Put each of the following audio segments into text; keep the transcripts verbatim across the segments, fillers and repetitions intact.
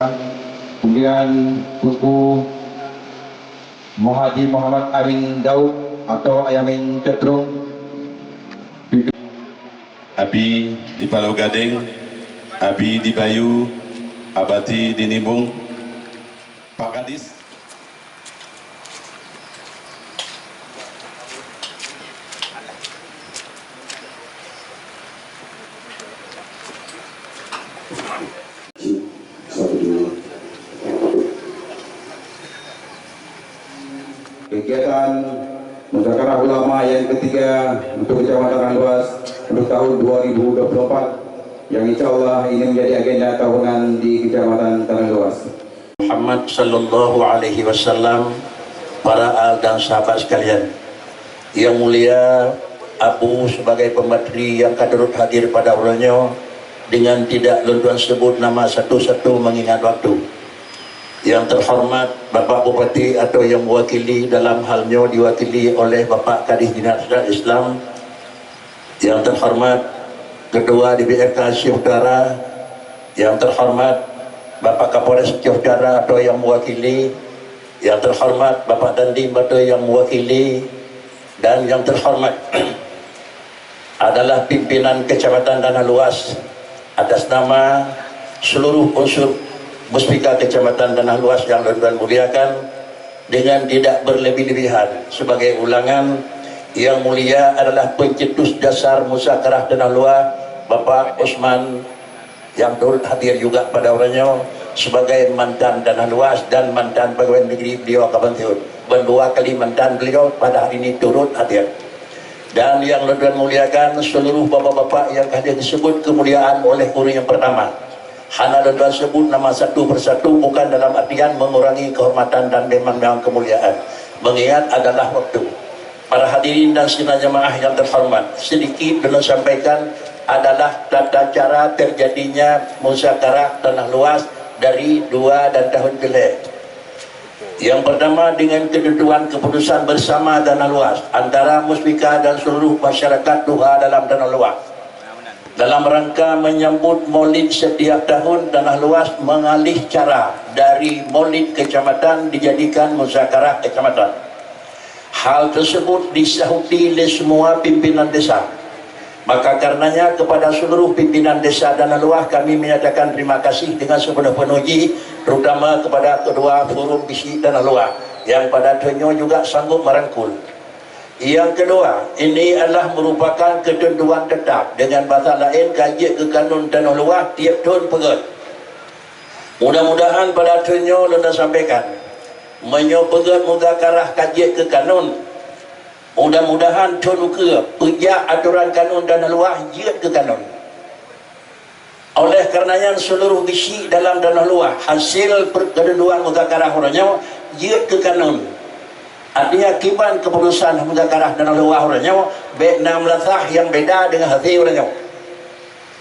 Kemudian Teungku Muhaji Muhammad Amin Daud atau Ayamin Cotrom. Abi di Pulo Gadeng, Abi di Bayu, Abati di Nimbong, Pak Kadis. Kegiatan muzakarah ulama yang ketiga untuk Kecamatan Aluas untuk tahun dua ribu dua puluh empat, yang insya Allah ini menjadi agenda tahunan di Kecamatan Tanah Luas. Muhammad sallallahu alaihi wasallam, para al dan sahabat sekalian. Yang mulia Abu sebagai pemateri yang ka turut hadir pada uroe nyoe, dengan tidak lôn tuan sebut nama satu-satu mengingat waktu. Yang terhormat Bapak Bupati atau yang mewakili, dalam hal nyoe diwakili oleh Bapak Kadis Dinas Islam, yang terhormat Ketua D P R K Aceh Utara, yang terhormat Bapak Kapolres Aceh Utara atau yang mewakili, yang terhormat Bapak Dandim atau yang mewakili, dan yang terhormat adalah pimpinan Kecamatan Tanah Luas, atas nama seluruh unsur Muspika Kecamatan Tanah Luas yang lôn tuan muliakan, dengan tidak berlebih-lebihan. Sebagai ulangan, yang mulia adalah pencetus dasar muzakarah Tanah Luas, Bapak Usman, yang turut hadir juga pada uroe nyoe sebagai mantan Tanah Luas dan mantan pegawai negeri beliau ka pensiun. Ban dua kali mantan beliau pada hari ini turut hadir. Dan yang lôn tuan muliakan, seluruh bapak-bapak yang hadir disebut kemuliaan oleh ureueng yang pertama. Hana lôn tuan sebut nama satu persatu, bukan dalam artian mengurangi kehormatan dan memang, memang kemuliaan. Mengingat adalah waktu. Para hadirin dan sidang jamaah yang terhormat, sedikit lôn sampaikan adalah tata cara terjadinya muzakarah Tanah Luas dari dua dan tahun keulhèe. Yang pertama, dengan ketentuan keputusan bersama Tanah Luas antara Muspika dan seluruh masyarakat tuha dalam Tanah Luas. Dalam rangka menyambut Maulid setiap tahun, Tanah Luas mengalih cara dari Maulid Kecamatan dijadikan muzakarah Kecamatan. Hal tersebut disahuti lé semua pimpinan desa. Maka karenanya, kepada seluruh pimpinan desa Tanah Luas kami menyatakan terima kasih dengan sepenuh-penuh jih, terutama kepada Ketua Forum Bisi Tanah Luas yang pada tahun nyoe juga sanggup merangkul. Yang kedua, ini adalah merupakan ketentuan tetap, dengan bahasa laén ka jeuet keu kanun Tanah Luas tiep thon peugét. Mudah-mudahan pada thon nyoe lôn sampaikan, meunyoe peugét muzakarah ka jeuet keu kanun, mudah-mudahan thon ukeue peujak atoran kanun Tanah Luas jeuet keu kanun. Oleh karena nyan, seluruh bisi dalam Tanah Luas hasil per-, ketentuan muzakarah uroe nyoe jeuet keu kanun. Artinya, kiban keputusan muzakarah Tanah Luas uroe nyoe, bèk na meulasah nyang beda deungon hasil uroe nyoe.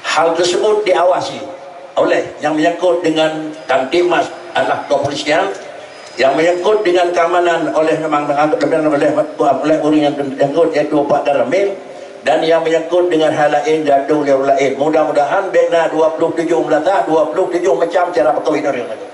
Hal tersebut diawasi oleh yang menyangkut dengan Kamtibmas, adalah kepolisian, yang menyangkut dengan keamanan oleh memang oleh, oleh ureueng yang menyangkut, yaitu Pak Danramil, dan yang menyangkut dengan hal laén diatur lé ureueng laén. Mudah-mudahan bèk na dua puluh tujoh meulasah, dua puluh tujoh macam cara peukawinan ureueng laén.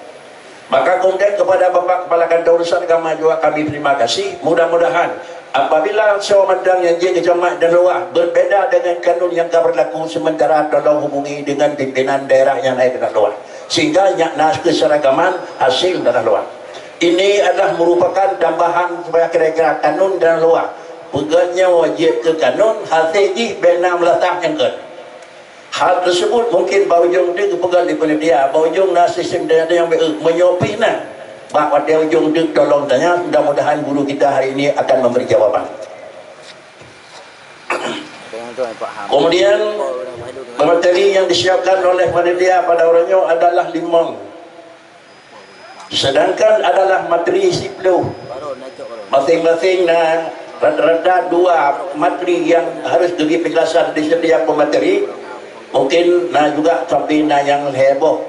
Maka kemudian kepada Bapak Kepala Kantor Urusan Agama juga kami terima kasih. Mudah-mudahan apabila soe mantong nyang jeuet keu camat Tanah Luas berbeda dengan kanun yang ka berlaku sementara, tolong hubungi dengan pimpinan daerah nyang na di Tanah Luas, sehingga nyak na keseragaman hasil Tanah Luas. Ini adalah merupakan tambahan supaya kira-kira kanun Tanah Luas peugét nyoe jeuet keu kanun, hasil jih bèk na meulasah nyang keu. Hal tersebut mungkin bak ujong teuk geupeugah lé panitia, bak ujong na sistem tanya-tanya nyang baik, meunyoe pih na. Bak watèe ujong teuk tolong tanya, mudah-mudahan guru kita hari ini akan memberi jawaban. Kemudian, materi yang disiapkan oleh panitia pada uroe nyoe adalah limong. Sedangkan adalah materi siploh. Masing-masing na rata-rata dua materi yang harus geubri penjelasan di setiap pemateri. Mungkin na juga sampai na nyang lhèe boh.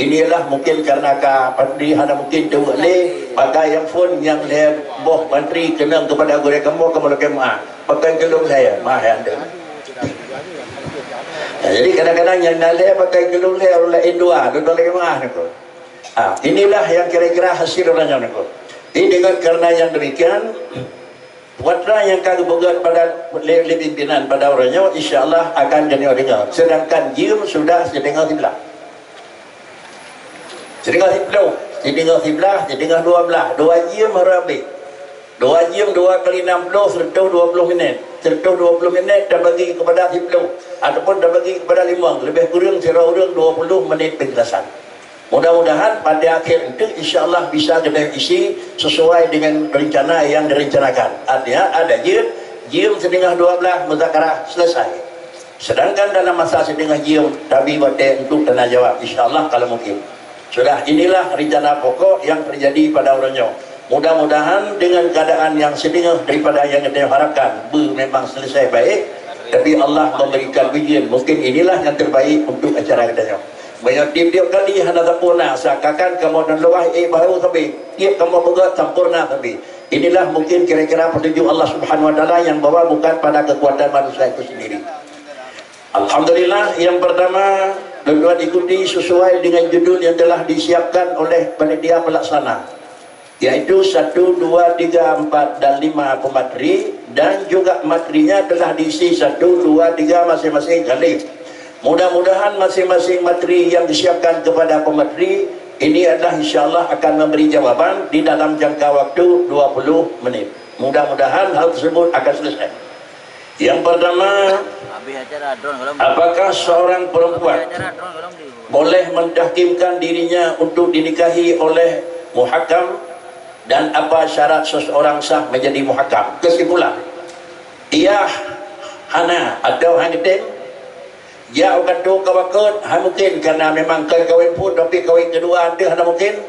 Inilah mungkin karena ka materi hana mungkin teuweuek lé, maka nyang phôn nyang lhèe boh materi keunong keupada gurèe kamoe, kamoe lakèe meu'ah. Pakai geulong lhèe, meu'ah ya anda. Nah, jadi kadang-kadang nyang na lhèe pakai geulong lhèe, ureueng laén dua, dua lagèe meu'ah niko. Ah, inilah yang kira-kira hasil uroe nyoe, Teungku. Jadi dengan karena yang demikian, putra nyang ka geupeugét pada lé, lé pimpinan pada uroe nyoe, insya Allah akan geudeungoe. Sedangkan jeuem sudah sideungoe siblah. Sideungoe siploh, sideungoe siblah, sideungoe dua blah. Dua jeuem harôh abéh. Dua jeuem dua kali enam ploh, seratus dua puluh minit. Seratus dua puluh minit tabagi kepada siploh ataupun tabagi kepada limong, lebih kurang sidroe ureuëng dua puluh menit penjelasan. Mudah-mudahan pada akhir itu, insya Allah, bisa kita isi sesuai dengan rencana yang direncanakan. Artinya, ada jeuet, jeuem sideungoe dua blah, muzakarah selesai. Sedangkan dalam masa sideungoe jeuem, tabi watée untuk tanya jawab, insya Allah, kalau mungkin. Sudah, inilah rencana pokok yang terjadi pada uroe nyoe. Mudah-mudahan dengan keadaan yang sideungoe daripada yang kita harapkan, beu memang selesai baik, tapi Allah memberikan ujian. Mungkin inilah yang terbaik untuk acara kita nyoe. Meunyoe tiep-tiep kali hana sampurna, seakan-akan kamoe dan luwah, eh, baru sabe. Tiep kamoe peugah sampurna sabe. Inilah mungkin kira-kira petunjuk Allah Subhanahu Wa Taala yang bahwa bukan pada kekuatan manusia itu sendiri. Alhamdulillah, yang pertama, tuan-tuan ikuti sesuai dengan judul yang telah disiapkan oleh panitia pelaksana, yaitu satu, dua, tiga, empat, dan lima pemateri, dan juga materinya telah diisi satu, dua, tiga masing-masing kali. Mudah-mudahan masing-masing materi yang disiapkan kepada pemateri ini adalah, insya Allah, akan memberi jawaban di dalam jangka waktu dua puluh menit. Mudah-mudahan hal tersebut akan selesai. Yang pertama, apakah seorang perempuan boleh mentahkimkan dirinya untuk dinikahi oleh muhakam, dan apa syarat seseorang sah menjadi muhakam? Kesimpulan, iyah, hana atau hana tem. Jak u kantor ka wakot, hana mungkin, karena memang kon kawin phon, tapi kawin kedua tu hana mungkin.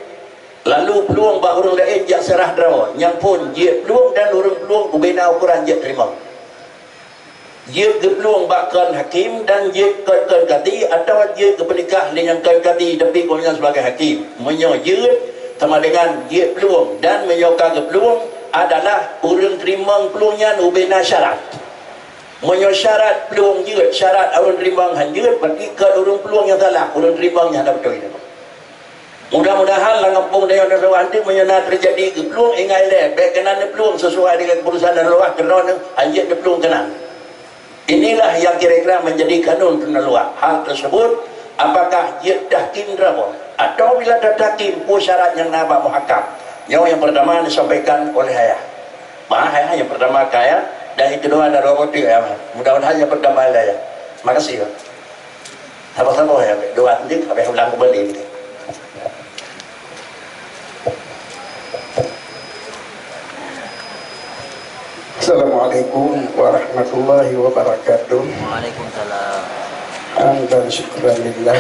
Lalu plueng bak ureuëng laén jak seurah droe, nyang phon jeuet plueng dan ureuëng plueng ubena ukuran jeuet teurimong. Jeuet geuplueng bak kon hakim dan jeuet kon, kon kadi, atawa jeuet geupeunikah lé nyang kon kadi tapi gobnyan sebagai hakim. Meunyoe jeuet, sama dengan jeuet plueng, dan meunyoe ka geuplueng adalah ureuëng teurimong plueng nyan ubena syarat. Meunyoe syarat plueng jeuet, syarat ureuëng teurimong han jeuet, berarti kon ureuëng plueng nyang salah, ureuëng teurimong nyang hana beutôi. Mudah-mudahan lam gampông tanyoe Daruah nyoe meunyoe na teujadi geuplueng, ingat lé, bék keunan neuplueng sesuai dengan keputusan Daruah, keunoe nyoe hanjeuet neuplueng keunan. Inilah yang kira-kira menjadi kanun Daruah. Hal tersebut, apakah jeuet tahkim droe? Atawa bila tatahkim, peue syarat nyang na bak muhakam? Nyoe nyang pertama disampaikan oleh ayah. Bah, ayah nyang pertama ka ayah, dan nyang kedua Daruah bote ayah. Mudah-mudahan nyang pertama lé ayah. Makasih, Pak. Sabar-sabar ya, dua menit, habis ulang kembali. Assalamualaikum warahmatullahi wabarakatuh. Waalaikumsalam. Hamdan syukran lillah.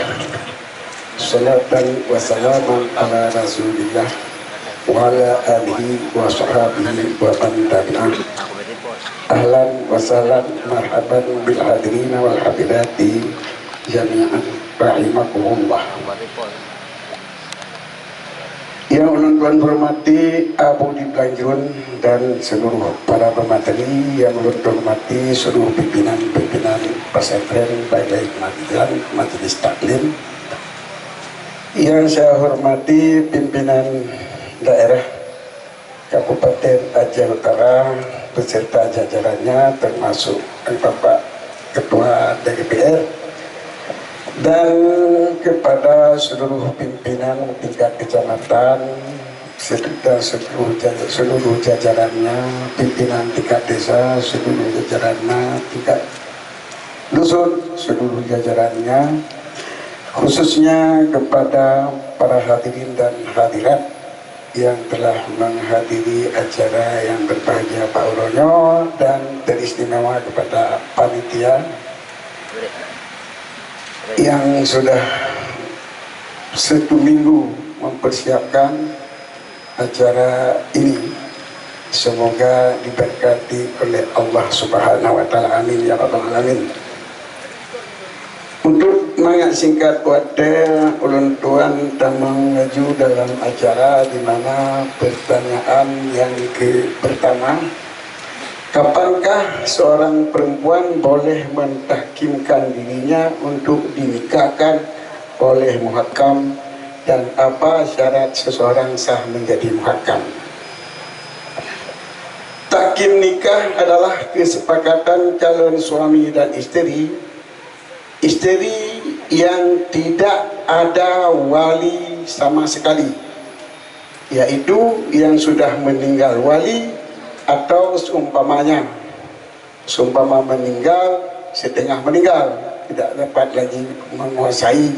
Salatan wa salaman ala Rasulillah wa ala alihi wa sahbihi wa man tabi'ah. Ahlan wa sahlan, marhaban bil hadirin wal hadirati jami'an rahimakumullah. Yang ulôn tuan hormati Abu di Blanjun dan seluruh para pemateri, yang ulôn hormati seluruh pimpinan-pimpinan pesantren, baik dari pengadilan, majelis taklim. Yang saya hormati pimpinan daerah Kabupaten Aceh Utara beserta jajarannya, termasuk Bapak Ketua D G P R, dan kepada seluruh pimpinan tingkat kecamatan, dan seluruh jaja-, seluruh jajarannya, pimpinan tingkat desa, seluruh jajarannya, tingkat dusun, seluruh jajarannya, khususnya kepada para hadirin dan hadirat yang telah menghadiri acara yang berbahagia Pak Uronyo, dan teristimewa kepada panitia yang sudah satu minggu mempersiapkan acara ini. Semoga diberkati oleh Allah Subhanahu wa Taala. Amin ya Rabbal Alamin. Untuk mangat singkat watée, ulôn tuan tamong laju dalam acara di mana pertanyaan yang ke pertama, kapankah seorang perempuan boleh mentahkimkan dirinya untuk dinikahkan oleh muhakam Dan apa syarat seseorang sah menjadi muhakam? Tahkim nikah adalah kesepakatan calon suami dan isteri, isteri yang tidak ada wali sama sekali, yaitu yang sudah meninggal wali atau seumpamanya. Seumpama meninggal, setengah meninggal, tidak dapat lagi menguasai.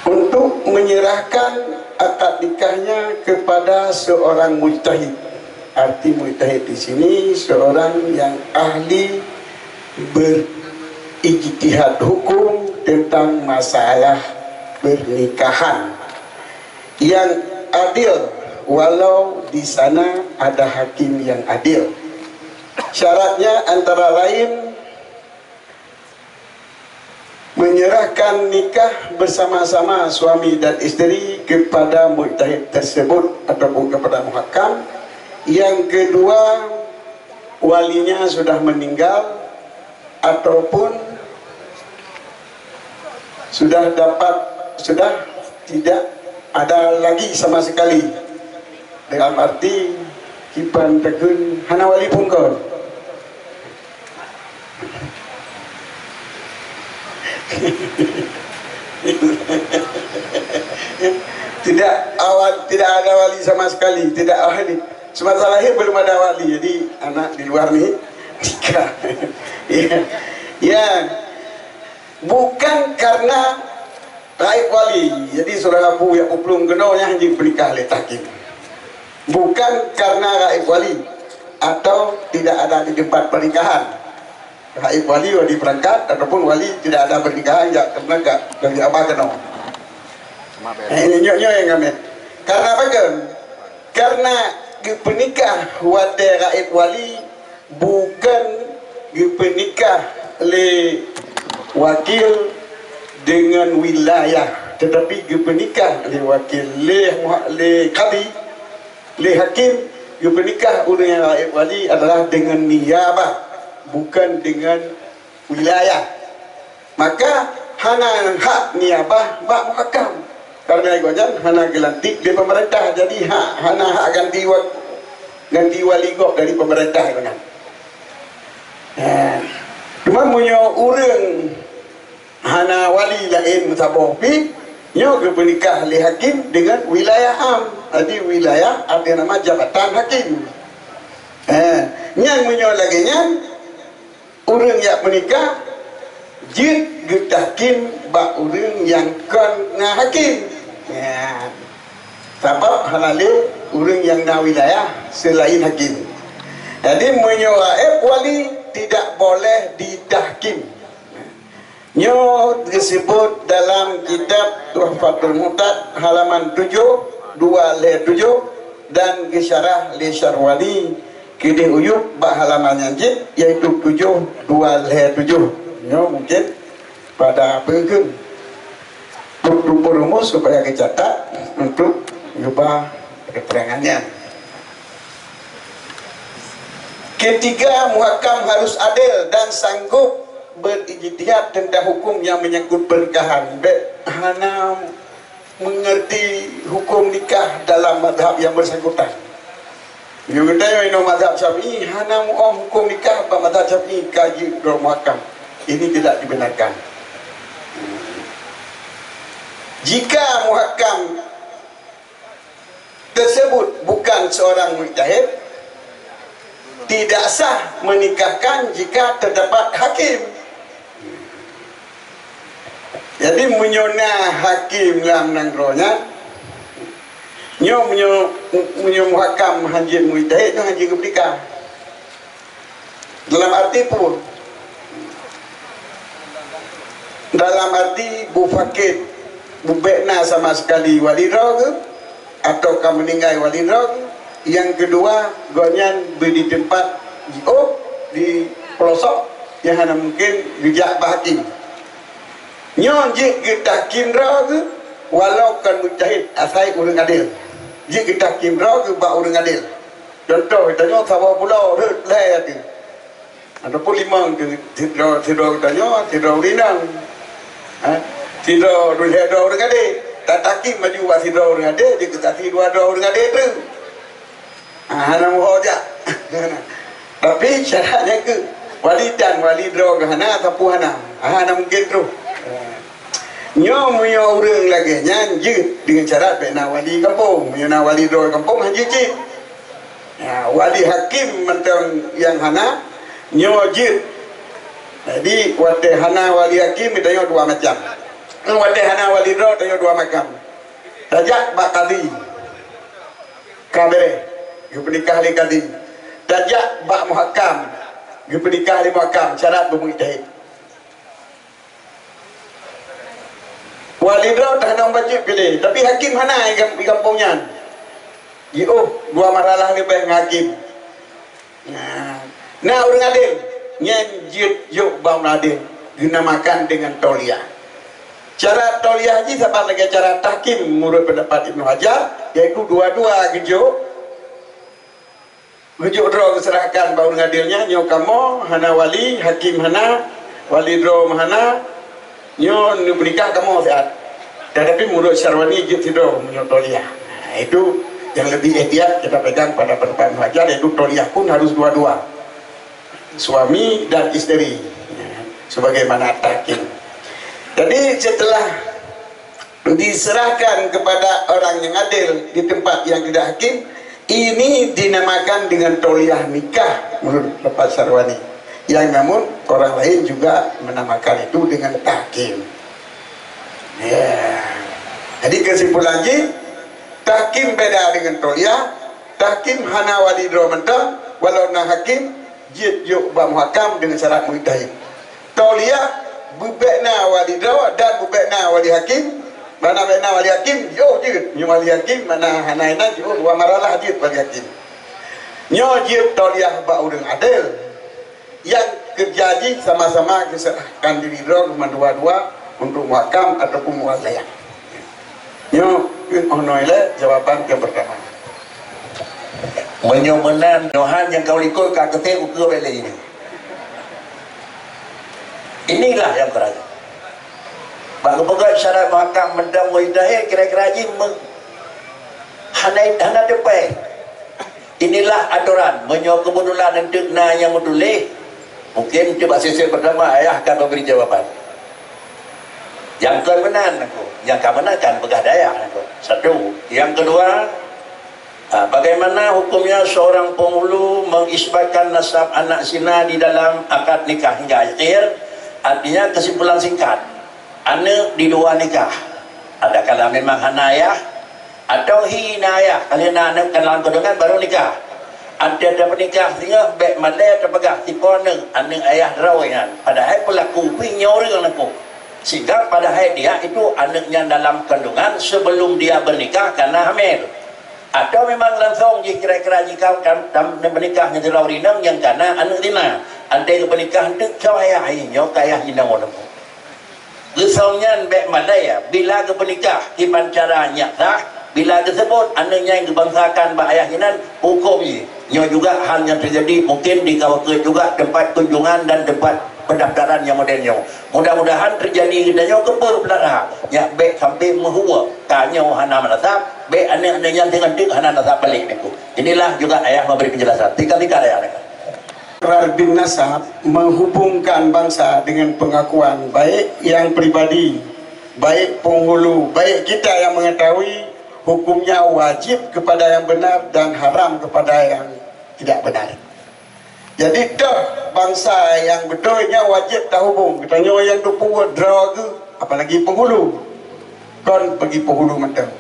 Untuk menyerahkan akad nikahnya kepada seorang mujtahid. Arti mujtahid di sini seorang yang ahli berijtihad hukum tentang masalah pernikahan yang adil, walau di sana ada hakim yang adil. Syaratnya antara lain menyerahkan nikah bersama-sama suami dan isteri kepada mujtahid tersebut ataupun kepada muhakam. Yang kedua, walinya sudah meninggal ataupun sudah dapat, sudah tidak ada lagi sama sekali. Dalam arti, kiban takheun hana wali pun kon. Tidak awal, tidak ada wali sama sekali, tidak ada wali. Semasa lahir belum ada wali, jadi anak di luar ni nikah. Ya. Ya. Bukan karena gaib wali. Jadi, saudara Abu yang uplueng keunoe nyan jipeunikah lé tahkim. Bukan karena gaib wali atau tidak ada di tempat pernikahan. Gaib wali, wali berangkat ataupun wali tidak ada pernikahan, ya, karena gak dari abah keunoe. Eh, ini nyok-nyok yang kami. Karena apa kan? Karena geupenikah watée gaib wali bukan geupenikah lé wakil dengan wilayah, tetapi geupenikah lé wakil, lé muha-, lé kadi, lé hakim. Geupenikah ureuëng nyang gaib wali adalah dengan niyabah, bukan dengan wilayah. Maka hana hak niyabah bak muhakam, karena gobnyan hana geulantik lé pemerintah, jadi hak, hana hak ganti wa-, ganti wali gob dari pemerintah gobnyan. Eh, cuma meunyoe ureuëng hana wali laén meusaboh pih, nyoe geupeunikah lé hakim dengan wilayah am. Jadi wilayah ada nama jabatan hakim. Eh, nyan meunyoe lagée nyan, ureuëng nyang meunikah jeuet geutahkim bak ureuëng nyang kon na hakim. Ya. Sabab hana lé ureuëng nyang na wilayah seulaén hakim. Jadi, meunyoe gaéb wali tidak boleh ditahkim. Nyoe disebut dalam kitab Tuhfatul Muhtad halaman tujoh, dua lhée tujoh, dan geusyarah lé Syarwani keudeh Uyub bak halaman nyang jih, yaitu tujoh dua lhée tujoh. Nyoe mungkin pada peue kheun untuk rumus supaya geucatat untuk geuba keterangan nyan. Ketiga, muhakam harus adil dan sanggup berijtihad tentang hukum yang menyangkut pernikahan. Bék hana mengerti hukum nikah dalam mazhab yang bersangkutan. Nyoe geutanyoe inoe mazhab Syafi'i hana muoh hukum nikah bak mazhab Syafi'i ka jeuet droe muhakam. Ini tidak dibenarkan. Jika muhakam tersebut bukan seorang mujtahid, tidak sah menikahkan jika terdapat hakim. Jadi, meunyoe na hakim lam nanggroe nyan, nyoe meunyoe, meunyoe muhakam hanjeuet mujtahid, nyoe hanjeuet geupeunikah. Dalam arti peue? Dalam arti bufakét, bubék na sama sekali wali droe geuh, atau ka meuninggai wali droe geuh. Nyang keudua, gobnyan beu di teumpat jiôh di peulosok nyang hana mungken geujak bak hakim. Nyoe jeuet geutahkim droe geuh, walau kon mujtahid, asai ureuëng adil. Jeuet geutahkim droe geuh bak ureuëng adil. Contoh, geutanyoe saboh pulo rhot lhée ateueh. Ataupun limong teuh, sidroe, sidroe geutanyoe, sidroe ureuëng inong. Ha? Sidroe ureuëng lhée droe ureuëng adé. Tatahkim maju bak sidroe ureuëng adé, jeuet keu saksi dua droe ureuëng adé tu. Ha, hana meuho jak. Tapisyarat nyan keuh wali tan wali droe geuh hana, sapeue hana. Ha, hana mungken troh. Nyoe meunyoe ureuëng lagée nyan jeuet deungon syarat bék na wali gampông. Meunyoe na wali droe gampông, han jeuet cit. Ya, wali hakim mantong nyang hana, nyoe jeuet. Jadi, watée hana wali hakim, geutanyoe dua macam. Watée hana wali droe, tanyoe dua macam. Tajak bak kadi, ka béréh, geupeunikah lé kadi. Tajak bak muhakam, geupeunikah lé muhakam, syarat beumujtahid. Wali droe tahanong bacut piléh, tapi hakim hana di gam-, di gampông nyan. Jiôh dua marhalah leubeh ngon hakim. Nah, na ureuëng adé, nyan jeuet jok bak ureuëng adé, geunamakan deungon tauliah. Cara tauliah jih saban lagée cara tahkim meunurot peundapat Ibnu Hajar, yaitu dua-dua geujok, geujok droe geuseurahkan bak ureuëng adé nyan, nyoe kamoe hana wali, hakim hana, wali droe hana, nyoe neupeunikah kamoe siat. Tetapi meunurot Syarwani jeuet sidroe meunyoe tauliah. Nah, itu yang lebih ihtiyat kita pegang pada pendapat Ibnu Hajar, yaitu tauliah pun harus dua-dua. Suami dan isteri, ya, sebagaimana tahkim. Jadi, setelah diserahkan kepada orang yang adil di tempat yang tidak hakim, ini dinamakan dengan tauliah nikah menurut pendapat Syarwani. Yang namun orang lain juga menamakan itu dengan tahkim. Ya. Jadi, kesimpulan jih, tahkim beda dengan tauliah. Tahkim hana wali droe mantong, walau na hakim, jeuet jok bak muhakam deungon syarat mujtahid. Tauliah beubek na wali droe dan beubek na wali hakim. Mana bek na wali hakim, jok jeuet. Nyoe wali hakim, mana hana inan, jok dua marhalah jeuet wali hakim. Nyoe jeuet tauliah bak ureuëng adil. Nyang keureuja jih sama-sama geuseurahkan diri droe mandua-dua untuk muhakam ataupun muwaliyah. Nyoe, oh noe lé jawaban nyang pertama. Meunyoe meunan, nyoe han nyang ka likot ka keutek ukeue bak lé ini. Inilah yang terakhir. Bak geupeugah syarat muhakam mantong mujtahid kira-kira jih me-, hana, hana teupée. Inilah atoran, meunyoe keubeutulan eunteuk na nyang meutuléh, mungken cit bak sesi pertama ayah akan memberi jawaban. Nyang kon meunan aku, nyang ka meunan kan peugah dayah aku. Satu. Yang kedua, ah, bagaimana hukumnya seorang penghulu mengisbatkan nasab anak zina di dalam akad nikah hingga akhir? Artinya, kesimpulan singkat, aneuk di luwa nikah, adakala memang hana ayah, Atawa hi na ayah, ka lheueh na aneuk ka lam kandungan baru nikah. Antée tapeunikah singoh bék malée tapeugah sipo aneuk, aneuk ayah droe nyan, padahai peulaku pih nyoe ureuëng laku. Sehingga padahai dia itu aneuk nyan dalam kandungan sebelum dia bernikah kana hamil. Atawa memang langsong jih kira-kira jikau tam, tam, neumenikah ngon sidroe ureuëng inong nyang kana aneuk zina. Antée geupeunikah eunteuk cok ayah, nyoe ka ayah jinoe laku. Geusong nyan bék malée, bila geupeunikah kiban cara nyang sah, bila geuseubut aneuk nyan geubangsakan bak ayah inan, huköm jih. Nyoe juga hal nyang teujadi mungken di Kawakeue juga teumpat kunjungan dan teumpat peundaftaran nyang model nyoe. Mudah-mudahan teujadi geutanyoe keupeue peulaha, nyak bék sampai meuhue. Ka nyoe hana meunasab, bék aneuk-aneuk nyan teungoh teuk hana nasab balek niko. Inilah juga ayah memberi penjelasan. Tinggal-tinggal ayah. Ikrar bin nasab menghubungkan bangsa dengan pengakuan, baik yang pribadi, baik penghulu, baik kita yang mengetahui, hukumnya wajib kepada yang benar dan haram kepada yang tidak benar. Jadi, toh bangsa nyang beutôi nyan wajéb tahubong. Geutanyoe nyang teupeue droe geuh, apalagi penghulu. Kon bagi penghulu mantong.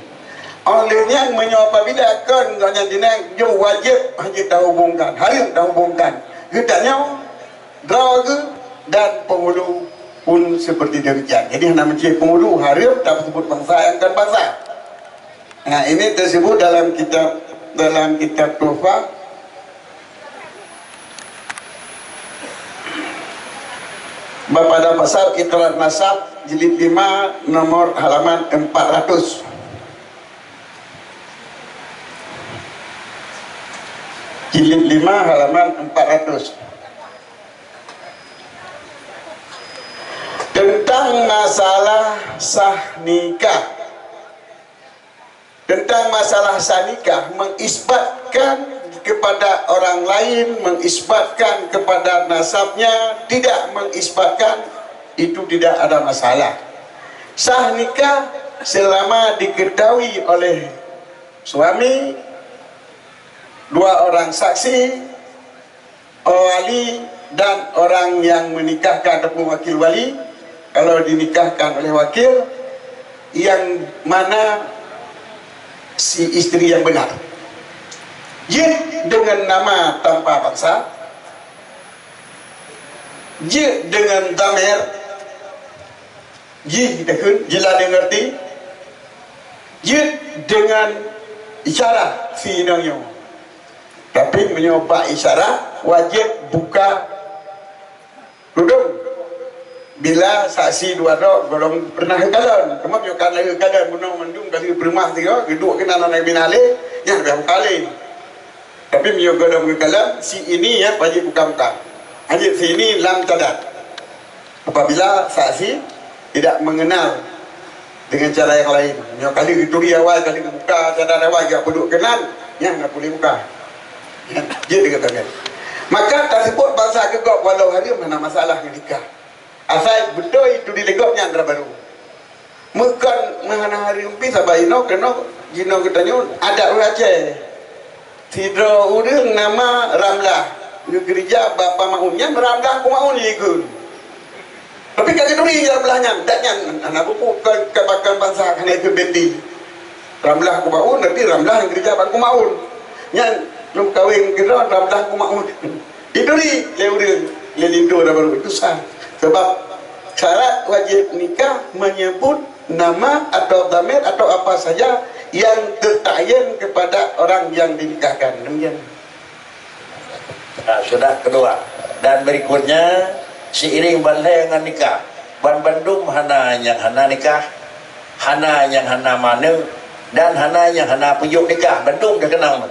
Óh lheueh nyan, meunyoe apabila kon gobnyan jihnyan, nyoe wajéb hanjeuet tahubongkan, hareuem tahubongkan. Geutanyoe, droe geuh dan penghulu pun seperti demikian. Jadi, hana meucit penghulu, hareuem tapeusebut bangsa nyang kon bangsa. Nah, ini tersebut dalam kitab, dalam kitab Tuhfah. Bab pada pasal ikrar nasab, jilid lima, nomor halaman empat ratus. Jilid lima, halaman empat ratus. Tentang Masalah sah nikah. Tentang masalah sah nikah, mengisbatkan kepada orang lain, mengisbatkan kepada nasabnya, tidak mengisbatkan, itu tidak ada masalah. Sah nikah selama diketahui oleh suami, dua orang saksi, wali dan orang yang menikahkan ataupun wakil wali. Kalau dinikahkan oleh wakil, yang mana si isteri yang benar? Jeuet dengan nama tanpa bangsa, jeuet dengan dhamer, jih dikheun, jila ngerti, jeuet dengan isyarat si inong nyoe. Tapi meunyoe bak isyarat, wajéb buka tudong. Bila saksi dua droe, gohlom pernah geukalon. Teuma meunyoe ka lheueh kalon, bunoe mandum ka lheueh peureumah tiga, geuduek keunan aneuk minah lé, nyan leubeh buka lé. Tapi meunyoe gohlom geukalon, si ini ya wajéb buka-buka. Hanya si ini lam cadat. Apabila saksi tidak mengenal dengan cara yang lain. Nyoe kali geuturi awai, kali geubuka cadat awai, jak peuduek keunan, nyan hana peureulée buka. Nyan, jeuet deungon tangan. Maka taseubut bangsa keu gob walau hareuem hana masalah ngon nikah. Asai beutôi turi lé gob nyan dara barô. Meukon meuhana hareuem pih saban inoe keunoe jinoe geutanyoe adat ureueng Aceh. Sidroe ureueng nama Ramlah, geukeureuja bak Pak Maun. Nyan Ramlah Kumaun jikheun. Tapi ka geuturi Ramlah nyan, dak nyan hana buku ke, ke bahkan bansa hana ikheun binti. Ramlah Kumaun, tapi Ramlah nyang keureuja bak Kumaun. Nyan lôn kawin keudroe Ramlah Kumaun. Dituri lé ureueng, lé linto dan baru itu sah. Sebab syarat wajib nikah menyebut nama atau dhamir atau apa saja yang tertayin kepada orang yang dinikahkan. Demikian. Nah, sudah kedua. Dan berikutnya, seiring ban lhée ngon nikah, ban bandum hana nyang hana nikah, hana nyang hana mane, dan hana nyang hana peujok nikah, bandum teukeunong.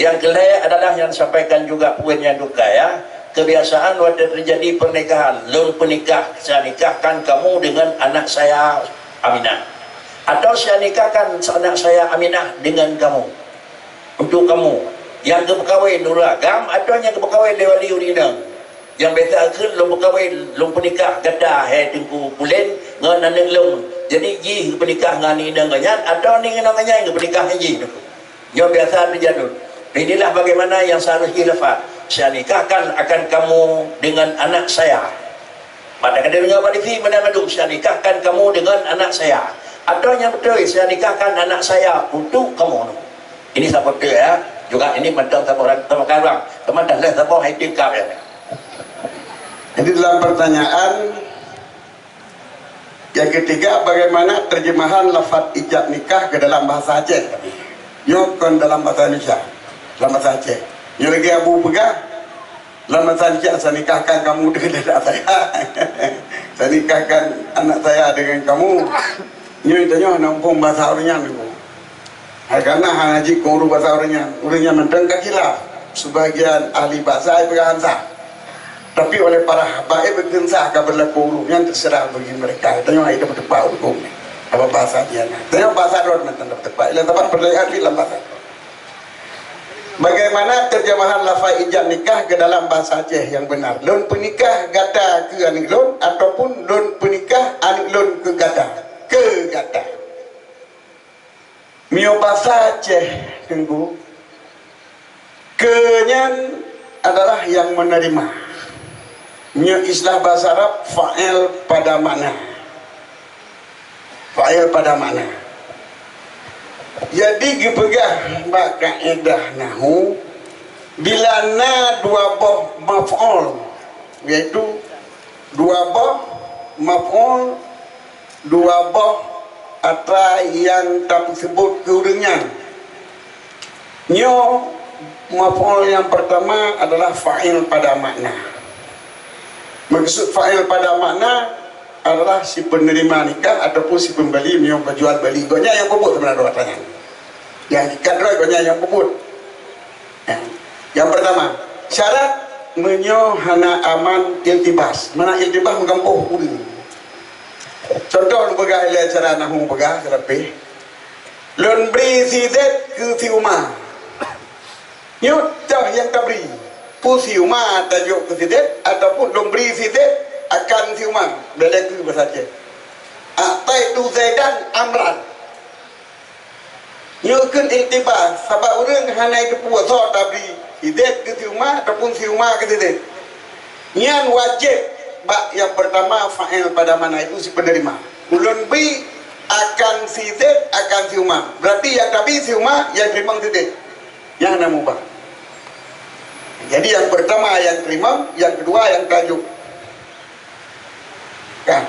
Yang keulhée adalah yang disampaikan juga poin yang duka, ya. Kebiasaan waktu terjadi pernikahan, lôn peunikah, saya nikahkan kamu dengan anak saya Aminah. Atau saya nikahkan anak saya Aminah dengan kamu. Untuk kamu, nyang geupeukawen ureueng agam atau nyang geupeukawen lé wali ureueng inong? Nyang biasa kheun lôn peukawen, lôn peunikah gata, hai Teungku Pulen, ngon aneuk lôn. Jadi jih geupeunikah ngon aneuk inong geuh nyan, atau aneuk inong geuh nyan geupeunikah ngon jih, Teungku. Nyoe biasa teujalon. Inilah bagaimana yang seharus jih lafaz, "Saya nikahkan akan kamu dengan anak saya." Pada ka deungoe bak TV, meunan mandum, "Saya nikahkan kamu dengan anak saya." Atau nyang beutôi, "Saya nikahkan anak saya untuk kamu." Ini saboh teuk, ya. Juga ini mantong saboh orang, saboh karang. Teuma dah lheueh saboh hai tingkap, ya. Jadi dalam pertanyaan yang ketiga, bagaimana terjemahan lafaz ijab nikah ke dalam bahasa Aceh? Nyoe kon dalam bahasa Indonesia, dalam bahasa Aceh. Nyoe lagée Abu peugah, lam masa nyan, "Saya nikahkan kamu dengan anak saya." "Saya nikahkan anak saya dengan kamu." Nyoe tanyoe hana muphom bahasa ureueng nyan, Teungku. Hai, karena hana jeuet keu ureueng bahasa ureueng nyan. Ureueng nyan mantong ka khilaf. Sebagian ahli bahasa ai peugah han sah. Tapi oleh para habaib geukheun sah ka beurlaku ureueng nyan, terserah bagi mereka. Tanyoe hai teupeu-teupeu ureueng. Apa bahasa dia na? Tanyoe bahasa droe mantong teupeu-teupeu. Ilée saban pertanyaan pih lam bahasa droe. Bagaimana terjemahan lafaz ijab nikah ke dalam bahasa Aceh yang benar? Lôn peunikah gata keu aneuk lôn ataupun lôn peunikah aneuk lôn keu gata? Keu gata. Meunyoe bahasa Aceh, Teungku, keu nyan adalah yang menerima. Nyoe istilah bahasa Arab, fa'il pada makna. Fa'il pada makna. Jadi, geupeugah bak kaedah nahwu, bila na dua boh maf'ul, yaitu dua boh maf'ul, dua boh atra nyang tapeuseubut keu ureueng nyan. Nyoe maf'ul nyang peurtama adalah fa'il pada makna. Meukeusud fa'il pada makna adalah si peuneurima nikah ataupun si peumbeli meunyoe beujual beuli. Gobnyan nyang peubuet seubeuna dua atra nyan. Nyang ikat droe gobnyan nyang peubuet. Nyang peurtama, syarat meunyoe hana aman iltibas. Mana iltibas? Meugampôh ureueng. Contoh lôn peugah ilée cara nahu peugah seulapeh. Lôn bri si Zet keu si Uma. Nyoe toh nyang tabri. Peue si Uma tajok keu si Zet, ataupun lôn bri si Zet akan si Uma. Beda keu bahasa Aceh. A'taitu Zaidan amran. Nyoe kheun iltibas, sabab ureuëng hana jiteupeue soe tabri, si Zet keu si Uma ataupun si Uma keu si Zet. Nyan wajéb bak nyang peurtama fa'il pada mana itu si penerima. Ulôn bri akan si Zet, akan si Uma. Berarti nyang tabri si Uma, nyang teurimong si Zet. Nyang hana mubah. Jadi nyang peurtama nyang teurimong, nyang keudua nyang tajok. Kan?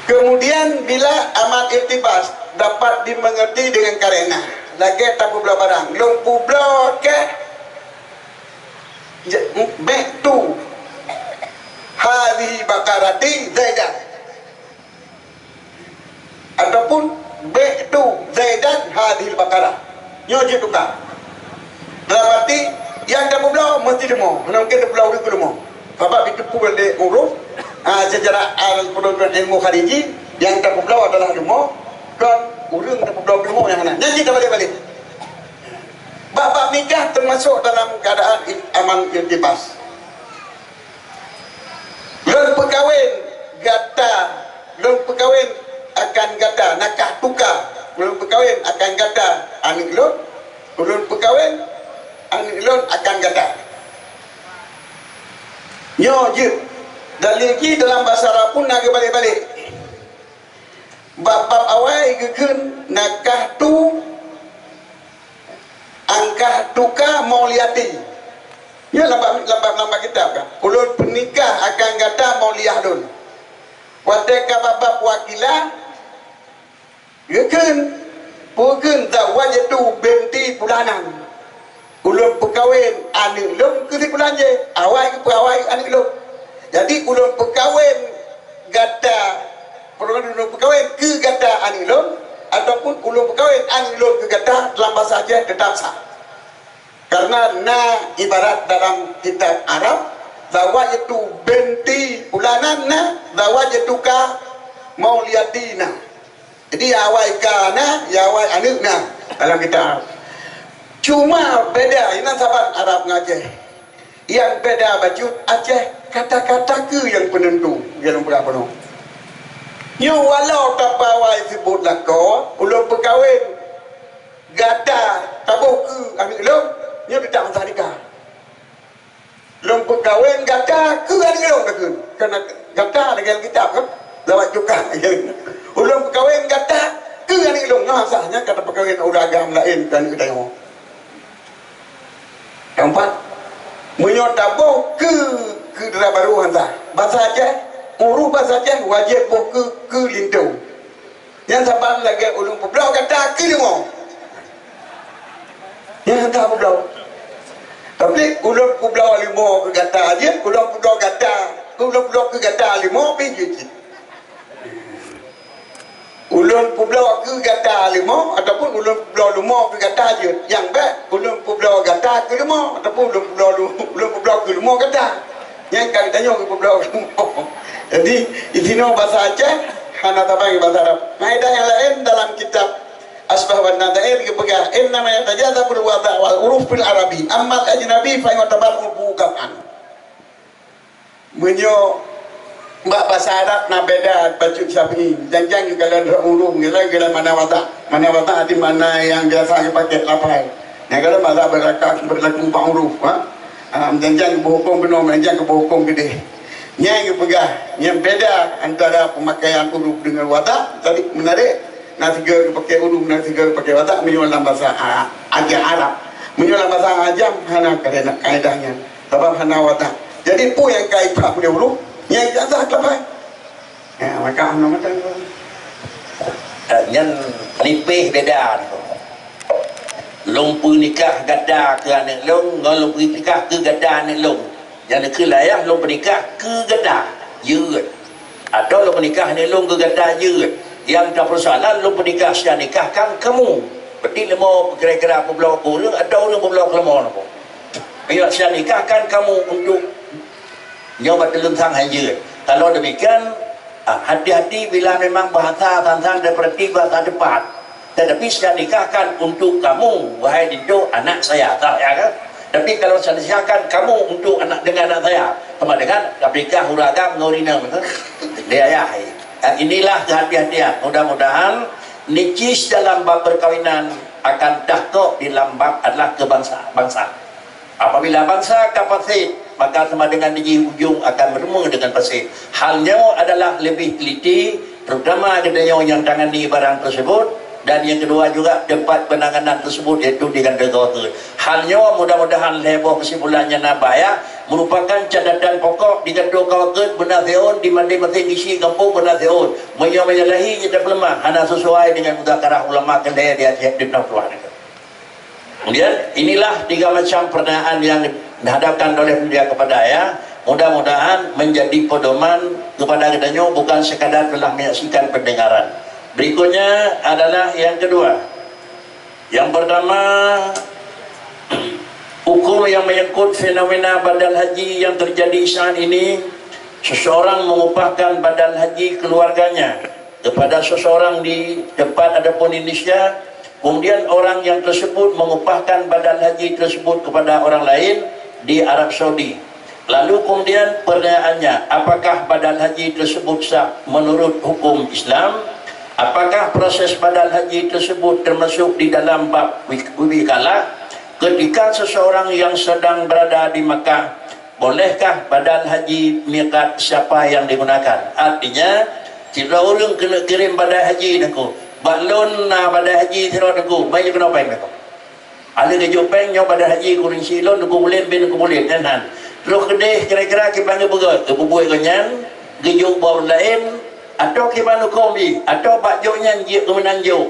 Kemudian bila amal iltibas dapat dimengerti dengan karenah, lagée tapeubloe barang, lôn peubloe keu je-, bi'tu hadhihi baqarati Zaidan. Ataupun bi'tu Zaidan hadhil baqarah. Nyoe jeuet tuka. Dalam arti, nyang tapeubloe meusti leumo, hana mungken tapeubloe ureuëng keu leumo. Sabab jiteupeue lé ureuëng, ah, secara al-, ilmu khariji, nyang tapeubloe adalah leumo, kon ureuëng tapeubloe keu leumo nyang hana. Nyan jeuet tabalik-balik. Bak bab nikah teumasok dalam keuadaan il-, amal iltibas. Lôn peukawen gata, lôn peukawen akan gata, nakahtuka, lôn peukawen akan gata aneuëk lôn, lôn peukawen aneuëk lôn akan gata. Nyoe jeuet, dalil jih dalam basa Arab pun na geubalek-balek. Bab-bab awai geukheun nakahtu, ankahtuka mauliati. Nyoe lam bab, lam bab, lam bab kitab kan. Ulôn peunikah akan gata mauliah lôn. Watée ka bab-bab wakila, geukheun, peue kheun zawajtu binti fulanan. Ulôn peukawen aneuëk lôn keu si fulan jih, awai geupeu awai aneuëk lôn. Jadi ulôn peukawen gata, ulôn peukawen keu gata aneuëk lôn, ataupun ulôn peukawen aneuëk lôn keu gata, dalam basa Aceh teutap sah. Karena na ibarat dalam kitab Arab, zawajtu binti fulanan na, zawajtuka mauliati na. Jadi, ya awai ka na, ya awai aneuëk na dalam kitab. Cuma beda, inan saban Arab ngon Aceh. Nyang beda bacut Aceh, kata-kata keu nyang peunentu, nyang peugah bunoe. Nyoe walau tapawai seubut lakoe, ulôn peukawen gata taboh keu aneuëk lôn, nyoe teutap masa nikah. Lôn peukawen gata keu aneuëk lôn takheun. Kan gata lagée kitab kan? Zawajtuka. Ulôn peukawen gata keu aneuëk lôn. Nyoe sah nyan ka tapeukawen ureuëng agam laén keu aneuëk geutanyoe. Keumpat, meunyoe taboh keu, keu dara barô han sah. Basa Aceh, ureuëng basa Aceh wajéb boh keu, keu linto. Nyan saban lagée ulôn peubloe gata keu leumo. Nyan hana peubloe. Tapi ulôn peubloe leumo keu gata jeuet, ulôn peubloe gata, ulôn peubloe keu gata leumo pih jeuet cit. Ulôn peubloe keu gata leumo ataupun ulôn peubloe leumo keu gata jeuet. Nyang bék ulôn peubloe gata keu leumo ataupun ulôn peubloe lu-, ulôn peubloe keu leumo gata. Nyan ka geutanyoe geupeubloe keu leumo. Jadi, isinoe basa Aceh hana saban ngon basa Arab. Kaedah nyang laén dalam kitab Asbah wan Nadhair geupeugah, "Innama yatajazabul wada' wal uruf fil Arabi, ammal ajnabi fa yu'tabar urfuhu qat'an." Meunyoe bak basa Arab na beda bacut Syafi'i, janjang geukalon rot uruf, geukalon, geukalon makna wada'. Makna wada' di makna nyang biasa geupaké lafai. Nyang kalon basa beurlaku, beurlaku bak uruf, ha? Ah, janjang geuboh hukôm keunoe, janjang geuboh hukôm keudeh. Nyang geupeugah, nyang beda antara peumakaian uruf deungon wada', tadi meunarek. Na sigoe geupaké uruf, na sigoe geupaké wada', meunyoe lam basa A-, Ajam Arab. Meunyoe lam basa Ajam, hana kaedah, kaedah nyan. Sabab hana wada'. Jadi, peue nyang ka iprah meunyoe uruf, nyang ka sah teumpat. Ya, maka hana mata. Eh, nyan lipéh beda tu. Lôn peunikah gata keu aneuëk lôn, ngon lôn peunikah keu gata aneuëk lôn. Nyang neukheun layah lôn peunikah keu gata, jeuet. Atawa lôn peunikah aneuëk lôn keu gata, jeuet. Nyang tapeusoalan lôn peunikah seucara nikah kan kamu. Berarti leumo kira-kira peubloe keu ureuëng atawa ureuëng peubloe keu leumo nyoe. Meunyoe seucara nikah kan kamu untuk nyoe bak teuleueng sang han jeuet. Kalau demikian, Ah, hati-hati bila memang bahasa sang-sang seperti bahasa depan. Tetapi saya nikahkan untuk kamu, wahai Dito, anak saya. Sah, ya kan? Tapi kalau saya nikahkan kamu untuk anak, dengan anak saya, sama dengan dah nikah uragam ngon ureueng inong, kan? Dia ayah. Ah, inilah kehati-hatian. Mudah-mudahan nicis dalam bab perkawinan akan tahkok di dalam bab adalah kebangsa-, bangsa. Apabila bansa ka paséh, maka sama dengan di jih ujong akan meureumeue dengan paséh. Hal nyoe adalah leubeh teliti, terutama geutanyoe nyang tangani barang tersebut, dan yang kedua juga tempat penanganan tersebut, yaitu di Kantor Kawakeut. Hal nyoe mudah-mudahan lhèe boh kesimpulan nyang na baik, merupakan catatan pokok di Kantor Kawakeut beuna siôn, di masing-masing gisi gampông beuna siôn. Meunyoe menyalahi, nyan tapeuleumah, hana sesuai dengan muzakarah ulama keudéh di Aceh di Tuhan. Kemudian, inilah tiga macam pertanyaan yang dihadapkan oleh beliau kepada ayah. Mudah-mudahan menjadi pedoman kepada kita nyoe, bukan sekadar telah menyaksikan pendengaran. Berikutnya adalah yang kedua. Yang pertama, hukum yang menyangkut fenomena badal haji yang terjadi saat ini, seseorang mengupahkan badal haji keluarganya kepada seseorang di tempat ataupun di Indonesia, kemudian orang yang tersebut mengupahkan badal haji tersebut kepada orang lain di Arab Saudi. Lalu kemudian pertanyaannya, apakah badal haji tersebut sah menurut hukum Islam? Apakah proses badal haji tersebut termasuk di dalam bab wik-, wikalah? Ketika seseorang yang sedang berada di Makkah, bolehkah badal haji miqat siapa yang digunakan? Artinya, sidroe ureueng keuneuk kirém badal haji, Teungku. Bak lôn na badal haji sidroe, Teungku. Bai keunoe péng, Teungku. Aleuh geujok péng nyoe badal haji keuneuk si lôn, Teungku, buleuen, bin Teungku buleuen, nyan han. Troh keudéh kira-kira kiban geupeugah, geububuet geuh nyan, geujok bak ureueng laén, atau kiban hukôm jih, atau bak jok nyan jeuet keu meunan jok.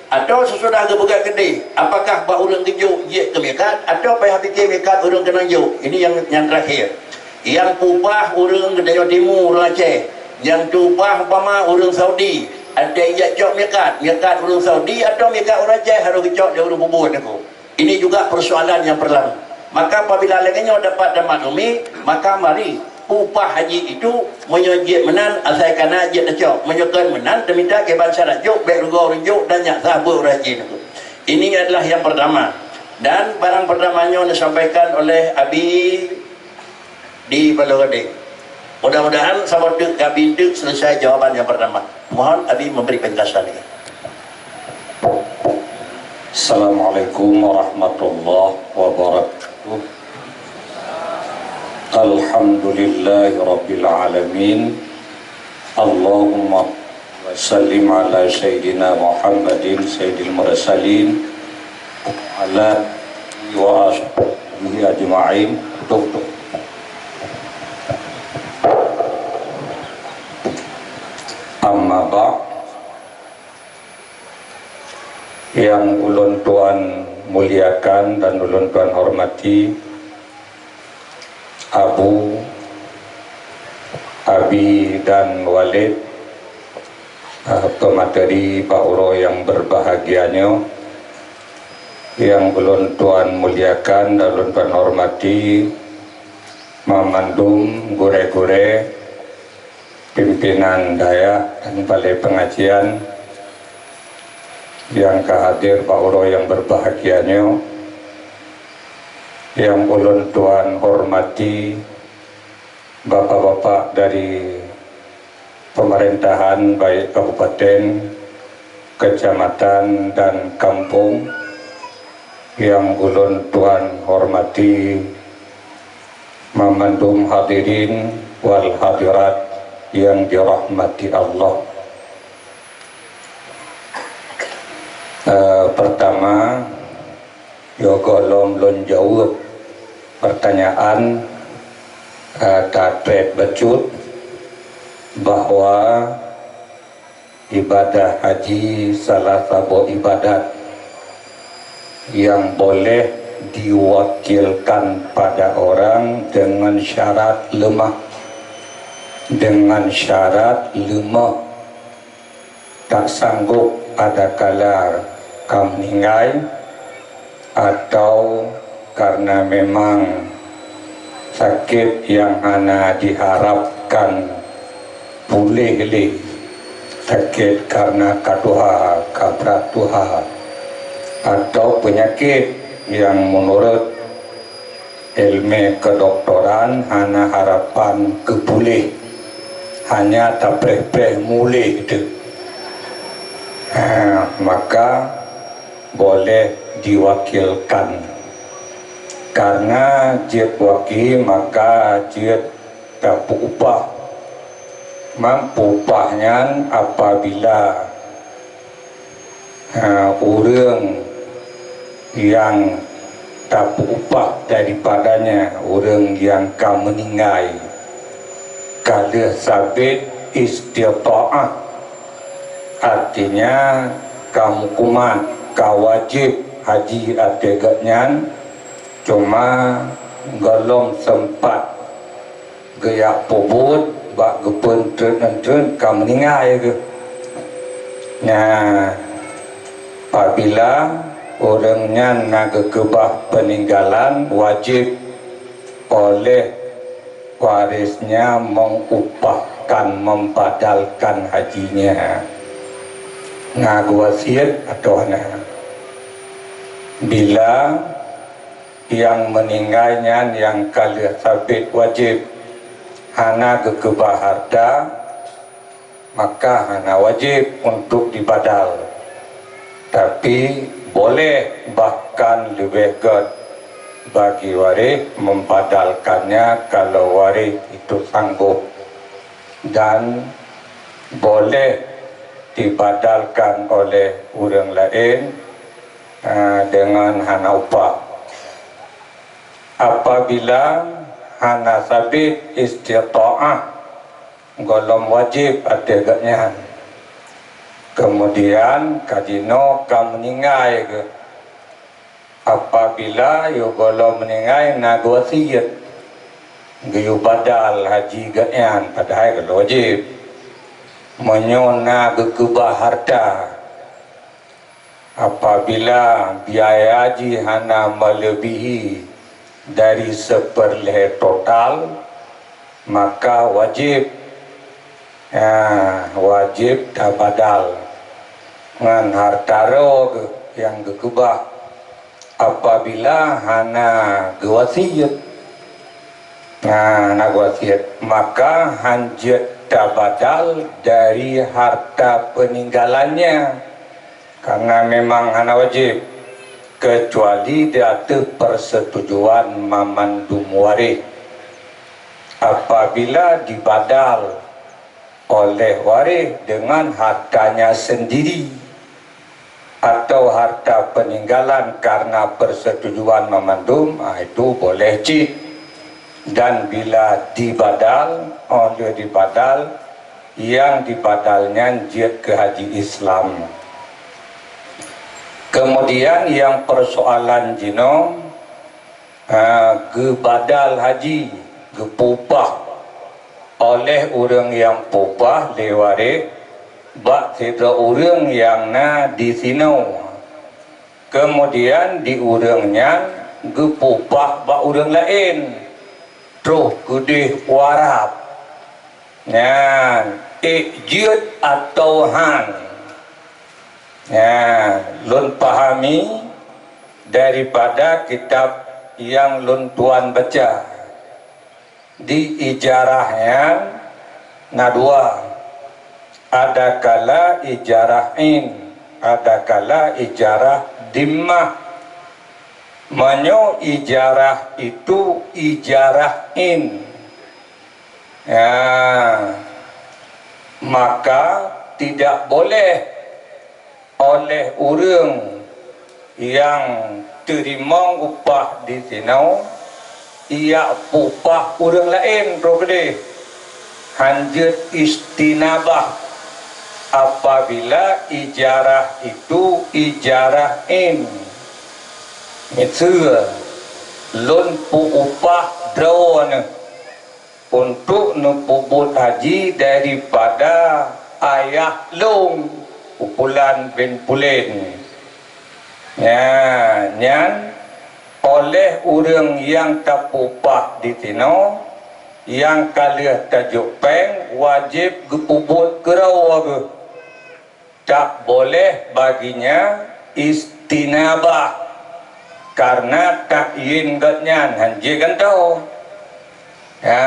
Atau sesudah geupeugah keudéh, apakah bak ureueng geujok jeuet keu miqat, atau payah pike miqat ureueng keunan jok? Ini nyang, nyang terakhir. Nyang peupah ureueng geutanyoe timu, ureueng Aceh. Nyang teupah umpama ureueng Saudi, até jak cok miqat, miqat ureueng Saudi atau miqat ureueng Aceh harôh geucok lé ureueng bubuet, Teungku. Ini juga persoalan yang pertama. Maka apabila lagèe nyoe dapat tamaklumi, maka mari upah haji itu meunyoe jeuet meunan asai kana jeuet tacok, meunyoe kon meunan teumita kiban syarat jok, bèk rugoe ureueng jok dan nyak sah beuet ureueng haji nyoe. Ini adalah yang pertama. Dan barang pertama nyoe disampaikan oleh Abi di Balo Gadeng. Mudah-mudahan saboh teuk Abi teuk selesai jawaban yang pertama. Mohon Abi memberi penjelasan ini. Assalamualaikum warahmatullahi wabarakatuh. Alhamdulillahirabbil alamin. Allahumma sallim ala sayyidina Muhammadin sayyidil mursalin wa ala alihi wa ashabihi ajma'in. Tuh, tuh. Amma ba'd. Yang ulôn tuan muliakan dan ulôn tuan hormati, Abu, Abi, dan Walid, eh, peumateri bak uroe nyang berbahagia nyoe, yang ulôn tuan muliakan dan ulôn tuan hormati, mamandum gurèe-gurèe, pimpinan dayah dan balai pengajian nyang ka hadir bak uroe nyang berbahagia nyoe, nyang ulôn tuan hormati, bapak-bapak dari pemerintahan, baik kabupaten, kecamatan, dan kampung, nyang ulôn tuan hormati, mamandum hadirin wal hadirat yang dirahmati Allah. Eh, pertama, yoh gohlom lôn jaweueb pertanyaan, eh, tatreb bacut bahwa ibadah haji salah saboh ibadat yang boleh diwakilkan pada orang dengan syarat lemah, dengan syarat lemah, tak sanggup adakala ka meuninggai, atau karena memang sakit yang hana diharapkan puléh lé, sakét karena ka tuha, ka brat tuha, atau peunyakét nyang meunurot ileumèe keudoktoran hana harapan keu puléh, hanya tapreh-preh muléh teuk. Ha, maka boleh diwakilkan. Karena jeuet waki, maka jeuet tapeuupah. Meupeuupah nyan apabila, ha, ureuëng nyang tapeuupah daripadanya, ureuëng nyang ka meuninggai, ka lheueh sabit istitaah, artinya ka meukumat, ka wajéb haji ateueh gobnyan, cuma gohlom seumpat geujak peubuet bak geupeue treun-treun ka meuninggai geuh. Nyan, apabila ureuëng nyan na geukeubah peuninggalan, wajéb oleh warisnya mengupahkan, membadalkan hajinya. Na geuwasiet atau hana? Bila nyang meuninggai nyan nyang ka lheueh sabit wajéb, hana geukeubah hareuta, maka hana wajéb untuk dibadal. Tapi, boleh bahkan leubeh gét bagi waréh membadalkannya kalau waréh itu sanggob, dan boleh dibadalkan oleh ureuëng laén, eh, dengan hana upah. Apabila hana sabit istitaah, gohlom wajéb ateueh gobnyan. Keumudian ka jinoe ka meuninggai geuh. Apabila yôh gohlom meuninggai na geuwasiet, geuyue badal haji gobnyan, padahai gohlom wajéb. Meunyoe na geukeubah hareuta, apabila biaya jih hana meuleubihi dari seupeurlhée total, maka wajéb, ya, wajéb tabadal ngon hareuta droe geuh nyang geukeubah apabila hana geuwasiet. Nah, hana geuwasiet, maka hanjeuet tabadal dari hareuta peuninggalannya, karena memang hana wajéb, kecuali di ateueh persetujuan mamandum waréh. Apabila dibadal oleh waréh dengan hartanya sendiri atau harta peninggalan karena persetujuan mamandum, ah, itu boleh cit. Dan bila dibadal, oh, dia dibadal, yang dibadal nyan jeuet keu haji Islam. Kemudian yang persoalan jinoe, ha, geubadal haji, geupeuupah oleh ureuëng nyang peuupah lé waréh bak sidroe ureuëng nyang na disinoe. Keumudian di ureuëng nyan geupeuupah bak ureuëng laén, troh keudeh u Arab. Nyan, ék jeuet atawa han? Nyan, lôn pahami daripada kitab nyang lôn tuan baca. Di ijarah nyan na dua, adakala ijarah in, adakala ijarah dhimmah. Meunyoe ijarah itu ijarah in, ya, maka tidak boleh oleh ureuëng nyang teurimong upah disinoe, ia peuupah ureuëng laén troh keudeh. Hanjeuet istinabah apabila ijarah itu ijarah in. Miseue, lôn peuupah droeneuh untuk neupeubuet haji daripada ayah lôn, Pulan bin Pulen. Nya, nyan oleh ureuëng nyang tapeuupah disinoe, Nyang ka lheueh tajok péng wajéb geupeubuet keudroe geuh. Tak boleh baginya istinabah, karena takyin gobnyan hanjeuet gantoe. Ya,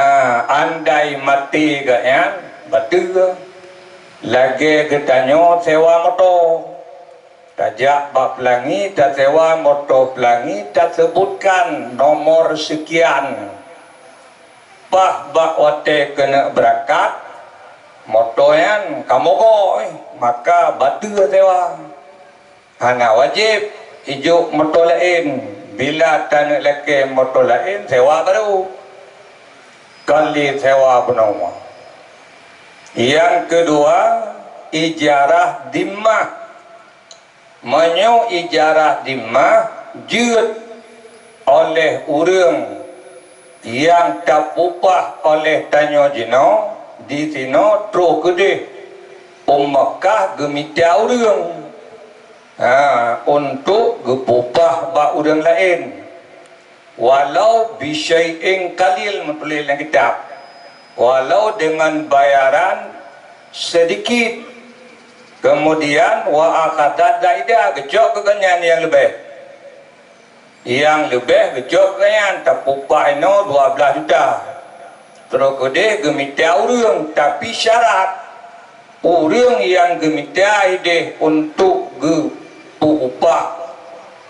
andai maté gobnyan, bateue. Lagée geutanyoe sewa moto. Tajak bak Pelangi, tasewa moto Pelangi, taseubutkan nomor seukian. Paih bak watée keuneuk beurangkat, moto nyan ka mogok, eh, maka bateue sewa. Hana wajéb ijok moto laén, bila taneuk lakée moto laén, sewa barô. Kon lé sewa bunoe. Nyang keudua, ijarah dhimmah. Meunyoe ijarah dhimmah jeuet oleh ureuëng nyang tapeupah oleh tanyoe jinoe, disinoe troh keudeh u Meukah geumita ureuëng, ha, untuk geupeupah bak ureuëng laén. Walau bisyai'in qalil, meutuléh lam kitab, walau deungon bayaran seudikit. Keumudian, wa akhadha zaida, geucok keu gobnyan nyang leubeh. Nyang leubeh geucok keu gobnyan, tapeupah inoe dua blaih juta. Troh keudeh geumita ureuëng, tapi syarat, ureuëng nyang geumita ideh untuk geupeuupah,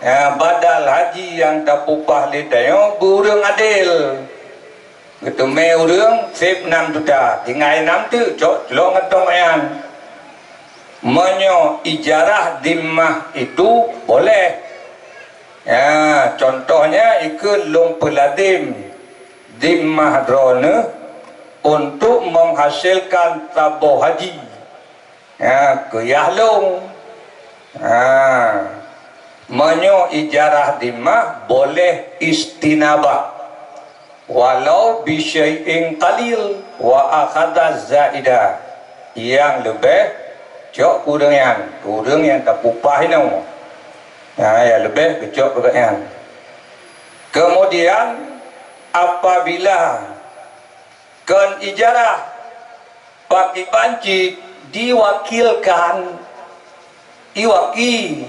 ya, badal haji nyang tapeupah lé tanyoe beu ureuëng adel. Geuteumé ureuëng seb nam juta, tinggai nam teuk, cok lok ngon tong nyan. Meunyoe ijarah dhimmah itu boleh. Ya, contohnya ikheun lôn peuladem dhimmah droeneuh untuk menghasilkan saboh haji. Ha, keu yah lôn. Ha, meunyoe ijarah dhimmah boleh istinabah, walau bisyai'in qalil, wa akhadha zaida, nyang leubeh cok ureuëng nyan, ureuëng nyang tapeupah inoe. Ha, nyang leubeh geucok keu gobnyan. Keumudian, apabila kon ijarah, pakriban cit diwakilkan, iwaki,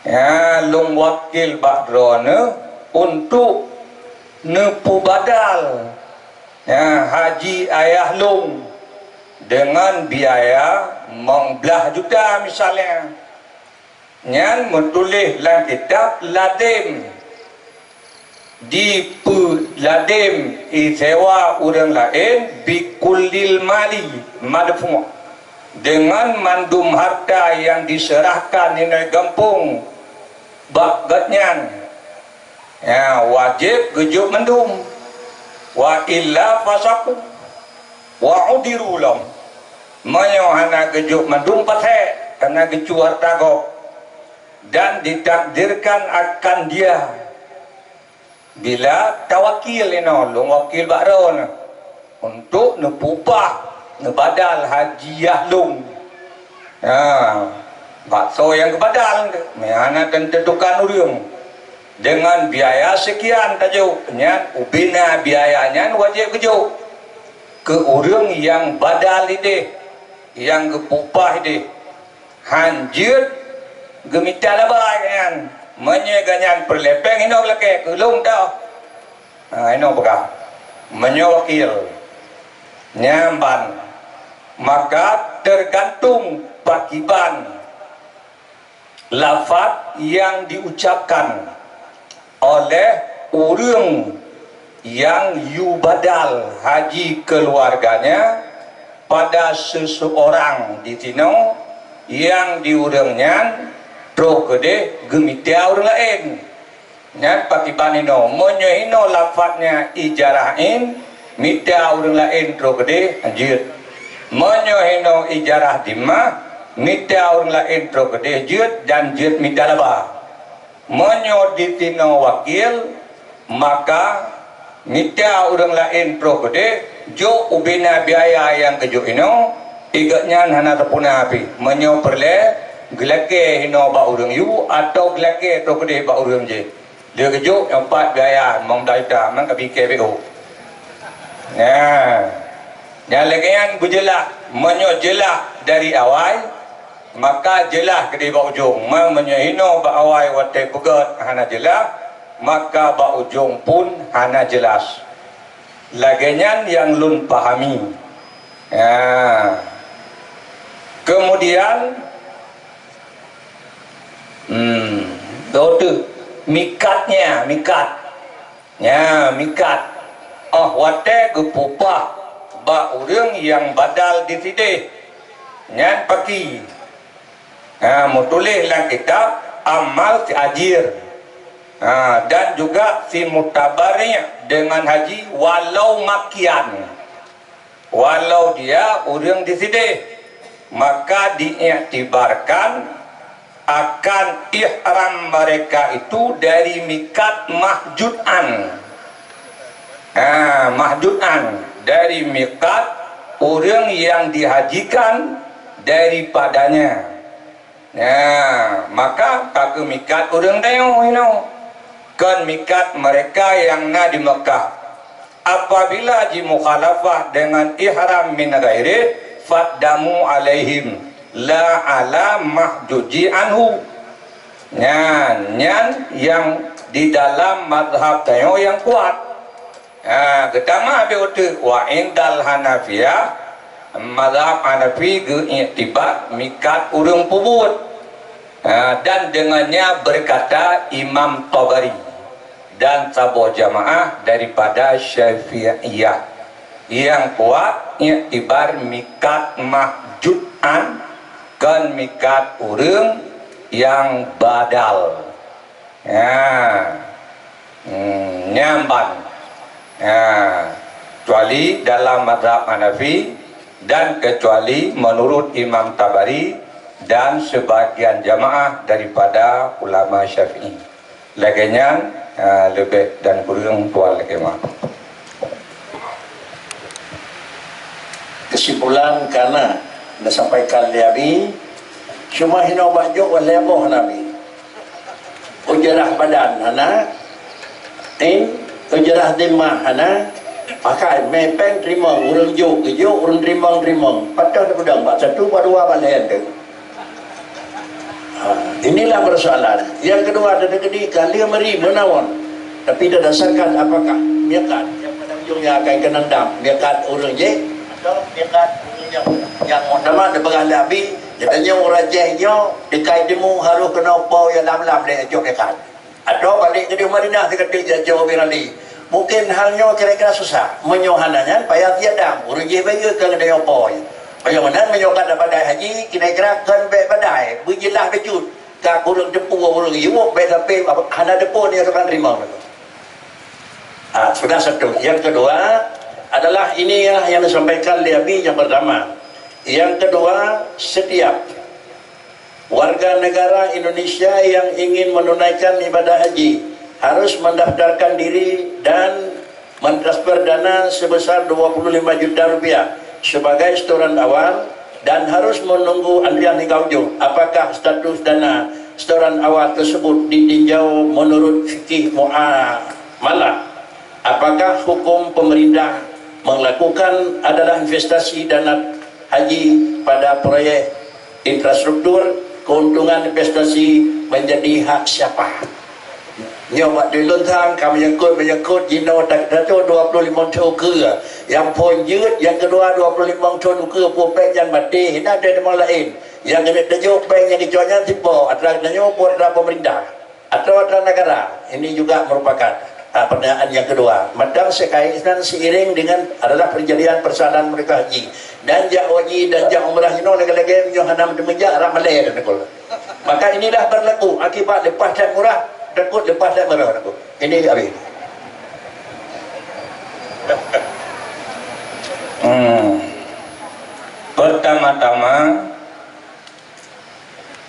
ya, lôn wakil bak droeneuh untuk neupeubadal, ya, haji ayah lôn deungon biaya limong blaih juta misalnya. Nyan meutuléh lam kitab ladem, dipeuladem isewa ureuëng laén, bikullil mali madfu', deungon mandum harta nyang diseurahkan inoe gampông bak gobnyan. Ya, wajéb geujok mandum. Wa illa fasaqu wa udiru lahum. Meunyoe hana geujok mandum, pasék, hana geucue harta gob, dan ditakdirkan akan dia. Bila tawakil inoe, lôn wakil bak droeneuh untuk neupeupah, neubadal haji yah lôn. Ha, bak soe nyang geubadal, meuhana teutukan ureuëng. Deungon biaya seukian tajok, nyan ubena biaya nyan wajéb geujok keu ureuëng nyang badal ideh, nyang geupeupah ideh. Hanjeuet geumita laba nyan, meunyoe gobnyan peureulée péng, inoe lakée keu lôn toh. Ha, inoe peugah, meunyoe wakil nyan ban, maka teugantung pakriban lafaz nyang diucapkan oleh ureuëng nyang yue badal haji keuluwarganya pada seuseurang di sinoe nyang di ureuëng nyan troh keudeh geumita ureuëng laén. Nyan pakriban inoe, meunyoe inoe lafaznya ijarah in, mita ureuëng laén troh keudeh jeuet. Meunyoe inoe ijarah dhimmah, mita ureuëng laén troh keudeh jeuet dan jeuet mita laba. Meunyoe disinoe wakil, maka mita ureuëng laén troh keudeh jok ubena biaya nyang geujok inoe, i gobnyan hana teupuna pih. Meunyoe peureulée, geulakée inoe bak ureuëng yue atawa geulakée troh keudeh bak ureuëng jih. Lheueh geujok nyang pat biaya limong blaih juta, man ka bingkai B O. Nah, nyang lagée nyan beujeulaih. Meunyoe jeulaih dari awai, maka jeulaih keudeh bak ujong. Ma meunyoe hinoe bak awai watée peugét hana jeulaih, maka bak ujong pun hana jeulaih. Lagée nyan nyang lôn pahami. Ya. Kemudian, hmm, dua tu, mikatnya, mikat. Ya, mikat. Oh, watée geupeupah bak ureuëng nyang badal di sideh. Nyan paki. Ha, meutuléh lam kitab Amal Tajir. Ha, dan juga fi mutabarri' dengan haji walau makian. Walau dia ureuëng di sideh, maka diiktibarkan akan ihram mereka itu dari mikat mahjud'an. Ha, mahjud'an, dari mikat ureuëng yang dihajikan daripadanya. Nah, maka ka keumikat ureuëng tanyoe hinoe, kon mikat mereka yang na di Mekah. Apabila jimukhalafah dengan ihram min ghairih, faddamu alaihim, la ala mahjuji anhu. Nyan, nyan yang di dalam mazhab tanyoe yang kuat. Ha, geutamah beuteuk wa indal Hanafiyah, mazhab Hanafi geuiktibar mikat ureuëng peubuet. Ha, dan dengannya berkata Imam Tabari dan saboh jamaah daripada Syafi'iyah yang kuat iktibar mikat mahjud'an kon mikat ureuëng yang badal. Ya. Hmm, nyan ban. Ya. Kecuali dalam mazhab Hanafi dan kecuali menurut Imam Tabari dan sebagian jamaah daripada ulama Syafi'i. Lagée nyan, ha, leubeh dan kureueng tuan lakée meuah. Kesimpulan kana neusampaikan lé Abi, cuma hinoe bak jok lhée boh Nabi. Ujrah badan hana, in, ujrah dhimah hana, pakai mé péng teurimong, ureuëng jok geujok, ureuëng teurimong teurimong. Patöh teupeudong bak satu, bak dua, bak lhée teuk. Ha, inilah persoalan. Yang kedua, teukeudi ka lheueh meuri meunan. Tapi berdasarkan apakah mikat yang pada ujungnya akan keunong dam, mikat ureuëng jih atau mikat ureuëng nyang, nyang muktamad dipeugah lé Abi, geutanyoe ureuëng jih nyoe dikait timu harôh keunoe po nyang lam-lam lé cok mikat. Atau balik keudeh Madinah teukeudi jak jok ubé rali. Mungkin hal nyoe kira-kira susah. Meunyoe hana nyan, payah tiep dam. Ureuëng jih bayeue keu geutanyoe po. Meunyoe meunan, meunyoe ka tapadai haji, kira-kira kon bék padai. Beujeulaih bacut. Ka kureueng teupeu ureuëng iwok bék sampai hana teupeu ni asokan teurimong. Ah, sudah satu. Yang kedua adalah ini ya yang disampaikan lé Abi yang pertama. Yang kedua, setiap warga negara Indonesia yang ingin menunaikan ibadah haji harus mendaftarkan diri dan mentransfer dana sebesar dua puluh lima juta rupiah sebagai setoran awal dan harus menunggu antrian hingga ujung. Apakah status dana setoran awal tersebut ditinjau menurut fikih muamalah? Apakah hukum pemerintah melakukan adalah investasi dana haji pada proyek infrastruktur, keuntungan investasi menjadi hak siapa? Nyoe bak di lôn thang ka menyangkut-menyangkut jinoe tak tato dua puluh lima thon ukeue. Yang phon jeuet, yang kedua dua puluh lima thon ukeue pue péng nyan maté, hina ada teuma laén. Yang keuneuk tajok péng nyang geucok nyan sipo, atra geutanyoe pue atra pemerintah. Atau atra negara. Ini juga merupakan, ah, pertanyaan yang kedua. Mantong sekait dan seiring dengan adalah perjalanan persalinan mereka haji. Dan jak haji dan jak umrah inoe lagée-lagée meunyoe hana meuteumé jak, rab malée dan takut. Maka inilah berlaku akibat lepas that murah, takut lepas that murah takut. Ini habis. Hmm. Pertama-tama,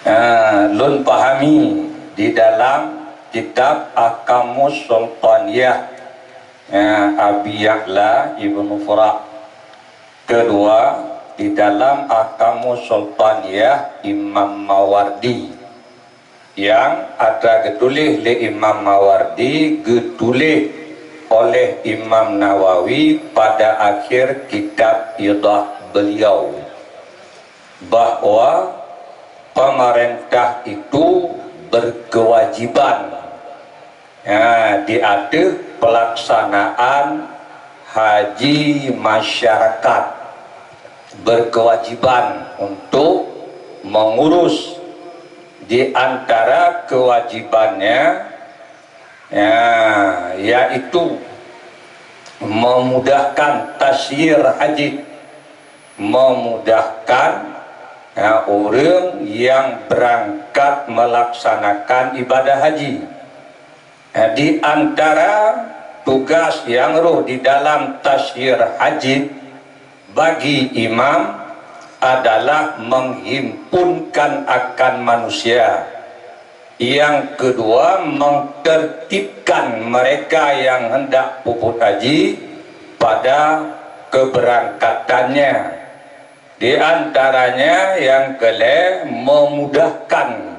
Ah, lôn pahami di dalam kitab Ahkamus Sultaniyah, ah, Abi Ya'la Ibnu Fura. Kedua, di dalam Ahkamus Sultaniyah Imam Mawardi, yang atra geutuléh lé Imam Mawardi, geutuléh oleh Imam Nawawi pada akhir kitab Idah beliau, bahwa pemerintah itu berkewajiban, ya, di ateueh pelaksanaan haji masyarakat, berkewajiban untuk mengurus. Di antara kewajibannya, ya, yaitu memudahkan tasyir haji, memudahkan, ya, ureuëng yang berangkat melaksanakan ibadah haji. Ya, di antara tugas yang roh di dalam tasyir haji bagi imam adalah menghimpunkan akan manusia. Yang kedua, mentertibkan mereka yang hendak puput haji pada keberangkatannya. Di antaranya yang kelé, memudahkan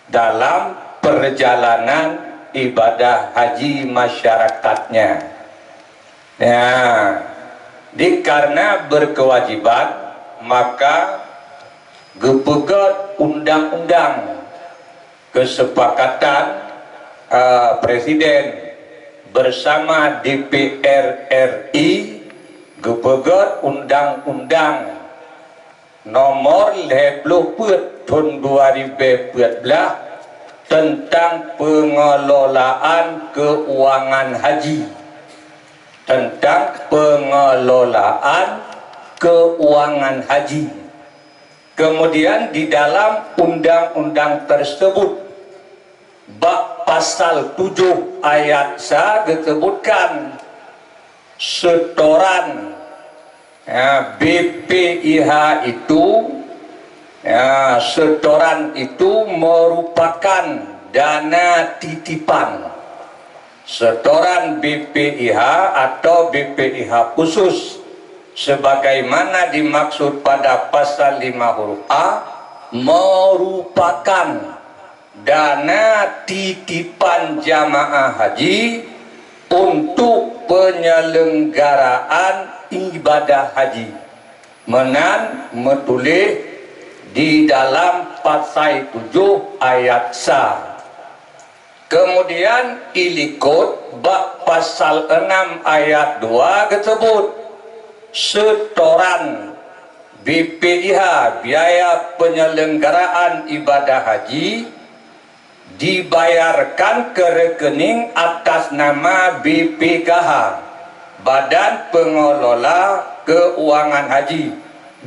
dalam perjalanan ibadah haji masyarakatnya. Ya, dikarena berkewajiban, maka geupeugét undang-undang kesepakatan, eh, Presiden bersama D P R R I, geupeugét undang-undang nomor lhée ploh peuet thon dua ribée peuet blaih teuntang peungelolaan keuangan haji. Teuntang peungelolaan keuangan haji. Kemudian di dalam undang-undang tersebut, bak pasal tujoh ayat sa geusebutkan setoran, ya, B P I H itu, ya, setoran itu merupakan dana titipan. Setoran B P I H atau B P I H khusus, sebagaimana dimaksud pada pasal lima huruf A, merupakan dana titipan jamaah haji untuk penyelenggaraan ibadah haji. Meunan meutuléh di dalam pasai tujoh ayat sa. Kemudian ilikot bak pasal enam ayat dua geuseubut, setoran B P I H, biaya penyelenggaraan ibadah haji, dibayarkan ke rekening atas nama B P K H, Badan Pengelola Keuangan Haji,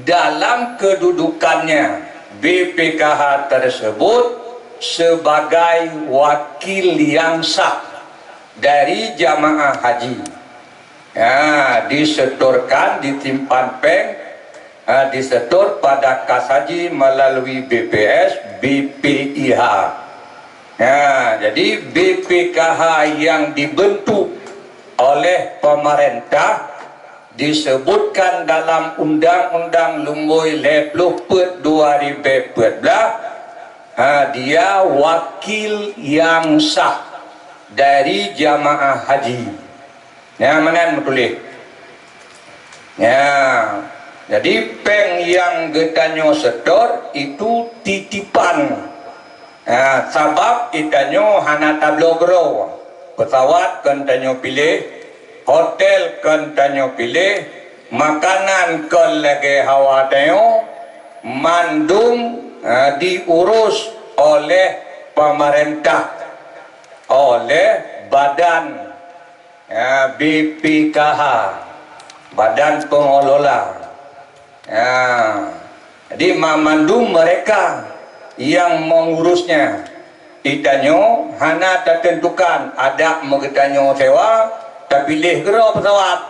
dalam kedudukannya B P K H tersebut sebagai wakil yang sah dari jamaah haji. Ya, disetorkan, disimpan péng, eh, disetor pada kas haji melalui B P S, B P I H. Ya, jadi B P K H yang dibentuk oleh pemerintah disebutkan dalam Undang-Undang Lumbôi lhée ploh peuet dua ribée peuet blaih, ha, dia wakil yang sah dari jamaah haji. Nyan meunan meutuléh. Nyan, jadi péng nyang geutanyoe setor itu titipan. Ha, sabab geutanyoe hana tabloe keudroe. Pesawat kon tanyoe piléh, hotel kon tanyoe piléh, makanan kon lagée hawa tanyoe, mandum, ha, diurus oleh pemerintah, oleh badan, ya, B P K H, Badan Pengelola. Ya, jadi ma-, mandum mereka yang mengurusnya. Geutanyoe hana tatentukan, adak meugeutanyoe sewa, tapiléh keudroe pesawat.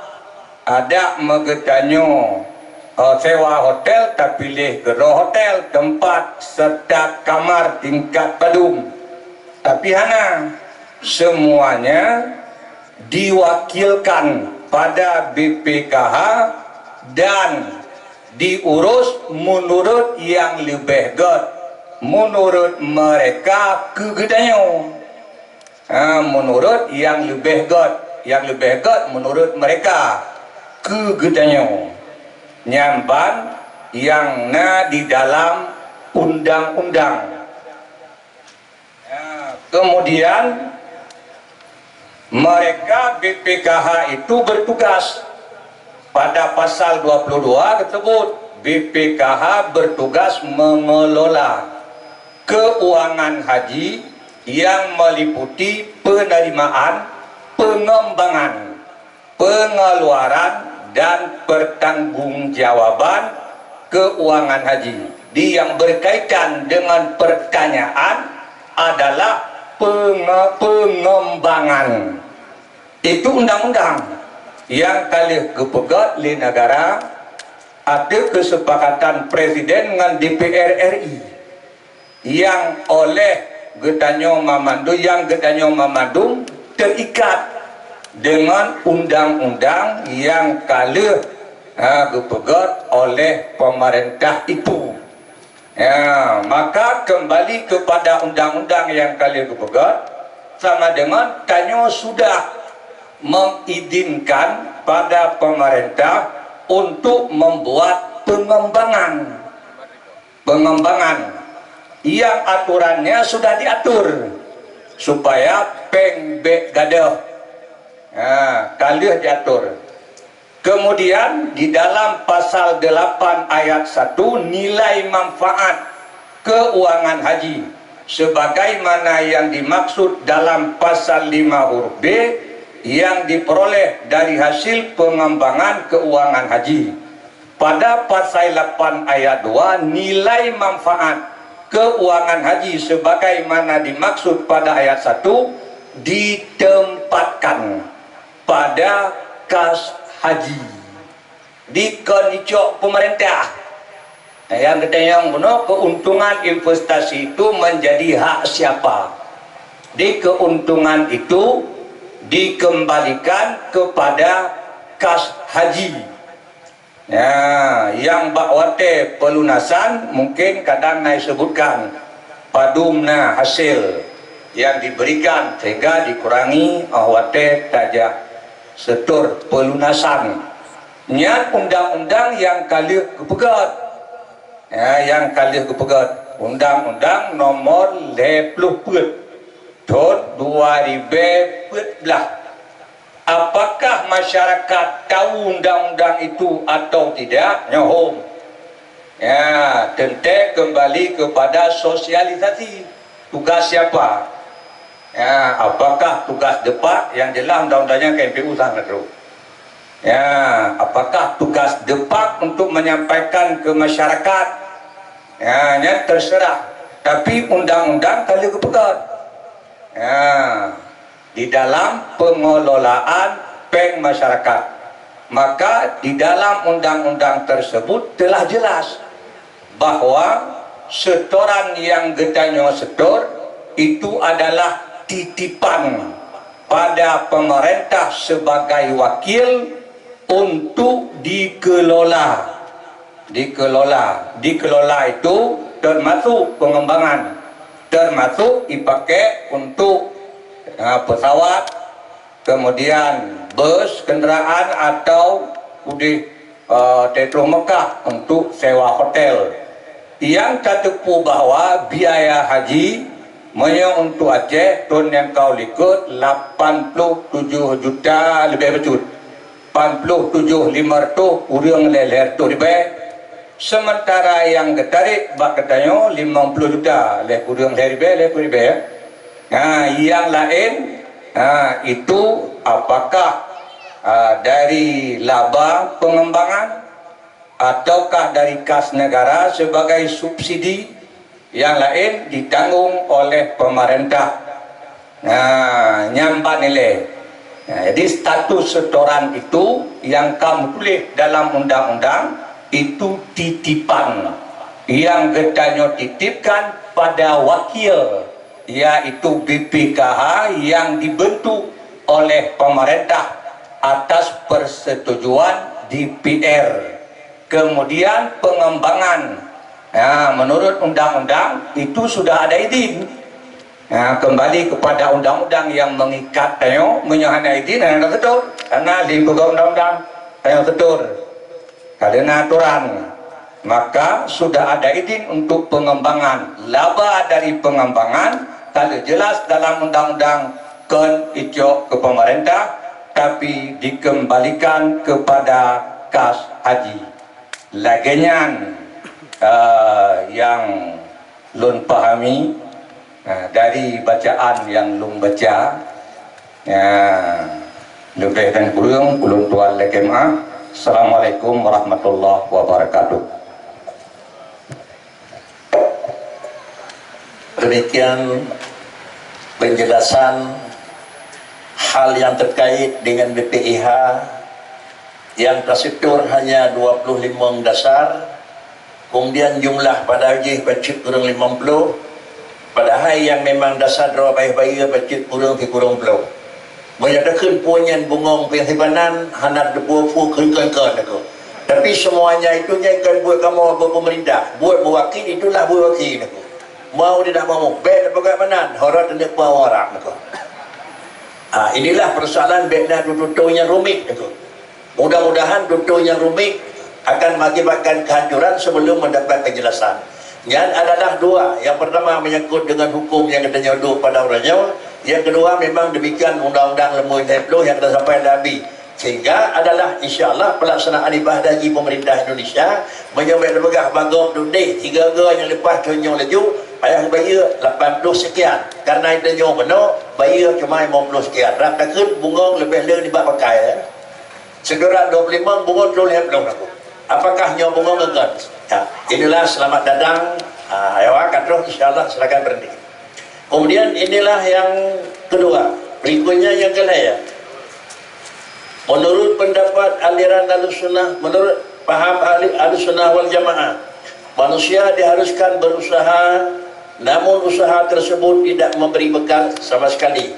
Adak meugeutanyoe, eh, sewa hotel, tapiléh keudroe hotel, tempat serta kamar tingkat padum. Tapi hana, semuanya diwakilkan pada B P K H dan diurus menurut yang leubeh gét, menurut mereka keu geutanyoe. Ha, menurut yang leubeh gét. Nyang leubeh gét meunurot meureka keu geutanyoe, nyan ban nyang na di dalam undang-undang. Ya, kemudian mereka B P K H itu bertugas. Pada pasal dua puluh dua tersebut, B P K H bertugas mengelola keuangan haji yang meliputi penerimaan, pengembangan, pengeluaran, dan pertanggungjawaban keuangan haji. Di yang berkaitan dengan pertanyaan adalah penge-, pengembangan. Itu undang-undang nyang ka lheueh geupeugét lé negara ateueh keusepakatan Presiden ngon D P R R I, nyang oleh geutanyoe mamandum, nyang geutanyoe mamandum teuikat deungon undang-undang nyang ka lheueh, ha, geupeugét oleh pemerintah itu. Ya, maka kembali kepada undang-undang nyang ka lheueh geupeugét, sama dengan tanyoe sudah mengizinkan pada pemerintah untuk membuat pengembangan. Pengembangan yang aturannya sudah diatur supaya péng bék gadôh. Ha, ka lheueh diatur. Kemudian, di dalam pasal delapan ayat satu, nilai manfaat keuangan haji sebagaimana yang dimaksud dalam pasal lima huruf B yang diperoleh dari hasil pengembangan keuangan haji. Pada pasal lapan ayat dua, nilai manfaat keuangan haji sebagaimana dimaksud pada ayat satu ditempatkan pada kas haji dikon icok pemerintah. Nyang geutanyong bunoe, keuntungan investasi itu menjadi hak siapa? Di keuntungan itu dikembalikan kepada kas haji. Ya, nyang bak watée peulunasan mungkin kadang na isebutkan padum na hasil nyang diberikan sehingga dikurangi óh watée tajak setor peulunasan. Nyan undang-undang nyang ka lheueh geupeugét. Ya, nyang ka lheueh geupeugét, Undang-Undang Nomor lhée ploh peuet thon dua ribée peuet blaih. Apakah masyarakat tahu undang-undang itu atau tidak? Nyoe hom. Ya, teuntée kembali kepada sosialisasi. Tugas siapa? Ya, apakah tugas depak? Yang jelas undang-undangnya ke M P U sangat teruk. Ya, apakah tugas depak untuk menyampaikan ke masyarakat? Ya, nyan terserah. Tapi undang-undang ka lheueh geupeugét. Ya, di dalam pengelolaan péng masyarakat. Maka di dalam undang-undang tersebut telah jelas bahwa setoran nyang geutanyoe setor itu adalah titipan pada pemerintah sebagai wakil untuk dikelola. Dikelola. Dikelola itu termasuk pengembangan, termasuk dipakai untuk, ha, pesawat, kemudian bus, kenderaan atau udeh, eh, teutron Mekah untuk sewa hotel. Nyang tateupeue bahwa biaya haji meunyoe untuk Aceh thon nyang ka likot lapan ploh tujoh juta leubeh bacut. Lapan ploh tujoh lima reutôh kureueng lhée lhée reutôh ribée. Sementara nyang geutarek bak geutanyoe limong ploh juta lhée kureueng lhée ribée, lhée ploh ribée, ya. Ha, nyang laén, ha, itu apakah, ha, dari laba pengembangan ataukah dari kas negara sebagai subsidi, nyang laén ditanggung oleh pemerintah. Nah, nyan ban ilée. Nah, jadi status setoran itu nyang ka meutuléh dalam undang-undang itu titipan nyang geutanyoe titipkan pada wakil, yaitu B P K H yang dibentuk oleh pemerintah atas persetujuan D P R. Kemudian pengembangan, ya, menurut undang-undang itu sudah ada izin. Nah, kembali kepada undang-undang yang mengikat tanyoe, meunyoe hana idin, hana teutur. Karena di peugah undang-undang, tanyoe teutur. Karena aturan, maka sudah ada idin untuk pengembangan. Laba dari pengembangan, kalau jelas dalam undang-undang, kon icok ke pemerintah, tapi dikembalikan kepada kas haji. Lagée nyan, eh, nyang lôn pahami, eh, dari bacaan nyang lôn baca. Eh, leubeh dan kureueng ulôn tuan lakée meu'ah. Assalamualaikum warahmatullahi wabarakatuh. Demikian penjelasan hal yang terkait dengan B P I H yang tersetor hanya dua puluh lima dasar, kemudian jumlah pada jih bacut kurang lima puluh, padahai yang memang dasar droe bayeue bacut kurang sikureueng ploh. Meunyoe takheun peue nyan bungong piang sibanan, hana teupeue-peue kheun kon-kon aku. Tapi semuanya itu nyan kon buet kamoe buet pemerintah, buet meuwakil itulah buet wakil aku. Mau tidak mau, bèk tapeugah meunan, horot teuneuk peuharap aku. Ah, inilah persoalan bèk na tutoe nyang rumit aku. Mudah-mudahan tutoe nyang rumit akan mengakibatkan kehancuran sebelum mendapat penjelasan. Nyan adalah dua. Yang pertama menyangkut dengan hukum yang kita nyodok pada orang nyoe. Yang kedua memang demikian undang-undang leumo lhèe ploh yang kita sampai dah habis. Sehingga adalah insya Allah pelaksanaan ibadah haji pemerintah Indonesia meunyoe bèk peugah bagom dudeh tiga-tiga yang lepas contoh laju payah bayeue lapan puluh sekian. Karena itu nyoe meunoe bayeue cuma lima puluh sekian. Rap takheun bungong leubeh le nibak pakai, ya. Segera dua puluh lima bungong dua puluh lima aku. Apakah nyoe bungong enggan? Ya, inilah selamat datang. Ah, ayo, ka troh, insya Allah, silakan berhenti. Kemudian inilah yang kedua. Berikutnya yang kelima, ya. Menurut pendapat aliran Ahlussunnah, menurut paham ahli Ahlussunnah wal Jamaah, manusia diharuskan berusaha, namun usaha tersebut tidak memberi bekal sama sekali.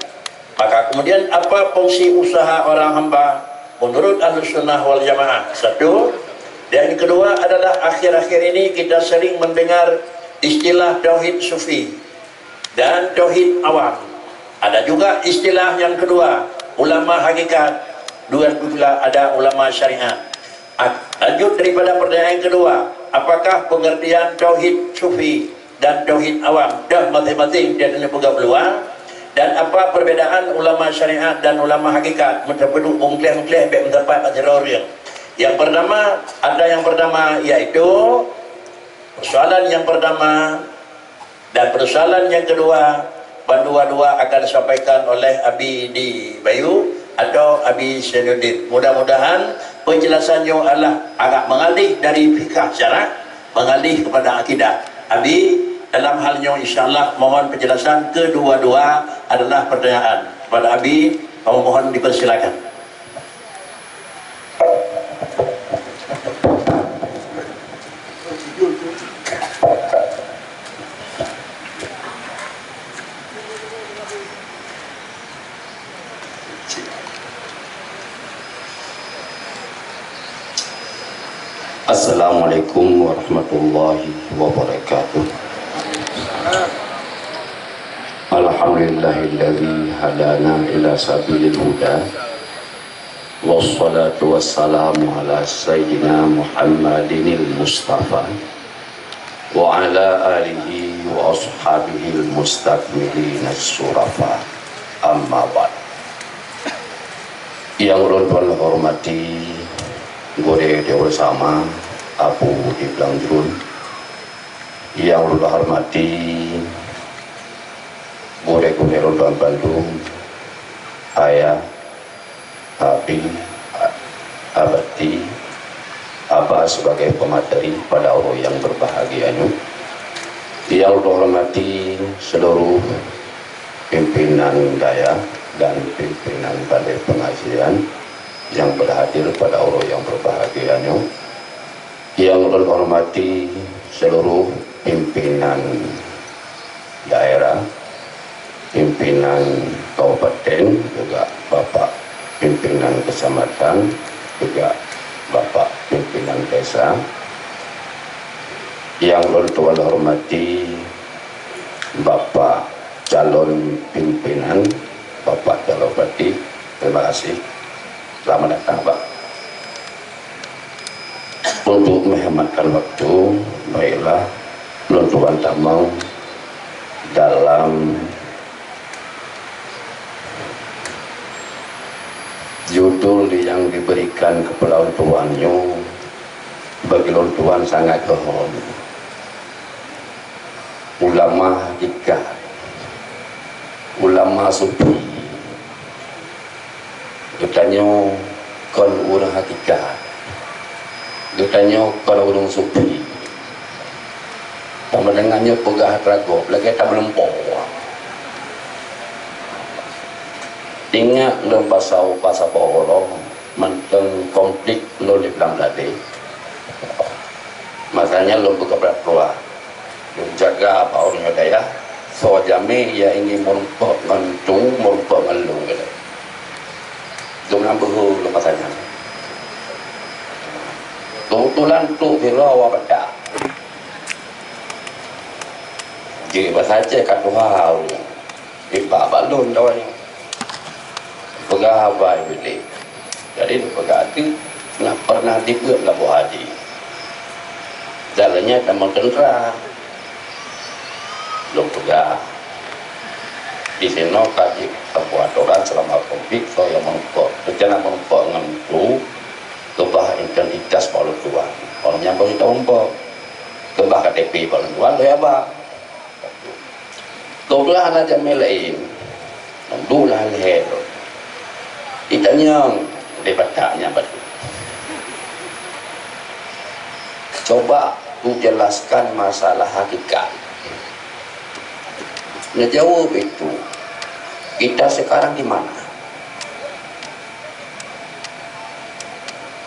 Maka kemudian apa fungsi usaha orang hamba menurut Ahlussunnah wal Jamaah? Satu. Dan yang kedua adalah akhir-akhir ini kita sering mendengar istilah tauhid sufi dan tauhid awam. Ada juga istilah yang kedua, ulama hakikat, dan juga ada ulama syariat. Ah, lanjut daripada pertanyaan yang kedua, apakah pengertian tauhid sufi dan tauhid awam dah masing-masing dia kena peugah peuluwa? Dan apa perbedaan ulama syariat dan ulama hakikat? Meuteupeuduk mungkleh-mungkleh bèk meusapat bak sidroe ureueng. Yang pertama, ada yang pertama, yaitu persoalan yang pertama dan persoalan yang kedua, bandua-dua akan disampaikan oleh Abi di Bayu atau Abi Sainuddin. Mudah-mudahan penjelasan nyoe adalah agak mengalih dari fikah syarak, mengalih kepada akidah. Abi, dalam hal nyoe insya Allah mohon penjelasan kedua-dua adalah pertanyaan. Kepada Abi, kami mohon dipersilakan. Assalamualaikum warahmatullahi wabarakatuh. Alhamdulillahilladzi hadana ila sabilil huda. Wassalatu wassalamu ala sayyidina Muhammadinil Mustafa wa ala alihi wa ashabihil mustakmilina syurafa. Amma ba'd. Yang ulôn hormati gurée di bersama Abu di Blangjruen. Yang ulôn hormati gurée-gurée ulôn bandum, ayah, Abi, Abati, Aba sebagai pemateri pada uroe nyang berbahagia nyoe. Yang ulôn hormati seluruh pimpinan dayah dan pimpinan balai pengajian yang berhadir pada uroe nyang berbahagia nyoe. Yang ulôn hormati seluruh pimpinan daerah, pimpinan kabupaten, juga Bapak pimpinan kecamatan, juga Bapak pimpinan desa. Yang ulôn tuan hormati Bapak calon pimpinan, Bapak Calon Bupati. Terima kasih. Selamat datang, Pak. Untuk menghematkan waktu, baiklah, lôn tuan tamong dalam judul yang diberikan kepala lôn tuan nyoe bagi lôn tuan sangat keuhom. Ulama hakikat, ulama sufi. Geutanyoe kon ureuëng hakikat. Geutanyoe kon ureuëng sufi. Sama dengan nyoe peugah teuragob lagée tameulumpoe. Ingat lôn basa, basa boh uroe mantong konflik lôn di Blang Bladé. Makanya lôn buka brat keluar. Lôn jaga bak ureuëng dayah, soe jamé ya ini meurumpok ngon tu, meurumpok ngon lôn keuh. Lôn nam beuhu lôn masa nyan. Keubeutulan tu sidroe awak Batak. Jeuet basa Aceh ka tuha ureuëng. Iba bak lôn dawai nyoe. Peugah haba Iblih. Jadi, peugah tu na pernah dibeuet lam boh haji. Dan lanyat tamong teuntra. Lôn peugah. Di sinoe ka jeuet saboh atoran selama konflik, soe nyang meurumpok. Rencana meurumpok ngon tu, keubah identitas bak lôn tuan. Ureuëng nyang baru teurumpok. Keubah K T P bak lôn tuan, lôn yue ba. Keublah hana jamé laén, mandum lheueh lôn. Itanyong lé Batak nyan bacut. Coba kujelaskan masalah hakikat. Neujaweueb itu, kita sekarang di mana?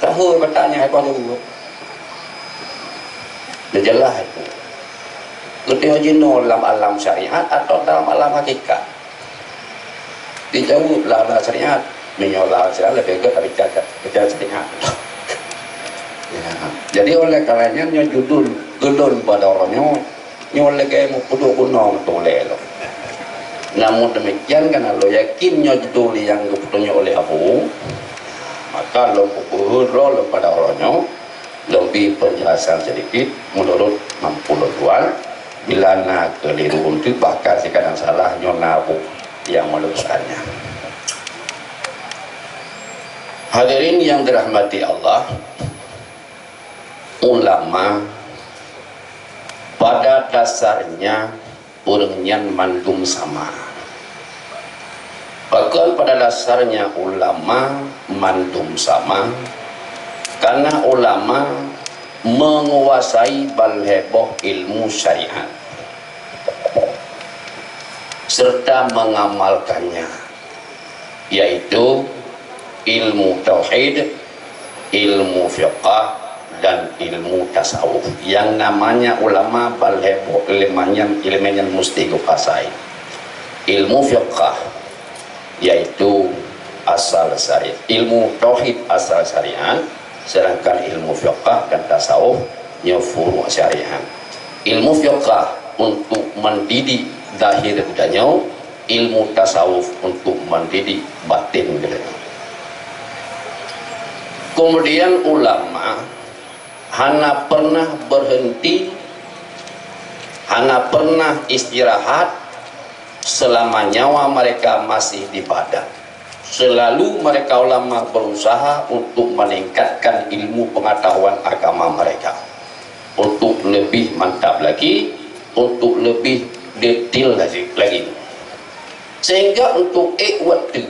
Tahu Batak nyan, hai Tuan Guru. Neujeulaih itu. Geutanyoe jinoe lam alam syariat atau dalam alam hakikat? Dijaweueb lam alam syariat. Meunyoe lam syariat leubeh gét dari cara, cara syariat. Ya. Jadi oleh karena nyoe judul ulôn pada uroe nyoe, nyoe lagée meupeuduek gunong tuléh lom. Namun demikian, karena lôn yakin nyoe judul nyang geupeutunyok oleh Abu, maka lôn peubeuheuet droe lôn pada uroe nyoe, lôn bri penjelasan sedikit menurut mampu lôn tuan. Bila na keliru, untuk bahkan sekadang salah, nyoe na Abu yang meluruskannya. Hadirin yang dirahmati Allah, ulama pada dasarnya ureuëng nyan mandum sama. Pakon pada dasarnya ulama mandum sama? Karena ulama menguasai balhée boh ilmu syariat serta mengamalkannya, yaitu ilmu tauhid, ilmu fiqah, dan ilmu tasawuf. Yang namanya ulama balhée boh ilmu nyan, ilmu nyan mesti geukuasai. Ilmu fiqah, yaitu asal syariat. Ilmu tauhid asal syariat, sedangkan ilmu fiqah dan tasawuf nyoe furu' syariat. Ilmu fiqah untuk mendidik zahir geutanyoe, ilmu tasawuf untuk mendidik batin geutanyoe. Kemudian ulama hana pernah berhenti, hana pernah istirahat selama nyawa mereka masih di badan. Selalu mereka ulama berusaha untuk meningkatkan ilmu pengetahuan agama mereka, untuk lebih mantap lagi, untuk lebih detail lagi, lagi. Sehingga untuk ék watée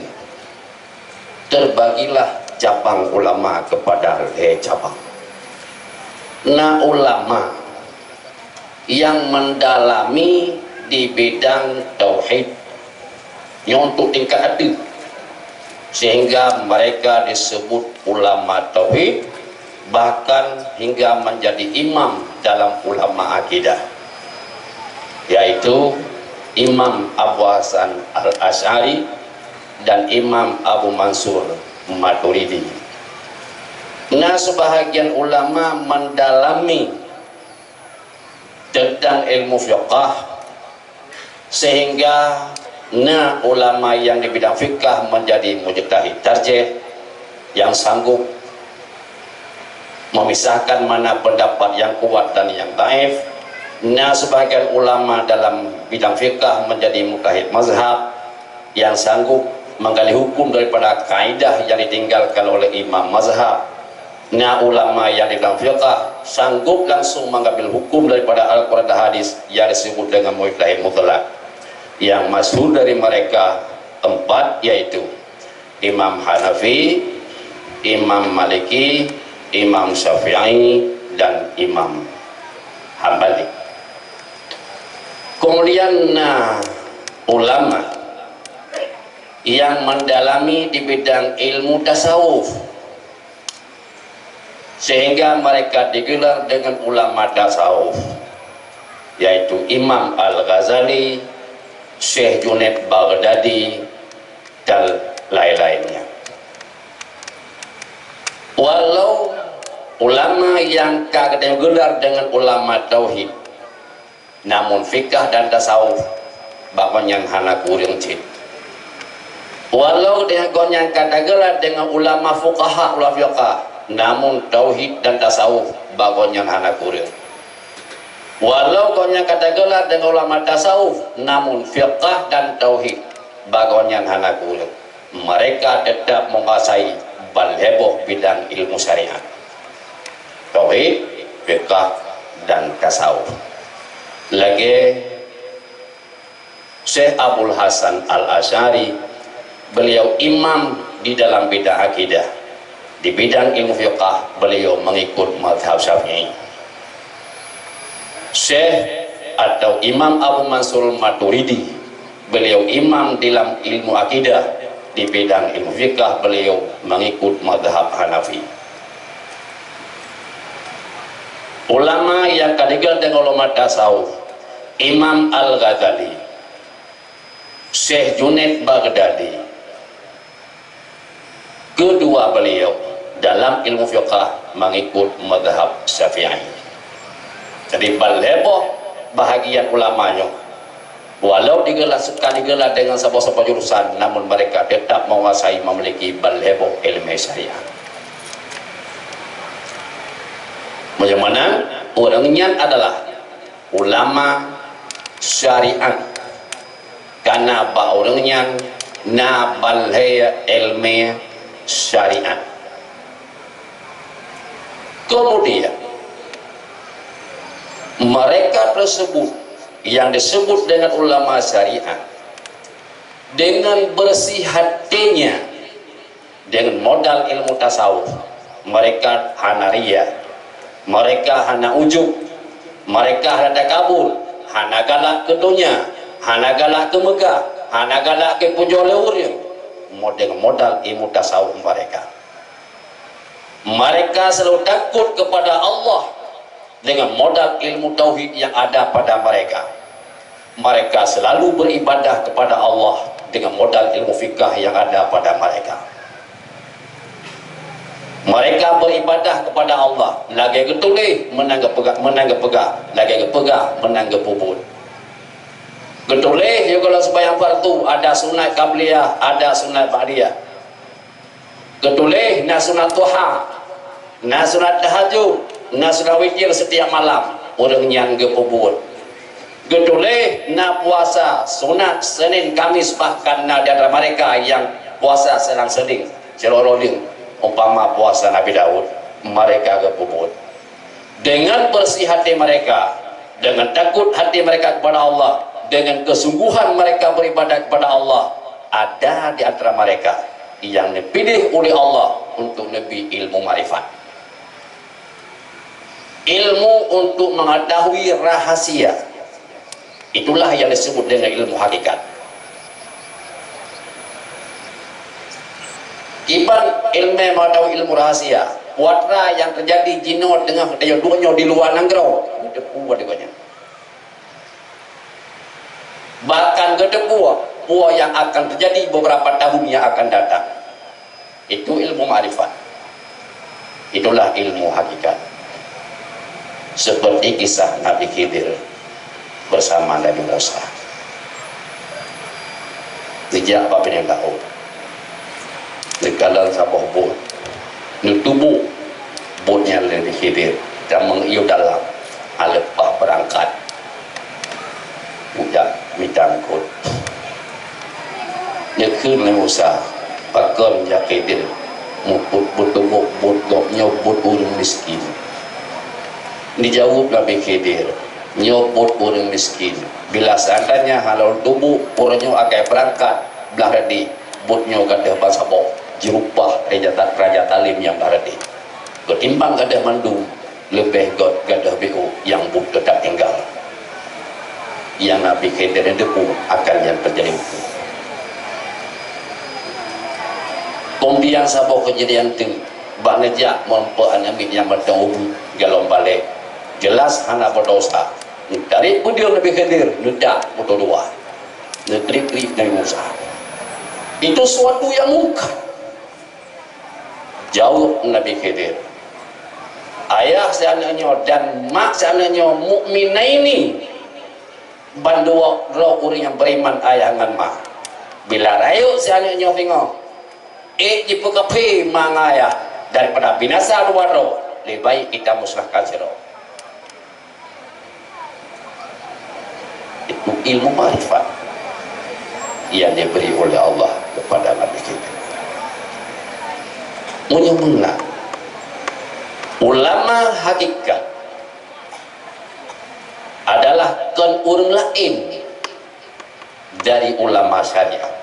terbagilah cabang ulama kepada lhée cabang. Na ulama yang mendalami di bidang tauhid, nyoe untuk tingkat ateueh, sehingga mereka disebut ulama tauhid, bahkan hingga menjadi imam dalam ulama akidah, yaitu Imam Abu Hasan Al-Asy'ari dan Imam Abu Mansur Maturidi. Na sebahagian ulama mendalami tentang ilmu fiqah, Sehingga na ulama yang di bidang fikah menjadi mujtahid tarjih, yang sanggup memisahkan mana pendapat yang kuat dan yang dhaif. Na sebahagian ulama dalam bidang fikah menjadi mujtahid mazhab, yang sanggup menggali hukum daripada kaidah yang ditinggalkan oleh imam mazhab. Na ulama yang di dalam fiqah sanggup langsung mengambil hukum daripada Al-Quran dan hadis yang disebut dengan mujtahid mutlak. Yang masyhur dari mereka empat, yaitu Imam Hanafi, Imam Maliki, Imam Syafi'i, dan Imam Hambali. Kemudian na ulama yang mendalami di bidang ilmu tasawuf, sehingga mereka digelar dengan ulama tasawuf, yaitu Imam Al-Ghazali, Syekh Junaid Baghdadi, dan lain-lainnya. Walau ulama yang ka digelar dengan ulama tauhid, namun fikah dan tasawuf bak gobnyan hana kureueng cit. Walau gobnyan ka tageula deungon ulama fuqaha, ulama fiqah, namun tauhid dan tasawuf bak gobnyan hana kureueng. Walau gobnyan ka tageula deungon ulama tasawuf, namun fiqah dan tauhid bak gobnyan hana kureueng. Mereka tetap menguasai ban lhèe boh bidang ilmu syariat, tauhid, fiqah, dan tasawuf. Lagèe Syekh Abul Hasan Al-Asy'ari, beliau imam di dalam bidang akidah. Di bidang ilmu fiqah, beliau mengikut mazhab Syafi'i. Syekh atau Imam Abu Mansur Maturidi, beliau imam dalam ilmu akidah, di bidang ilmu fikah beliau mengikut mazhab Hanafi. Ulama yang ketiga dengan ulama tasawuf, Imam Al-Ghazali, Syekh Junaid Baghdadi, kedua beliau dalam ilmu fiqah mengikut mazhab Syafi'i. Jadi, ban lhèe boh bahagian ulama nyoe, walau digelar, suka digelar dengan saboh-saboh jurusan, namun mereka tetap menguasai, memiliki ban lhèe boh ilmu syariat. Bagaimana? Orang nyan adalah ulama syariat. Karena bak ureueng nyan na ban lhèe ilmu syariat. Kemudian, mereka tersebut yang disebut dengan ulama syariat, dengan bersih hatinya, dengan modal ilmu tasawuf, mereka hana ria, mereka hana ujub, mereka hana takabur, hana galak keu donya, hana galak keu meugah, hana galak keu pujoe lé ureueng. Mo-, dengan modal ilmu tasawuf mereka. Mereka selalu takut kepada Allah dengan modal ilmu tauhid yang ada pada mereka. Mereka selalu beribadah kepada Allah dengan modal ilmu fikah yang ada pada mereka. Mereka beribadah kepada Allah, lagèe geutuléh meunan geupeugah, meunan geupeugah, lagèe geupeugah meunan geupeubuet. Geutuléh, yôh, kalau sembahyang fardu, ada sunat qabliyah, ada sunat ba'diyah. Geutuléh na sunat duha, na sunat tahajud, na sunat witir setiap malam, ureueng nyan geupeubuet. Geutuléh na puasa sunat Senin Kamis, bahkan na di antara mereka yang puasa selang Senin, siuroe-uroe, umpama puasa Nabi Daud, mereka geupeubuet. Dengan bersih hati mereka, dengan takut hati mereka kepada Allah, dengan kesungguhan mereka beribadah kepada Allah, ada di antara mereka yang dipilih oleh Allah untuk neubri ilmu makrifat. Ilmu untuk mengetahui rahasia. Itulah yang disebut dengan ilmu hakikat. Kiban ilmu mengetahui ilmu rahasia, peue nyang teujadi jinoe teungoh geutanyoe duek nyoe di luwa nanggroe, geuteupeue di gobnyan. Bahkan geuteupeue peue nyang akan teujadi beberapa tahun yang akan datang. Itu ilmu makrifat. Itulah ilmu hakikat. Seperti kisah Nabi Khidir bersama Nabi Musa. Geujak bak binéh laôt. Geukalon saboh bot. Neutuboh bot nyan lé Nabi Khidir. Dan meungeuyue dalam, leupah beurangkat. Ujak mita eungkôt. Neukheun lé Musa, "Pakon jak Khidir meuput-, meutuboh bot gobnyoe bot ureuëng miskin?" Dijaweueb Nabi Khidir, "Nyoe bot ureuëng miskin. Bila seandainya hana lôn tuboh, ureuëng nyoe akai beurangkat blah reudeh, bot nyoe gadôh ban saboh, jireubah raja, raja zalim nyang blah reudeh. Keutimbang gadôh mandum, leubeh göt gadôh B O nyang bot teutap tinggai." Nyang Nabi Khidir neuteupeue akan nyang teujadi. Keumudian saboh keujadian teuk bak neujak meurumpok aneuk miet nyang mantong ubeut golom balek. Jeulaih hana beudesya. Dari peudeueng Nabi Khidir, neudak meutudoa. Neuklik-klik Nabi Musa. Itu suatu yang mungkar. Jaweueb Nabi Khidir, "Ayah si aneuk nyoe dan mak si aneuk nyoe mukminaini, bandua droe ureuëng nyang beriman ayah ngon ma. Bila rayeuk si aneuk nyoe singoh, ék jipeukafé ma ngon ayah daripada binasa dua droe, lé baik kita musnahkan sidroe." Itu ilmu makrifat yang diberi oleh Allah kepada Nabi kita. Meunyoe meunan, ulama hakikat adalah kon ureuëng laén dari ulama syariat.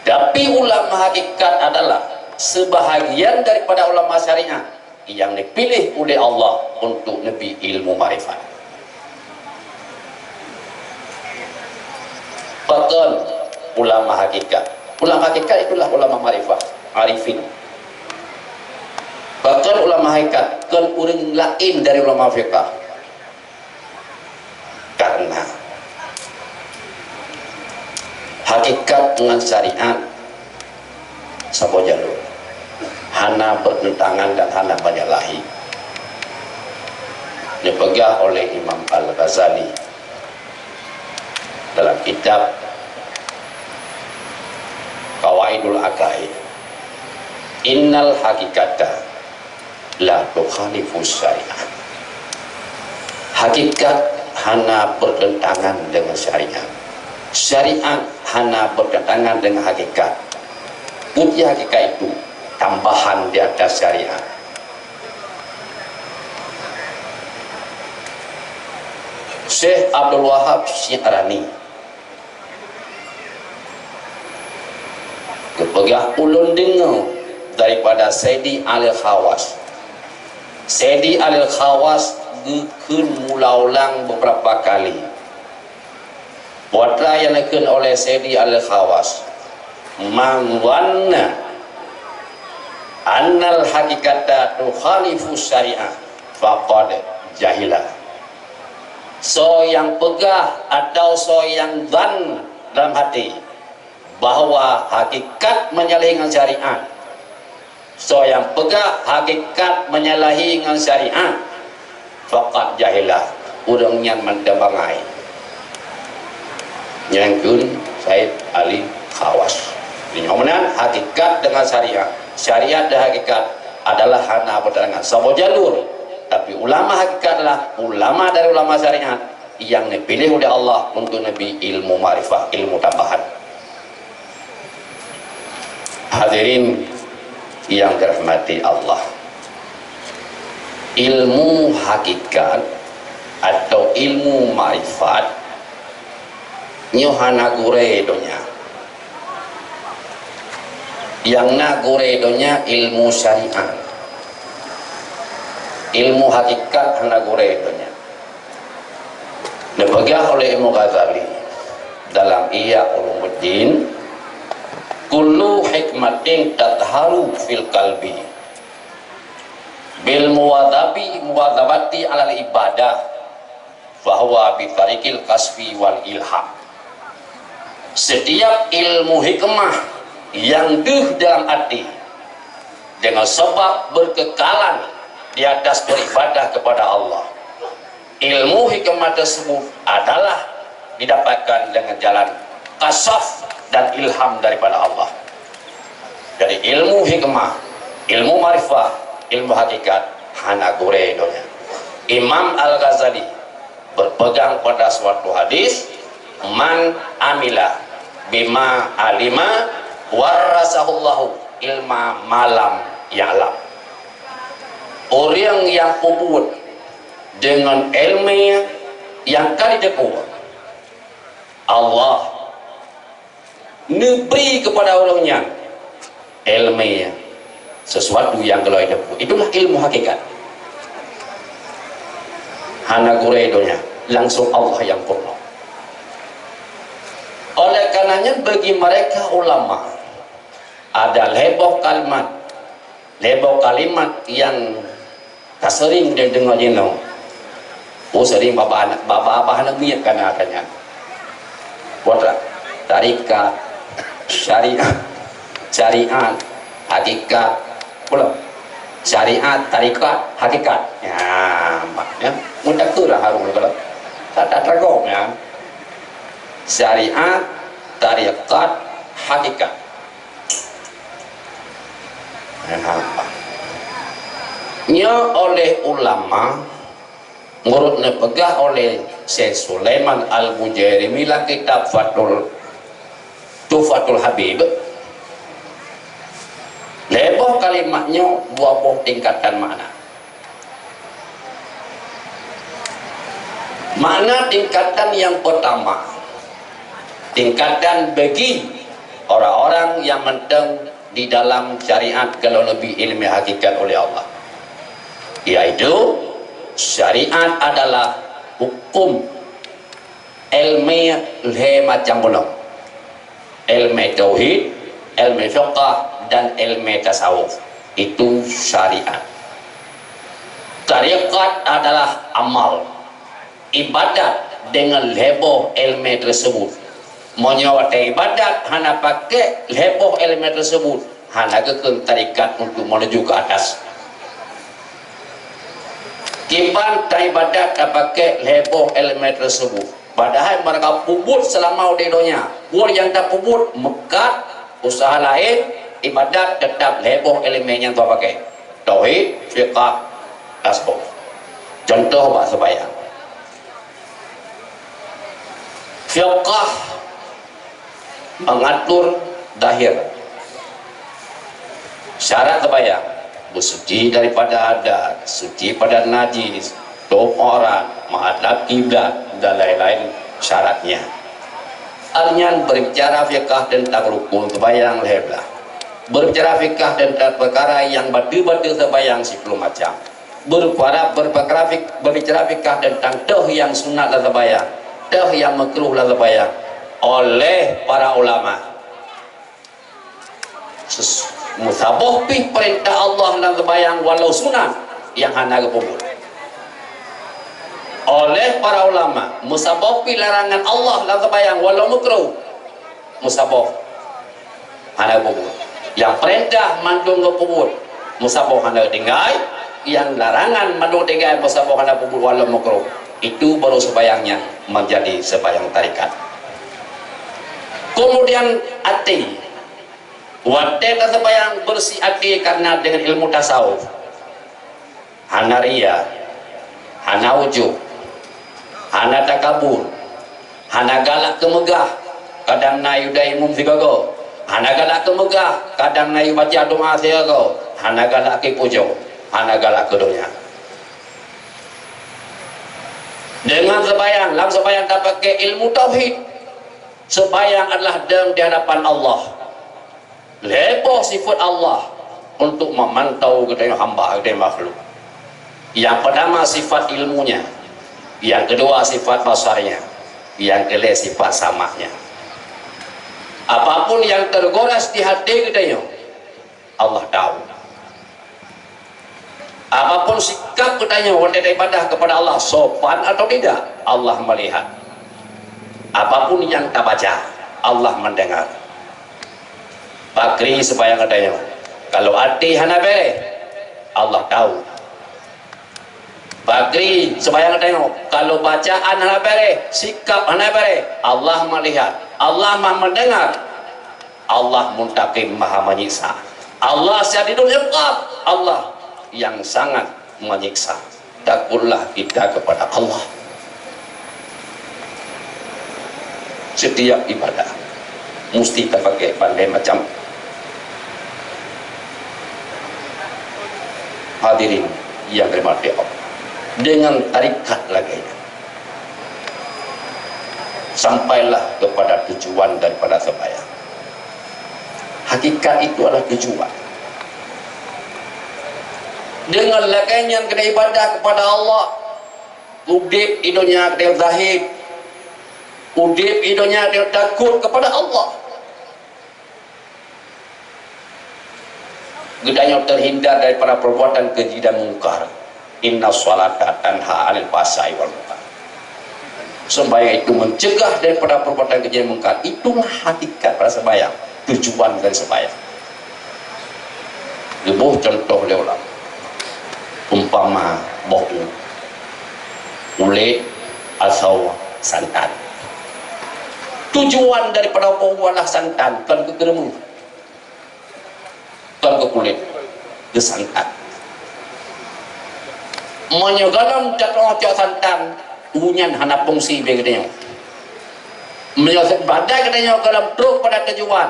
Tapi ulama hakikat adalah sebahagian daripada ulama syariat yang dipilih oleh Allah untuk neubri ilmu makrifat. Pakon ulama hakikat? Ulama hakikat itulah ulama makrifat, arifin. Pakon ulama hakikat? Kon ureuëng laén dari ulama fiqah. Karena hakikat ngon syariat saboh jalur, hana bertentangan dan hana menyalahi. Dipeugah oleh Imam Al-Ghazali dalam kitab Qawaidul Aqaid, "Innal haqiqata la tukhalifu syariah." Hakikat hana bertentangan dengan syariat. Syariat hana bertentangan dengan hakikat. Putih hakikat itu tambahan di atas syariat. Syekh Abdul Wahab Syi'rani geupeugah, ulôn deungoe daripada Saidi Al-Khawas. Saidi Al-Khawas geukheun mula ulang beberapa kali. Peue nyang geukheun oleh Saidi Al-Khawas, "Man dhanna annal haqiqata tukhalifu syariah, faqad jahila." Soe nyang peugah atawa soe nyang dhan dalam hati bahwa hakikat menyalahi ngon syariat, soe nyang peugah hakikat menyalahi ngon syariat, faqad jahila, ureuëng nyan mantong bangai. Nyan kheun Said Ali Khawas. Nyoe meunan hakikat dengan syariat. Syariat dan hakikat adalah hana bertentangan, saboh jalur. Tapi ulama hakikat adalah ulama dari ulama syariat yang dipilih oleh Allah untuk neubri ilmu makrifat, ilmu tambahan. Hadirin yang dirahmati Allah, ilmu hakikat atau ilmu makrifat nyoe hana gurée donya. Nyang na gurée donya ilmu syariat. Ilmu hakikat hana gurée donya. Neupeugah oleh Imam Ghazali dalam Ihya Ulumuddin, "Kullu hikmatin tadharu fil qalbi bil muwadhabi, muwadhabati alal ibadah, fahuwa bi tariqil kasfi wal ilham." Setiap ilmu hikmah yang deuh dalam hati dengan sebab berkekalan di atas beribadah kepada Allah, ilmu hikmah tersebut adalah didapatkan dengan jalan kasyaf, dan ilham daripada Allah. Jadi, ilmu hikmah, ilmu makrifah, ilmu hakikat hana gurée donya. Imam Al-Ghazali berpegang pada suatu hadis, "Man amila bima alima warasahullahu ilma malam ya'lam." Orang yang peubuet dengan ilmu yang ka jiteupeue, Allah neubri kepada ureuëng nyan ilmu sesuatu nyang golom jiteupeue. Itulah ilmu hakikat. Hana gurée donya, langsung Allah nyang peurunoe. Oleh karena nyan, bagi mereka ulama, ada lhée boh kalimat, lhée boh kalimat nyang ka sering deudeungoe jinoe. Oh, sering babah, babah-babah aneuk miet ka na tanya. Buatlah tarekat, syariat, syariat, hakikat. Pula syariat, tarekat, hakikat. Ya, mak, ya. Mun takeu lah harung kalau tak, tak tergong, ya. Syariat, tarekat, hakikat. Nyoe oleh ulama, meunurot neupeugah oleh Syekh Sulaiman Al-Bujairimi lam kitab Fathul, Tuhfatul Habib, lhée boh kalimat nyoe dua boh tingkatan makna. Makna tingkatan nyang pertama, tingkatan bagi orang-orang nyang mantong di dalam syariat golom neubri ilmu hakikat oleh Allah, yaitu syariat adalah hukum ilmu lhée macam bunoe. Ilmu tauhid, ilmu fiqah, dan ilmu tasawuf. Itu syariat. Tarekat adalah amal, ibadat dengan lhée boh ilmu tersebut. Meunyoe watée ibadat hana pakai lhée boh ilmu tersebut, hana geukheun tarekat untuk menuju ke atas. Kiban taibadat tapakai lhée boh ilmu tersebut. Padahai meunyoe tapeubuet seulama udeb donya, buet nyang tapeubuet meukat, useuha laén, ibadat, teutap lhée boh ilmu nyang tapakai. Tauhid, fiqah, tasawuf. Contoh bak seubayang. Fiqah mengatur zahir. Syarat seubayang, beusuci daripada hadas, suci pada najis, tôp aurat, menghadap kiblat, dan lain-lain syaratnya. Nyan berbicara fiqah tentang rukun seubayang lhée blah. Berbicara fiqah tentang perkara nyang bateue-bateue seubayang siplôh macam. Berpara-, berpekara fik-, berbicara fikah tentang toh nyang sunat lam seubayang, toh nyang makruh lam seubayang oleh para ulama. Ses-, meusaboh pih peurintah Allah lam seubayang walau sunat nyang hana geupeubuet. Oleh para ulama, meusaboh pih larangan Allah lam seubayang walau makruh, meusaboh hana geupeubuet. Nyang peurintah mandum geupeubuet, meusaboh hana tinggai. Nyang larangan mandum tinggai, meusaboh hana peubuet walau makruh. Itu baru seubayang nyan menjadi seubayang tarekat. Kemudian até. Watée taseubayang beureusi até karena dengan ilmu tasawuf. Hana ria, hana ujub, hana takabur, hana galak keumeugah, kadang na yuda imum sigoe-goe, hana galak keumeugah, kadang na yubaca doa sigoe-goe, hana galak keu pujoe, hana galak keu donya. Dengan seubayang, lam seubayang tapaké ilmu tauhid. Seubayang adalah dong di hadapan Allah. Lhée boh sifat Allah untuk memantau geutanyoe hamba, geutanyoe makhluk. Nyang peutama sifat ilmunya, nyang keudua sifat basarnya, nyang keulhée sifat sama'nya. Apapun nyang teugores di até geutanyoe, Allah tahu. Apapun sikap geutanyoe watée taibadah kepada Allah, sopan atau tidak, Allah melihat. Apapun nyang tabaca, Allah mendengar. Pakri seubayang geutanyoe, kalau até hana béréh, Allah tahu. Pakri seubayang geutanyoe, kalau bacaan hana béréh, sikap hana béréh, Allah melihat, Allah ma-, mendengar. Allah Muntaqim, Maha Menyiksa. Allah Syadidul Iqab, Allah yang sangat menyiksa. Takutlah kita kepada Allah. Setiap ibadah mesti tapakai pandai macam. Hadirin yang dirahmati Allah, dengan tarikat lagèe nyan, sampailah kepada tujuan daripada sembahyang. Hakikat itu adalah tujuan. Dengan lagèe nyan keuneuk ibadah kepada Allah, udép i donya keuneuk zahid, udép i donya keuneuk takot kepada Allah. Geutanyoe terhindar daripada perbuatan keji dan mungkar. Inna sholata tanha 'anil fahsya'i wal munkar. Sembahyang itu mencegah daripada perbuatan keji dan mungkar. Itulah hakikat pada sembahyang, tujuan dari sembahyang. Geuboh contoh lé ulama. Umpama boh u, ulét atawa santan. Tujuan daripada boh u adalah santan, kon keu keureumeuh. Kon keu kulét, keu santan. Meunyoe gohlom teutroh cok santan, u nyan hana fungsi bagi geutanyoe. Meunyoe badai geutanyoe gohlom trok pada tujuan,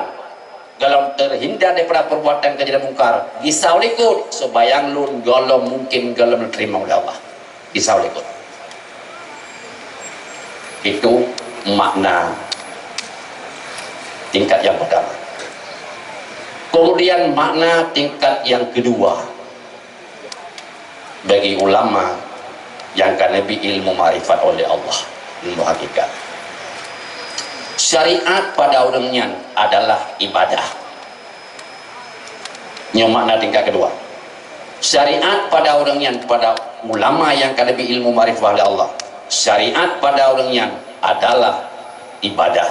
gohlom terhindar daripada perbuatan keji dan mungkar, gisa u likot, sembahyang lôn gohlom mungkin gohlom diterima oleh Allah. Gisa u likot. Itu makna tingkat yang pertama. Kemudian makna tingkat yang kedua, bagi ulama yang ka neubri ilmu makrifat oleh Allah, ilmu hakikat. Syariat pada ureuëng nyan adalah ibadah. Nyoe makna tingkat kedua. Syariat pada ureuëng nyan, pada ulama yang ka neubri ilmu makrifah oleh Allah. Syariat pada ureuëng nyan adalah ibadah.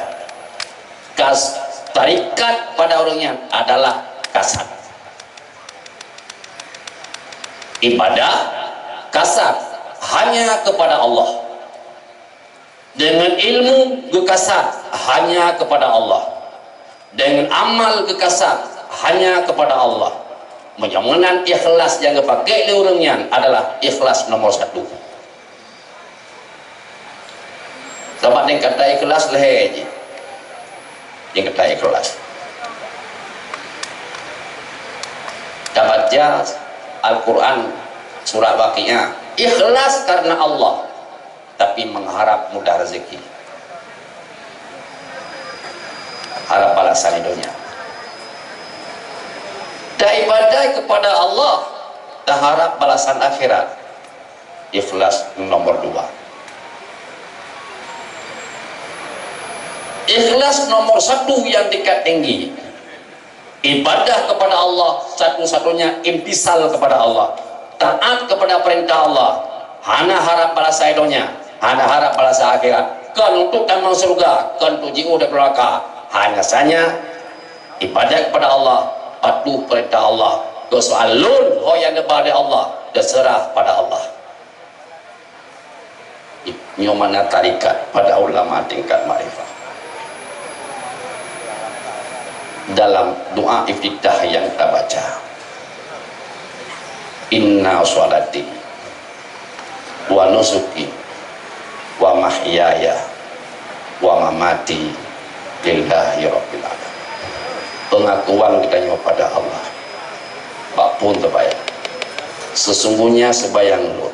Kas-, tarikat pada ureuëng nyan adalah kasad. Ibadah kasad hanya kepada Allah. Dengan ilmu geukasad hanya kepada Allah. Dengan amal geukasad hanya kepada Allah. Meunyoe meunan ikhlas nyang geupaké lé ureuëng nyan adalah ikhlas nomor satu. Sabab nyang kata ikhlas lhée jih. Nyang kata ikhlas. Tabaca Al-Quran surat Waqiah ikhlas karena Allah. Tapi mengharap mudah rezeki, harap balasan di dunia. Dan ibadah kepada Allah, dan harap balasan akhirat. Ikhlas nomor dua. Ikhlas nomor satu yang tingkat tinggi. Ibadah kepada Allah, satu-satunya imtisal kepada Allah, taat kepada perintah Allah, hana harap balasan donya, hana harap balasan akhirat, kon untuk tamong syurga, kon untuk jiôh dari neraka, hanya saja ibadat kepada Allah, patuh perintah Allah, keu soal lôn ho nyang neuba lé Allah, teuseurah pada Allah. Nyoe makna tarikat pada ulama tingkat makrifah. Dalam doa iftitah yang kita baca, "Inna sholati wa nusuki wa mahyaya wa mamati lillahi rabbil alamin." Pengakuan geutanyoe pada Allah, bak phon teubayang. Sesungguhnya sembahyang lôn,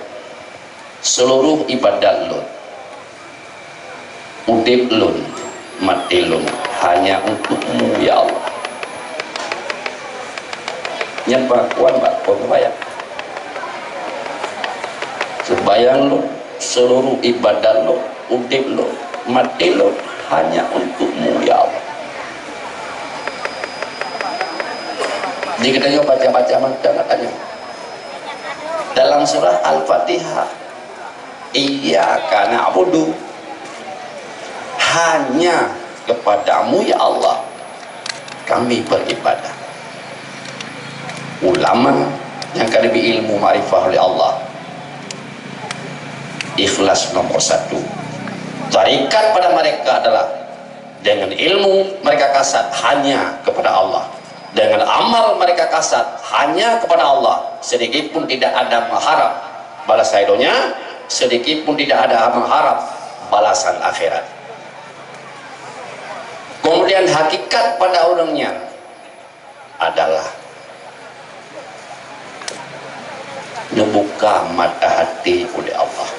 seluruh ibadat lôn, udép lôn, maté lôn, hanya untuk-Mu, ya Allah. Nyan pengakuan bak phon teubayang. Sembahyang lôn, seluruh ibadat lôn, udép lôn, maté lôn, hanya untuk-Mu, ya Allah. Jadi geutanyoe baca-baca mantong katanya. Dalam surah Al-Fatihah, "Iyyaka na'budu," hanya kepada-Mu, ya Allah, kami beribadah. Ulama nyang ka dibri ilmu makrifah oleh Allah, ikhlas nomor satu. Tarikat pada mereka adalah Dengan ilmu mereka kasat hanya kepada Allah. Dengan amal mereka kasat hanya kepada Allah. Sedikit pun tidak ada mengharap balasan dunia, sedikit pun tidak ada mengharap balasan akhirat. Kemudian hakikat pada orang nyan adalah neubuka mata hati oleh Allah,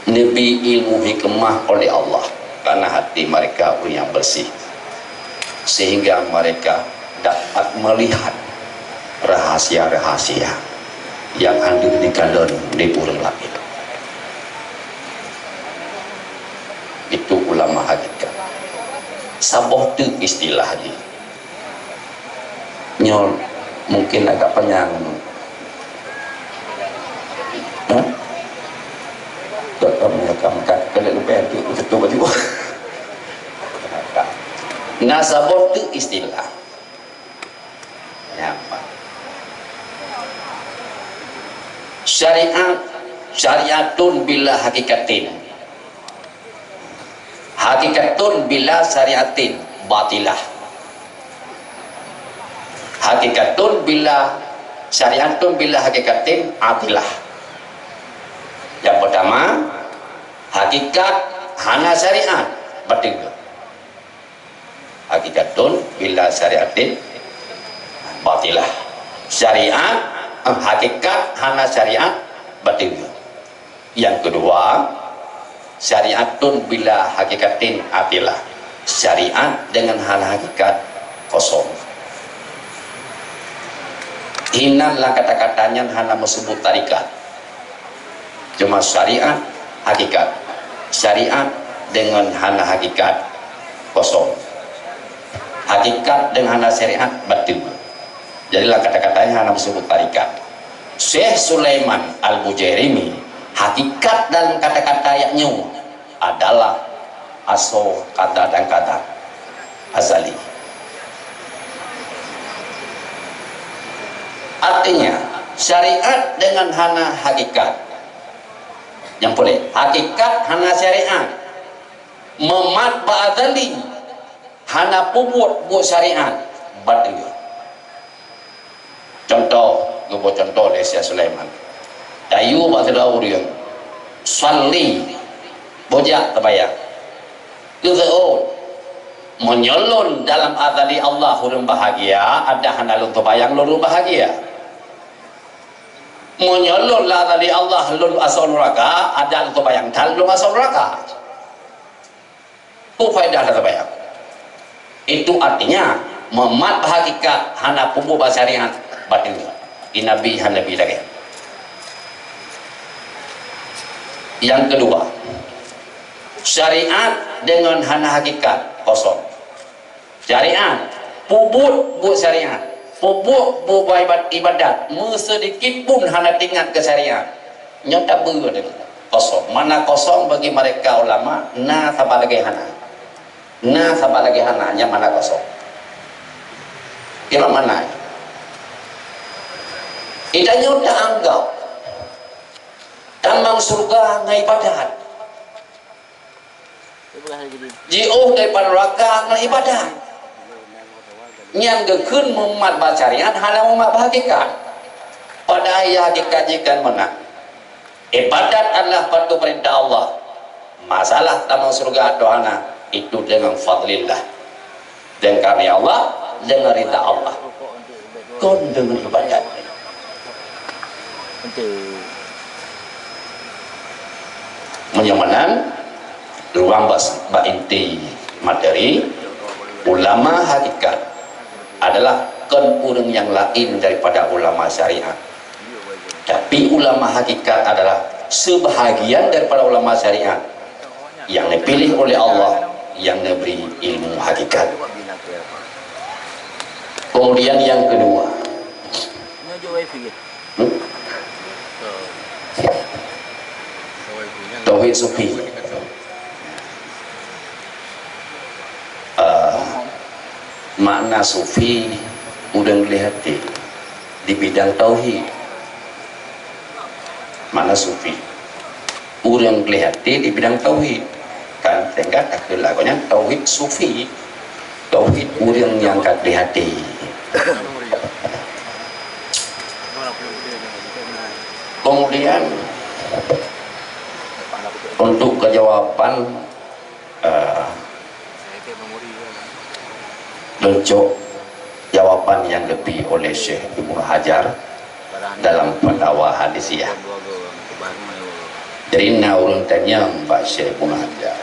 neubi ilmu hikmah oleh Allah, karena hati mereka ureuëng nyang bersih, sehingga mereka dapat melihat rahasia-rahasia nyang hana dikalon di ureuëng laén. Itu ulama hakikat. Saboh teuk istilah jih. Nyoe mungkin agak panyang. Hah? Doktor menyokong kat kena lebih nanti untuk baju. Nah, saboh teuk istilah. Nyaman. Syariat, syariatun bila hakikatin. Hakikatun bila syariatin batilah. Hakikatun bila syariatun bila hakikatin atilah. Yang pertama, hakikat hana syariat, batil. Hakikatun bila syariatin batilah. Syariat, eh, hakikat hana syariat, batil. Yang kedua, syariatun bila hakikatin atilah. Syariat dengan hana hakikat kosong. Hinan lam kata-kata nyan hana meusebut tarikat. Cuma syariat, hakikat. Syariat dengan hana hakikat kosong. Hakikat dengan hana syariat batil. Jadi lam kata-kata nyan hana meusebut tarikat. Syekh Sulaiman Al-Bujairimi, hakikat dalam kata-kata yaknyoe adalah asoe kata dan kata azali. Artinya, syariat dengan hana hakikat. Nyang puléh, hakikat hana syariat. Meumat bak azali, hana peubuet buet syariat, batil. Contoh, geuboh contoh lé Syekh Sulaiman. Tayue bak sidroe ureuëng, "Shalli," boh jak teubayang. Geuseuôt, "Meunyoe lôn dalam azali Allah ureuëng bahagia, adak hana lôn teubayang lôn ureuëng bahagia. Meunyoe lôn lam azali Allah lôn asoe nuraka, adak lôn teubayang that lôn asoe nuraka." Peue faedah teubayang? Itu artinya, meumat bak hakikat hana peubuet bak syariat, batil. Di Nabi hana Nabi lagée. Yang kedua, syariat dengan hana hakikat kosong. Syariat, peubuet buet syariat, peubuet buet ibadat, meuseudikit pun hana teuingat keu syariat. Nyoe tabeue deungon kosong. Makna kosong bagi mereka ulama, na saban lagée hana. Na saban lagée hana, nyan makna kosong. Kira makna. Geutanyoe taanggap tamong syeuruga ngon ibadat. Jiôh daripada nuraka ngon ibadat. Nyang geukheun meumat bak syariat hana meumat bak hakikat. Padahai hakikat jih kan meunan. Ibadat adalah patuh peurintah Allah. Masalah tamong syeuruga atau hana, itu deungon fadlillah. Deungon karunia Allah, deungon ridha Allah. Kon deungon ibadat. Meunyoe meunan, lôn bak, bak inti materi, ulama hakikat adalah kon ureuëng nyang laén daripada ulama syariat. Tapi ulama hakikat adalah sebahagian daripada ulama syariat yang dipilih oleh Allah, yang diberi ilmu hakikat. Kemudian yang kedua, hmm? Tauhid sufi. Ah, makna sufi, ureuëng gleh até di bidang tauhid. Makna sufi, ureuëng gleh até di bidang tauhid. Kan, sehingga takheun lagoe nyan tauhid sufi, tauhid ureuëng nyang ka di hati. Kemudian, untuk kejawaban, eh, Leucok jawaban nyang geubri oleh Syekh Ibnu Hajar dalam Fatawa Hadisiyah. Jadi na ureuëng tanyong bak Syekh Ibnu Hajar,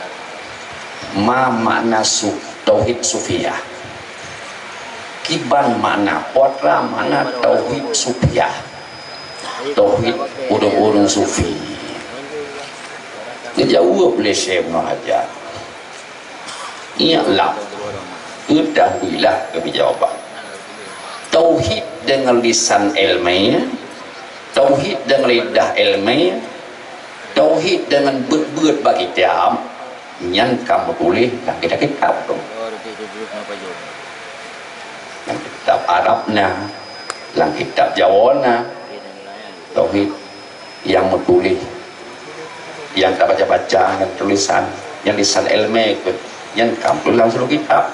"Ma makna su-, tauhid sufiyah? Kiban makna, peue makna tauhid sufiyah? Tauhid ureuëng-ureuëng sufi?" Geujaweueb lé Syekh Ibnu Hajar, "I'lam, keutahuilah," keubijawaban. Tauhid deungon lisan ilmiah, tauhid deungon lidah ilmiah, tauhid deungon beuet-beuet bak kitab, nyan ka meutuléh lam kitab-kitab tu. Lam kitab Arab na, lam kitab Jawa na, tauhid nyang meutuléh, nyang tabaca-baca ngon tulisan, nyang lisan ilmiah keuh, nyan ka meutuléh lam siluweue kitab.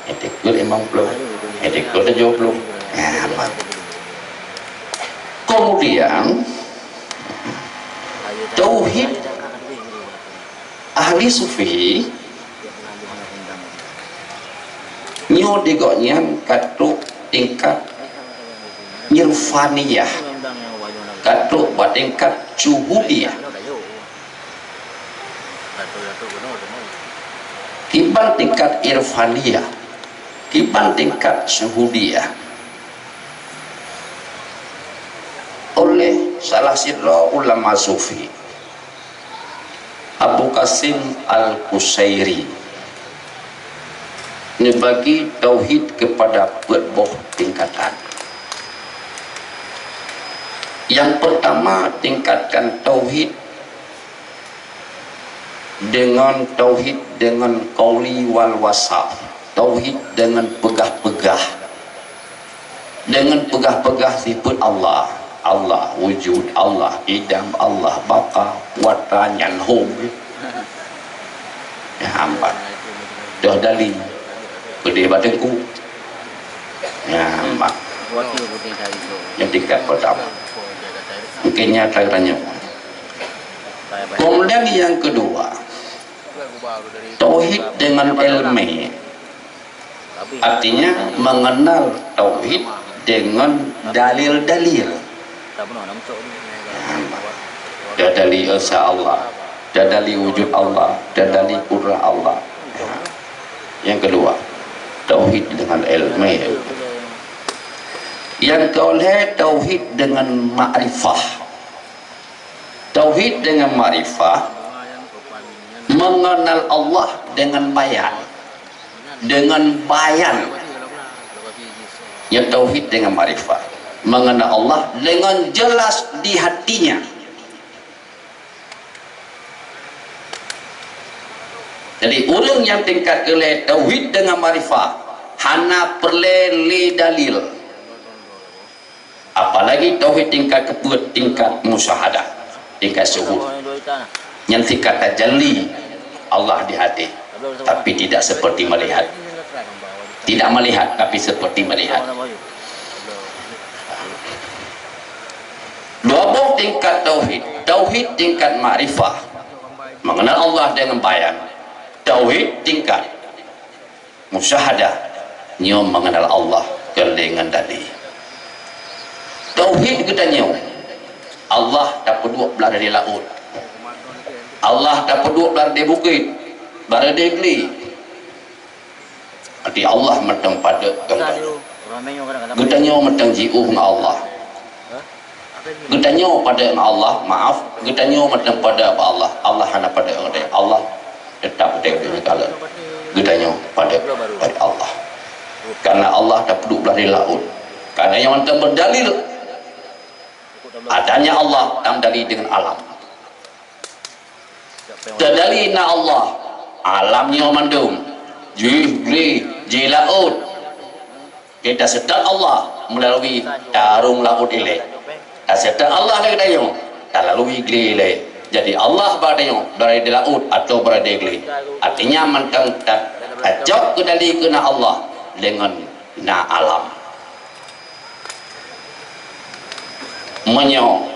I'tiqad limong ploh, I'tiqad tujoh ploh. Nah, aman. Kemudian, tauhid ahli sufi nyoe di gobnyan ka trok tingkat irfaniyah, ka trok bak tingkat syuhudiyah. Kiban tingkat irfaniyah, kiban tingkat syuhudiyah. Oleh salah sidroe ulama sufi, Abu Qasim Al-Qusairi, neubagi tauhid keupada peuet boh tingkatan. Nyang peurtama, tingkatkan tauhid deungon tauhid deungon qauli wal wasaf, tauhid deungon peugah-peugah. Deungon peugah-peugah sifeuet Allah, Allah wujud, Allah idam, Allah baqa, kuasa, nyan hom. Nyan hambat. Toh dali, peudeh bak teungku. Nyan hambat. Nyan tingkat peurtama. Mungkin nyan tanyong. Kemudian nyang keudua, tauhid deungon ilmiah. Artinya, mengenal tauhid dengan dalil-dalil. Ada dalil esa Allah, ada dalil wujud Allah, ada dalil kudrah Allah. Yang kedua, tauhid dengan ilmiah. Yang keulhèe, tauhid dengan makrifah. Tauhid dengan makrifah, mengenal Allah dengan bayan. Dengan bayan. Ya, tauhid dengan makrifah. Mengenal Allah dengan jelas di hatinya. Jadi, ureuëng nyang tingkat keulhèe tauhid dengan makrifah, hana peureulèe lé dalil. Apalagi tauhid tingkat keupeuet, tingkat musyahadah, tingkat syuhud. Nyang tingkat tajalli Allah di hati, tapi tidak seperti melihat. Tidak melihat, tapi seperti melihat. Dua boh tingkat tauhid. Tauhid tingkat makrifah, mengenal Allah dengan bayan. Tauhid tingkat musyahadah, nyoe mengenal Allah keu lé ngon dalil. Tauhid geutanyoe, Allah tapeuduek blah di laôt. Allah tapeuduek blah di bukét, blah di glé. Arti Allah mantong padub ngon geutanyoe. Geutanyoe mantong jiôh ngon Allah. Geutanyoe padub ngon Allah, maaf, geutanyoe mantong padub bak Allah. Allah hana padub ngon geutanyoe. Allah teutap di geutanyoe. Geutanyoe padub bak Allah. Karena Allah tapeuduek blah di laôt. Karena nyang mantong beudalil adanya Allah, tam dalil dengan alam. Teudalil na Allah, alam nyoe mandum, jih glé, jih laôt. Kita seutôt Allah meulalu tarông laôt ilèe. Taseutôt Allah lé geutanyoe, talalui glé ilèe. Jadi Allah bak tanyoe, berada di laôt atau berada di glé. Artinya mantong ta-, tacok keudali keu na Allah deungon na alam. Meunyoe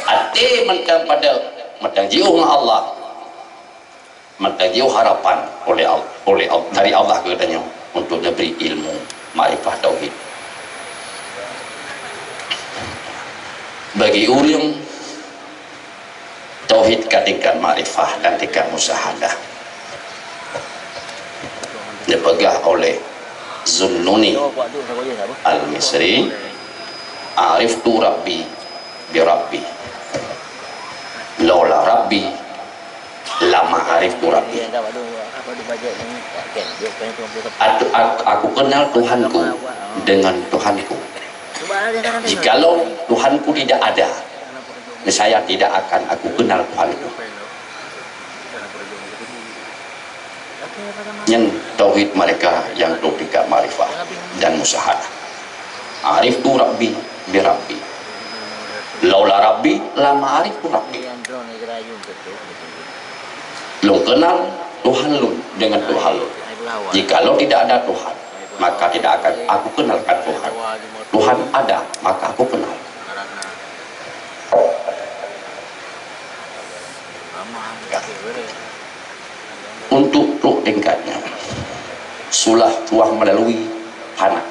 até mantong padub, mantong jiôh ngon Allah, maka jiôh harapan oleh Al-, oleh Al-, dari Allah keu geutanyoe untuk neubri ilmu makrifah tauhid. Bagi ureuëng, tauhid ka tingkat makrifah dan tingkat musyahadah. Dipeugah oleh Zunnuni Al-Misri, "Ariftu Rabbi bi Rabbi. Laula Rabbi, lama ariftu Rabbi." Aku, aku, aku kenal Tuhanku dengan Tuhanku. Jikalau Tuhanku tidak ada, saya tidak akan aku kenal Tuhanku. Nyan tauhid mereka yang dua tingkat makrifah dan musyahadah. "Ariftu Rabbi bi Rabbi. Laula Rabbi, lama ariftu Rabbi." Lôn kenal Tuhan lôn dengan Tuhan lôn. Jikalau tidak ada Tuhan, maka tidak akan aku kenalkan Tuhan. Tuhan ada, maka aku kenal. Untuk trok tingkatnya, sulah suah melalui fana.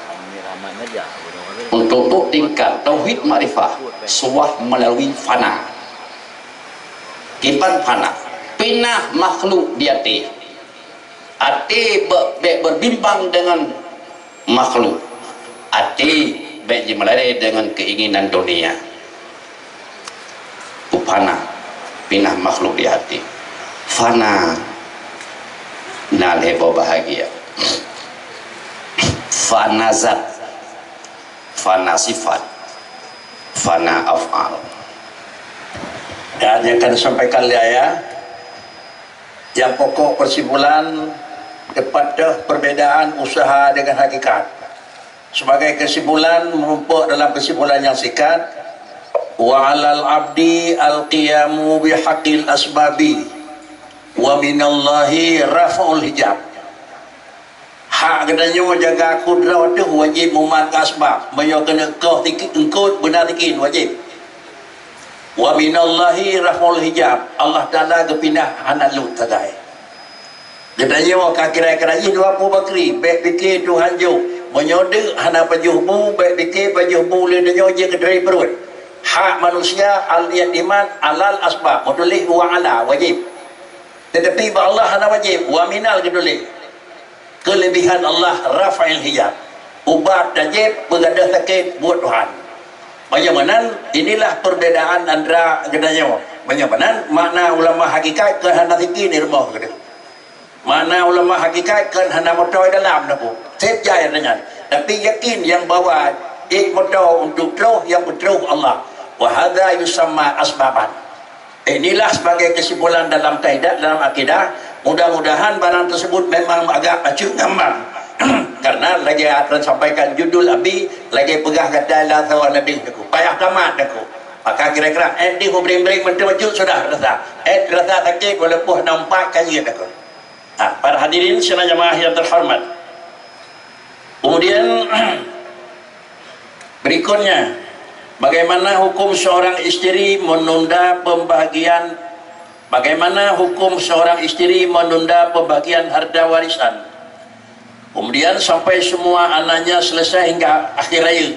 Untuk trok tingkat tauhid makrifah, suah melalui fana. Kiban fana, pinah makhluk di até. Até be-, bék berbimbang dengan makhluk. Até bék jimeulari dengan keinginan dunia. Fana, pinah makhluk di até. Fana, na lhée boh bahagia. Fana zat, fana sifat, fana af'al. Dan yang akan disampaikan oleh ayah, yang pokok kesimpulan, teupat deuh perbedaan usaha dengan hakikat. Sebagai kesimpulan, merumpok dalam kesimpulan yang singkat, "Wa 'alal 'abdi al-qiyamu bihaqqil asbabi, wa minallahi raf'ul hijab." Hak geutanyoe jaga kudroe teuh wajéb mumat keu asbab. Meunyoe keuneuk koh tiki-, eungkôt beuna tikin wajéb. Wa minallahi raf'ul hijab. Allah Taala geupinah hana lôt sagai. Geutanyoe ka kira-kira jih dua Abu Bakri, bék pike Tuhan jok. Meunyoe deuk hana pajoh bu, bék pike pajoh bu lé tanyoe jeuet keu dari pruet. Hak manusia al-i'timad 'alal asbab, meutuléh wa 'ala, wajéb. Teutapi bak Allah hana wajéb, wa minal geutuléh. Keulebihan Allah raf'il hijab. Ubat tajép, peugadôh sakét, buet Tuhan. Meunyoe meunan, inilah perbedaan antara geutanyoe. Meunyoe meunan, makna ulama hakikat keu hana siki di rumoh geutanyoe. Makna ulama hakikat keu hana moto dalam neupeu. Sép jai nyan. Tapi yakin nyang bawa ék moto untuk troh, nyang peutroh Allah. Wa hadza yusamma asbaban. Inilah sebagai kesimpulan dalam kaidah, dalam akidah. Mudah-mudahan barang tersebut memang agak bacut ngambang. Karena lagée atra sampaikan judul abi, lagée peugah gata la sawa nadeh deku. Payah tamat deku. Maka kira-kira, eh, di bring-bring meunteuh bacut sudah rasa. Eh, rasa sakit walaupun nampak kaya deku. Ha, para hadirin sidang jamaah yang terhormat. Kemudian, berikutnya, bagaimana hukum seorang istri menunda pembagian, bagaimana hukum seorang istri menunda pembagian harta warisan? Kemudian sampai semua anaknya selesai hingga akhir raya.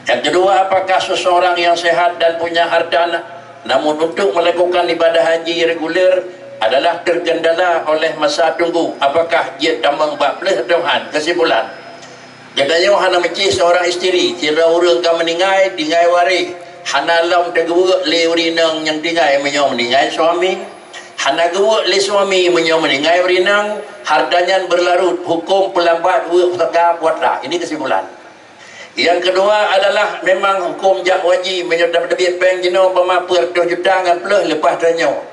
Yang kedua, apakah seseorang yang sehat dan punya harta, namun untuk melakukan ibadah haji reguler adalah terkendala oleh masa tunggu, apakah jeuet tamong bak pleueh atau han? Kesimpulan, geutanyoe hana meucih seorang isteri, sidroe ureuëng ka meuninggai, tinggai waréh, hana lom teugeubeuek lé ureuëng inong nyang tinggai, meunyoe meuninggai suami. Hana geuweuek lé suami, meunyoe meuninggai ureuëng inong, harta nyan berlarut, hukum peulambat weuek pusaka putra. Ini kesimpulan. Yang kedua adalah memang hukum jak wajib, meunyoe tapeubiet péng jinoe bak ma peuet reutôh juta ngon pleueh leupah tanyoe.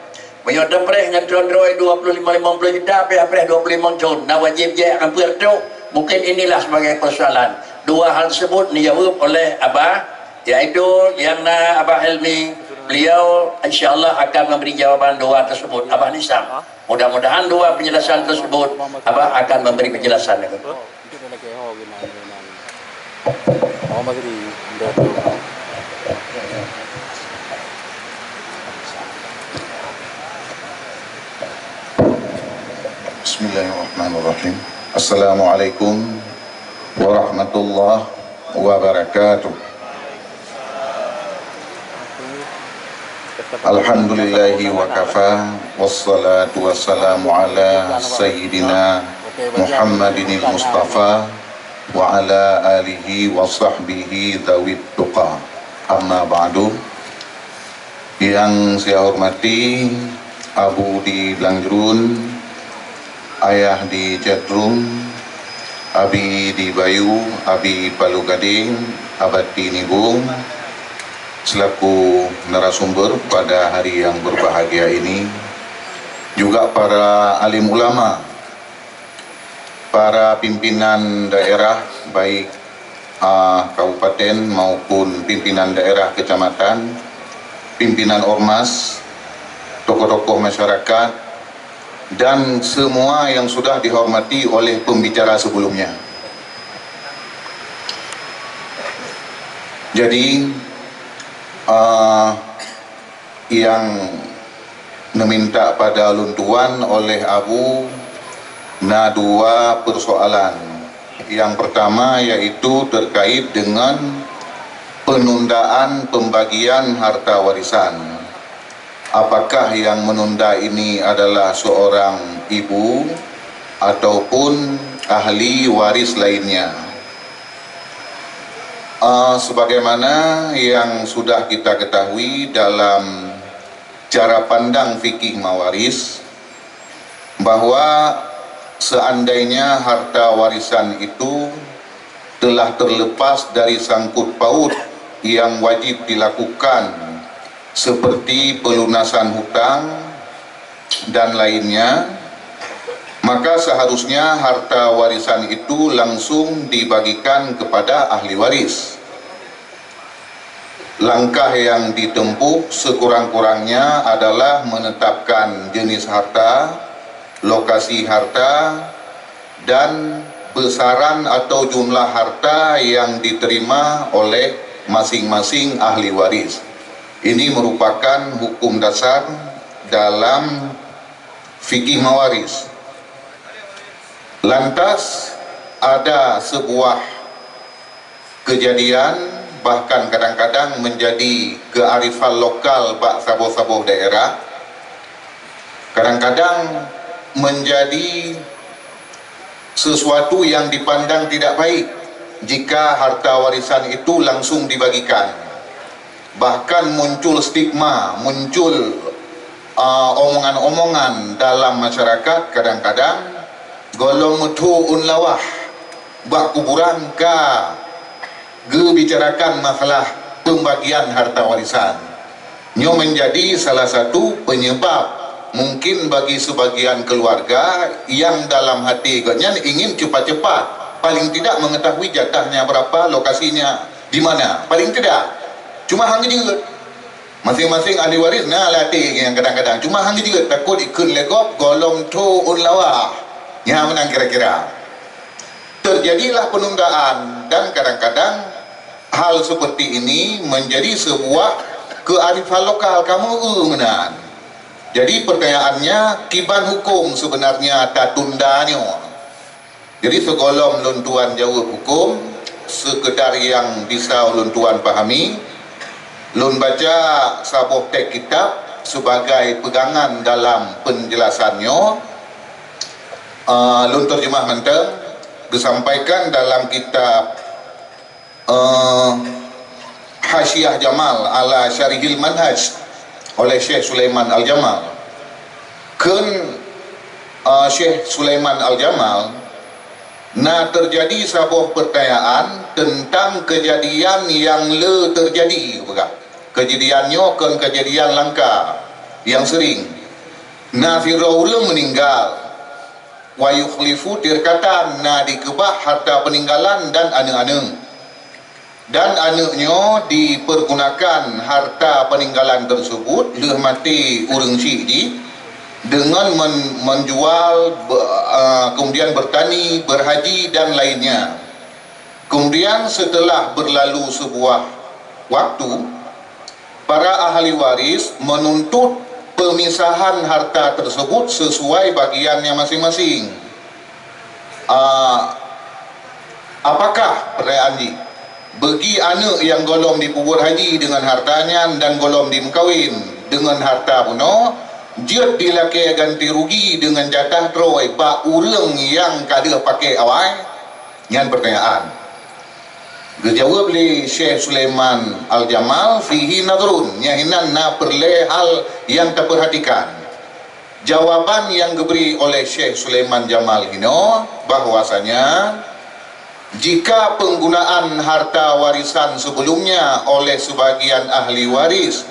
Meunyoe tapreh ngon tron droe dua puluh lima, lima puluh juta, pih apreh dua puluh lima thon, na wajib jak ngon peuet reutôh. Mungkin inilah sebagai persoalan. Dua hal tersebut dijawab oleh Abah, yaitu yang na Abah Helmi, Beliau insya Allah akan memberi jawaban dua tersebut, Abah Nisam. Mudah-mudahan dua penjelasan tersebut, Abah akan memberi penjelasan. Bismillahirrahmanirrahim. Assalamualaikum warahmatullahi wabarakatuh. Alhamdulillahi wa kafa, wassalatu wassalamu ala sayyidina Muhammadinil Mustafa wa ala alihi wa sahbihi dzawit tuqa. Amma ba'du. Yang saya hormati Abu di Blangjrun, Ayah di Cetrum, Abi di Bayu, Abi Palu Gading, Abati Nibung, selaku narasumber pada hari yang berbahagia ini, juga para alim ulama, para pimpinan daerah, baik, ah, kabupaten maupun pimpinan daerah kecamatan, pimpinan ormas, tokoh-tokoh masyarakat, dan semua yang sudah dihormati oleh pembicara sebelumnya. Jadi, ah, yang neuminta pada lôn tuan oleh Abu na dua persoalan. Yang pertama yaitu terkait dengan penundaan pembagian harta warisan. Apakah yang menunda ini adalah seorang ibu ataupun ahli waris lainnya? Ah, sebagaimana yang sudah kita ketahui dalam cara pandang fikih mawaris, bahwa seandainya harta warisan itu telah terlepas dari sangkut paut yang wajib dilakukan, seperti pelunasan hutang dan lainnya, maka seharusnya harta warisan itu langsung dibagikan kepada ahli waris. Langkah yang ditempuh sekurang-kurangnya adalah menetapkan jenis harta, lokasi harta, dan besaran atau jumlah harta yang diterima oleh masing-masing ahli waris. Ini merupakan hukum dasar dalam fikih mawaris. Lantas, ada sebuah kejadian, bahkan kadang-kadang menjadi kearifan lokal bak saboh-saboh daerah, kadang-kadang menjadi sesuatu yang dipandang tidak baik jika harta warisan itu langsung dibagikan. Bahkan muncul stigma, muncul, ah, omongan-omongan dalam masyarakat, kadang-kadang gohlom meuthô ôn lawah bak kuburan ka geubicarakan masalah pembagian harta warisan. Nyoe menjadi salah satu penyebab mungkin bagi sebagian keluarga yang dalam hati gobnyan ingin cepat-cepat, paling tidak mengetahui jatahnya berapa, lokasinya di mana, paling tidak. Cuma hang jeuet. Masing-masing ahli waris na latih nyang kadang-kadang. Cuma hang jeuet, takot ikheun lé gob, gohlom tho ôn lawah. Nyan meunan kira-kira. Terjadilah penundaan dan kadang-kadang hal seperti ini menjadi sebuah kearifan lokal kamoe meunan. Jadi pertanyaannya, kiban hukum sebenarnya tatunda nyoe? Jadi, sigohlom lôn tuan jaweueb huköm, seukeudar nyang bisa ulôn tuan pahami, lôn baca saboh teks kitab sibagai peugangan dalam peunjeulasan nyoe. Eh, lôn teurjeumah mantong, geusampaikan dalam kitab eh, Hasyiah Jamal ala Syarihil Manhaj oleh Syekh Sulaiman Al-Jamal. Kheun, eh, Syekh Sulaiman Al-Jamal, na teujadi saboh peutanyaan teuntang keujadian nyang le teujadi, peugah. Keujadian nyoe kon keujadian langka, nyang seuring. Na sidroe ureuëng meuninggal, wa yukhlifu tirkatan, na dikeubah harta peuninggalan dan aneuëk-aneuëk. Dan aneuk nyoe dipergunakan harta peninggalan tersebut lheueh maté ureuëng syik jih dengan men-, menjual, be-, eh, kemudian bertani, berhaji dan lainnya. Kemudian setelah berlalu sebuah waktu, para ahli waris menuntut pemisahan harta tersebut sesuai bagiannya masing-masing. Ah, apakah, pertanyaan jih, bagi aneuk nyang gohlom jipeubuet haji dengan harta nyan dan gohlom jimeukawen dengan harta bunoe, jeuet jilakée ganti rugi dengan jatah droe bak ureuëng nyang ka deuh paké awai? Nyan pertanyaan. Geujaweueb lé Syekh Sulaiman Al-Jamal, "Fihi nadhrun," nyan hinan na peureulée hal nyang tapeurhatikan. Jawaban nyang geubri oleh Syekh Sulaiman Jamal hinoe bahwasanya jika penggunaan harta warisan sebelumnya oleh sebagian ahli waris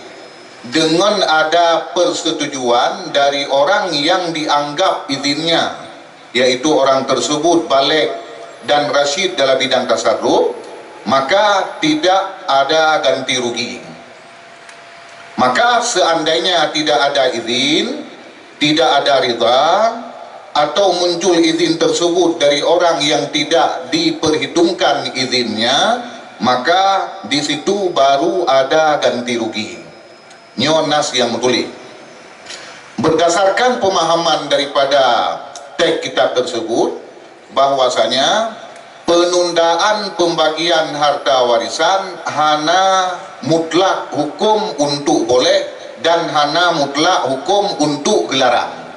dengan ada persetujuan dari orang yang dianggap izinnya, yaitu orang tersebut baligh dan rasyid dalam bidang tasarruf, maka tidak ada ganti rugi. Maka seandainya tidak ada izin, tidak ada ridha, atau muncul izin tersebut dari orang yang tidak diperhitungkan izinnya, maka di situ baru ada ganti rugi. Nyoe nas nyang meutuléh. Berdasarkan pemahaman daripada teks kitab tersebut, bahwasanya penundaan pembagian harta warisan hana mutlak hukum untuk boleh dan hana mutlak hukum untuk geularang.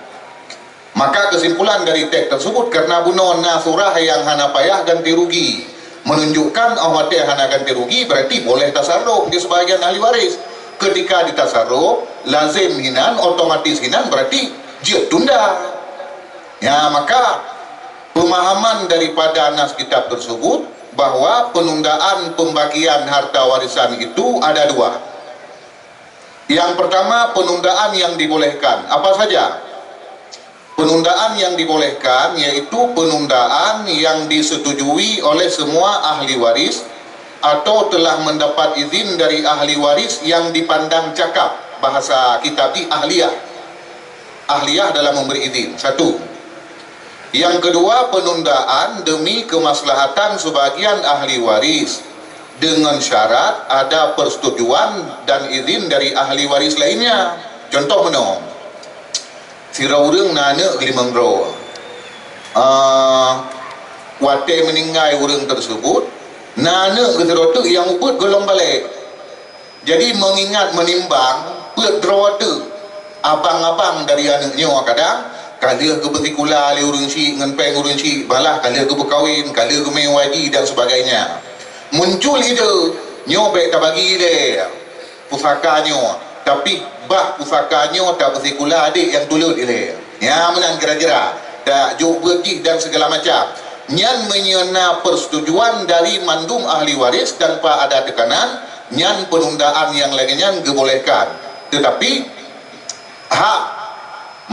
Maka kesimpulan dari teks tersebut, karena bunoe na surah nyang hana payah ganti rugi, menunjukkan óh watée hana ganti rugi, berarti boleh tasarruf di sebahagian ahli waris. Ketika ditasarruf, lazim hinan, otomatis hinan, berarti jeuet tunda. Ya, maka pemahaman daripada nas kitab tersebut bahwa penundaan pembagian harta warisan itu ada dua. Yang pertama, penundaan yang dibolehkan. Apa saja? Penundaan yang dibolehkan yaitu penundaan yang disetujui oleh semua ahli waris atau telah mendapat izin dari ahli waris yang dipandang cakap, bahasa kitab di ahliyah. Ahliyah dalam memberi izin. Satu. Yang kedua, penundaan demi kemaslahatan sebagian ahli waris dengan syarat ada persetujuan dan izin dari ahli waris lainnya. Contoh meunoe, sidroe ureuëng na aneuk limong droe. Ah, watée meuninggai ureuëng tersebut, na aneuk geuh sidroe teuk nyang ubit gohlom balek. Jadi, mengingat menimbang peuet droe teuk abang-abang dari aneuk nyoe, kadang ka lheueh geupeusikula lé ureuëng syik ngon péng ureuëng syik, malah ka lheueh geupeukawen, ka lheueh geumé waji dan sebagainya. Muncul ide, nyoe bék tabagi lé pusaka nyoe, tapi bah pusaka nyoe tapeusikula adék nyang tuleuet ilée. Nyan meunan kira-kira, dak jok beuet jih dan segala macam. Nyan meunyoe na persetujuan dari mandum ahli waris tanpa ada tekanan, nyan penundaan nyang lagée nyan geubolehkan. Tetapi hak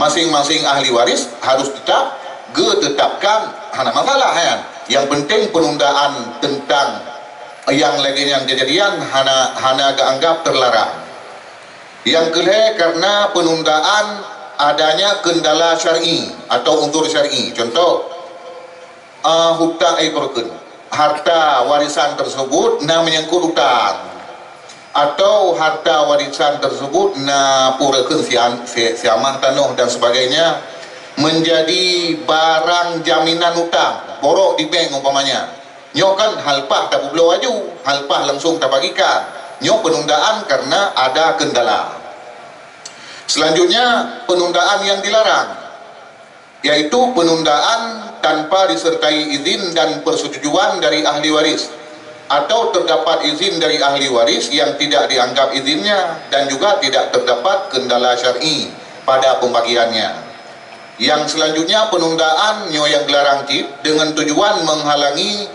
masing-masing ahli waris harus tetap geutetapkan, hana masalah nyan. Yang penting penundaan tentang nyang lagée nyan kejadian hana, hana geuanggap terlarang. Yang keulhée, karena penundaan adanya kendala syar'i atau unsur syar'i. Contoh, ah, hutang, eh, peureukeun, harta warisan tersebut na menyangkut utang, atau harta warisan tersebut na peureukeun sian-, si-, siamah tanoh dan sebagainya, menjadi barang jaminan utang, borok di bank umpamanya. Nyoe kan hal paih tapeubloe laju, hal paih langsung tabagikan. Nyoe penundaan karena ada kendala. Selanjutnya, penundaan yang dilarang, yaitu penundaan tanpa disertai izin dan persetujuan dari ahli waris, atau terdapat izin dari ahli waris yang tidak dianggap izinnya dan juga tidak terdapat kendala syar'i pada pembagiannya. Yang selanjutnya, penundaan nyoe nyang geularang cit dengan tujuan menghalangi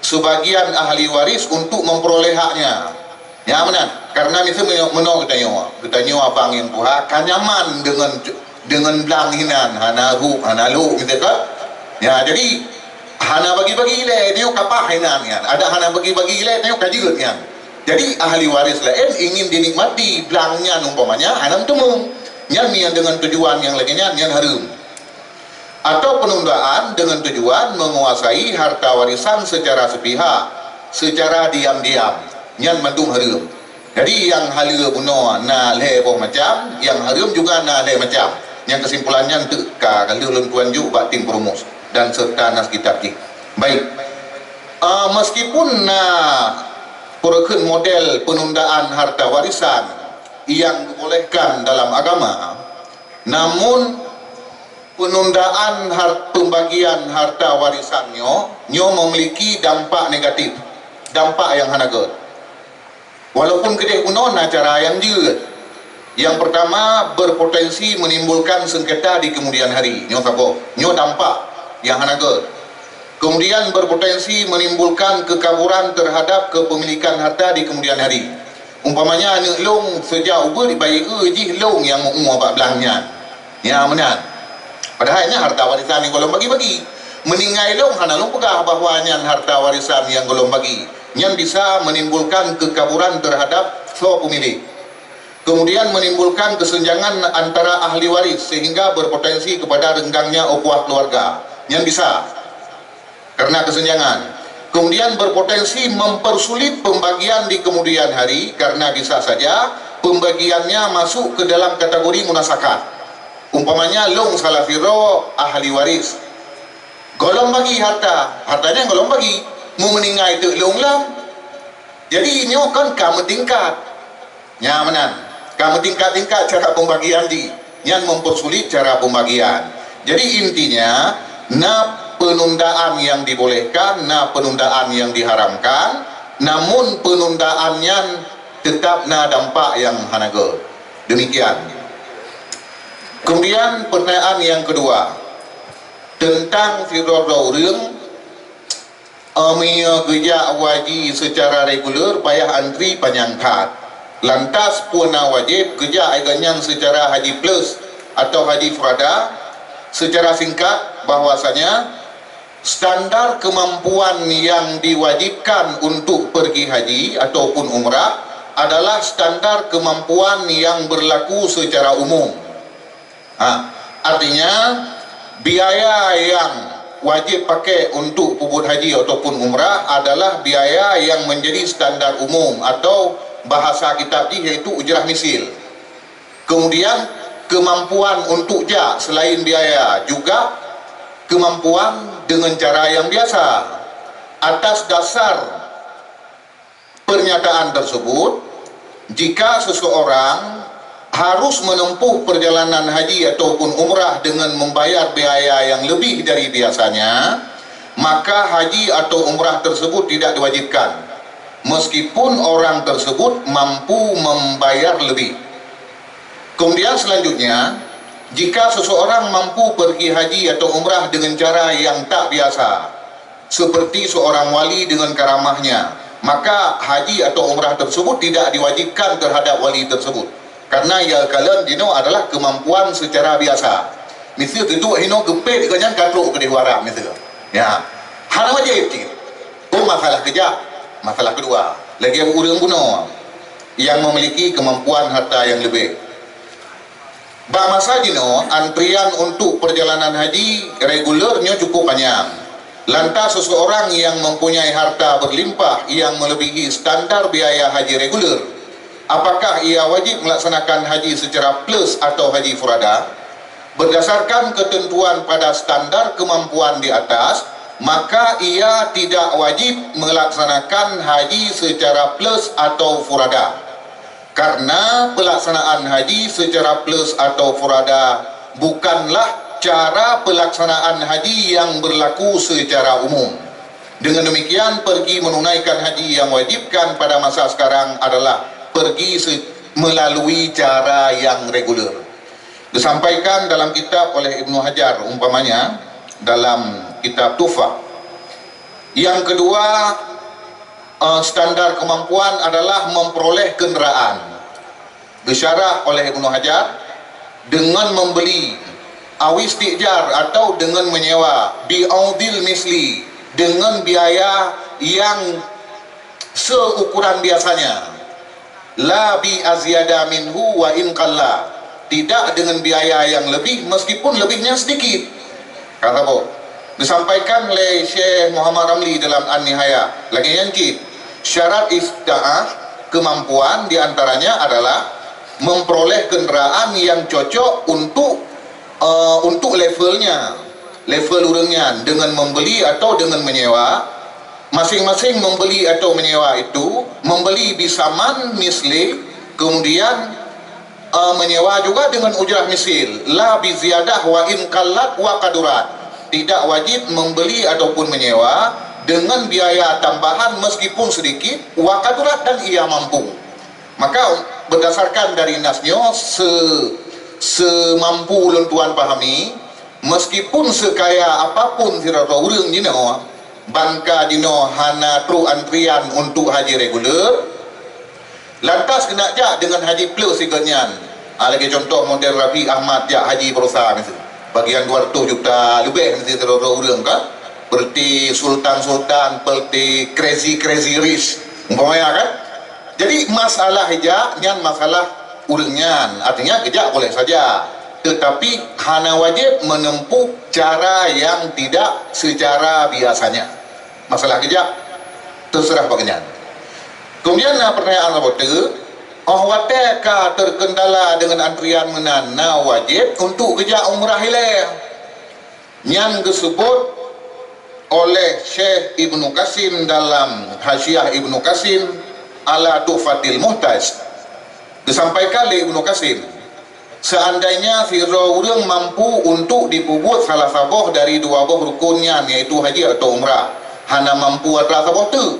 sebagian ahli waris untuk memperoleh haknya. Nyan meunan, karena miseue meunoe, meunoe geutanyoe, geutanyoe abang nyang tuha ka nyaman dengan, dengan blang hinan, hana rup, hana lok, miseue kan? Ya, jadi Hana bagi-bagi ilée, nyoe ka paih inan nyan. Adak hana bagi-bagi ilée, nyoe ka jeuet nyan. Jadi, ahli waris laén ingin dinikmati blang nyan umpamanya hana meuteumé. Nyan nyang deungon tujuan nyang lagée nyan, nyan hareuem. Atau penundaan dengan tujuan menguasai harta warisan secara sepihak, secara diam-diam. Nyan mandum hareuem. Jadi, nyang haleue bunoe na lhée boh macam, nyang hareuem juga na lhée macam. Nyang kesimpulan nyan teuk ka lheueh lôn tuan jok bak tim perumus dan serta nas kitab jih. Baik. Ah, meskipun na peureukeuen model penundaan harta warisan yang dibolehkan dalam agama, namun penundaan har-, pembagian harta warisan nyoe, nyoe memiliki dampak negatif, dampak nyang hana gét. Walaupun keudeh bunoe na cara nyang jeuet. Yang pertama, berpotensi menimbulkan sengketa di kemudian hari. Nyoe saboh. Nyoe dampak nyang hana gét. Kemudian, berpotensi menimbulkan kekaburan terhadap kepemilikan harta di kemudian hari. Umpamanya, aneuk lôn seujak ubit bayeue jih lôn nyang meu-ue bak blang nyan. Nyan meunan. Padahai nyan harta warisan nyang gohlom bagi-bagi. Meuninggai lôn hana lôn peugah bahwa nyan harta warisan nyang gohlom bagi. Nyan bisa menimbulkan kekaburan terhadap soe peumilék. Kemudian menimbulkan kesenjangan antara ahli waris sehingga berpotensi kepada renggangnya ukhuwah keluarga. Nyan bisa. Karena kesenjangan. Kemudian berpotensi mempersulit pembagian di kemudian hari karena bisa saja pembagiannya masuk ke dalam kategori munasakat. Umpamanya lôn salah sidroe ahli waris. Gohlom bagi harta, harta nyan gohlom bagi. Meu meuninggai teuk lôn lom. Jadi nyoe kan ka meutingkat. Nyan meunan. Ka meutingkat-tingkat cara pembagian jih. Nyan mempersulit cara pembagian. Jadi intinya, na penundaan yang dibolehkan, na penundaan yang diharamkan, namun penundaan nyan tetap na dampak nyang hana gét. Demikian. Kemudian pertanyaan yang kedua, tentang sidroe-droe ureuëng, eh, meunyoe geujak haji secara reguler payah antri panyang that. Lantas peue na wajéb geujak lagée nyan secara haji plus atau haji furada? Secara singkat, bahwasanya standar kemampuan yang diwajibkan untuk pergi haji ataupun umrah adalah standar kemampuan yang berlaku secara umum. Ha, artinya, biaya yang wajib pakai untuk peubuet haji ataupun umrah adalah biaya yang menjadi standar umum atau bahasa kitab jih yaitu ujrah misil. Kemudian, kemampuan untuk jak selain biaya juga kemampuan dengan cara yang biasa. Atas dasar pernyataan tersebut, jika seseorang harus menempuh perjalanan haji ataupun umrah dengan membayar biaya yang lebih dari biasanya, maka haji atau umrah tersebut tidak diwajibkan, meskipun orang tersebut mampu membayar lebih. Kemudian selanjutnya, jika seseorang mampu pergi haji atau umrah dengan cara yang tak biasa, seperti seorang wali dengan karamahnya, maka haji atau umrah tersebut tidak diwajibkan terhadap wali tersebut. Karena nyang kalon jinoe adalah kemampuan secara biasa. Miseue teuduek hinoe geupet gobnyan ka trok keudeh u Arab miseue. Ya. Hana wajéb cit. Oh, masalah keujak. Masalah kedua, lagée ureuëng bunoe yang memiliki kemampuan harta yang lebih. Bak masa jinoe, antrian untuk perjalanan haji reguler nyoe cukup panjang. Lantas, seseorang yang mempunyai harta berlimpah yang melebihi standar biaya haji reguler, apakah ia wajib melaksanakan haji secara plus atau haji furada? Berdasarkan ketentuan pada standar kemampuan di atas, maka ia tidak wajib melaksanakan haji secara plus atau furada. Karena pelaksanaan haji secara plus atau furada bukanlah cara pelaksanaan haji yang berlaku secara umum. Dengan demikian, pergi menunaikan haji yang wajibkan pada masa sekarang adalah pergi se-, melalui cara yang reguler. Disampaikan dalam kitab oleh Ibnu Hajar, umpamanya dalam kitab Tuhfah. Yang kedua, eh, standar kemampuan adalah memperoleh kenderaan. Disyarah oleh Ibnu Hajar, dengan membeli, awis tijar atau dengan menyewa, bi audil misli, dengan biaya yang seukuran biasanya, la bi azyada minhu wa in qalla, tidak dengan biaya yang lebih meskipun lebihnya sedikit. Ka saboh. Disampaikan lé Syekh Muhammad Ramli dalam An-Nihayah, lagée nyan cit, syarat istita'ah, kemampuan, di antaranya adalah memperoleh kendaraan yang cocok untuk, eh, untuk levelnya, level ureuëng nyan, dengan membeli atau dengan menyewa. Masing-masing membeli atau menyewa itu, membeli bisaman misli, kemudian, eh, menyewa juga dengan ujrah misil, la bi ziyadah wa in qallat wa qadurat. Tidak wajib membeli ataupun menyewa dengan biaya tambahan meskipun sedikit, wa qadurat, dan ia mampu. Maka, berdasarkan dari nas nyoe, se-, semampu ulôn tuan pahami, meskipun sekaya apapun sidroe ureuëng jinoe, ban ka jinoe hana trok antrian untuk haji reguler, lantas keuneuk jak deungon haji plus sigoe nyan. Ah, lagée contoh model Raffi Ahmad jak haji baroesa miseue. Bagian dua ratus juta leubeh miseue sidroe ureuëng kan. Seperti sultan-sultan, seperti crazy-crazy rich. Umpamanya kan? Jadi masalah hijab nyan masalah ureuëng nyan, artinya geujak boleh saja. Tetapi hana wajib menempuh cara yang tidak secara biasanya. Masalah geujak terserah bak nyan. Kemudian na pertanyaan saboh teuk, oh watée ka terkendala dengan antrian meunan na wajib untuk geujak umrah ilée. Nyan geuseubut oleh Syekh Ibnu Qasim dalam Hasyiah Ibnu Qasim ala Tuhfatil Muhtaj. Geusampaikan lé Ibnu Qasim, seandainya sidroe ureuëng mampu untuk dipeubuet salah saboh dari dua boh rukun nyan, yaitu haji atau umrah, hana mampu atra saboh teuk.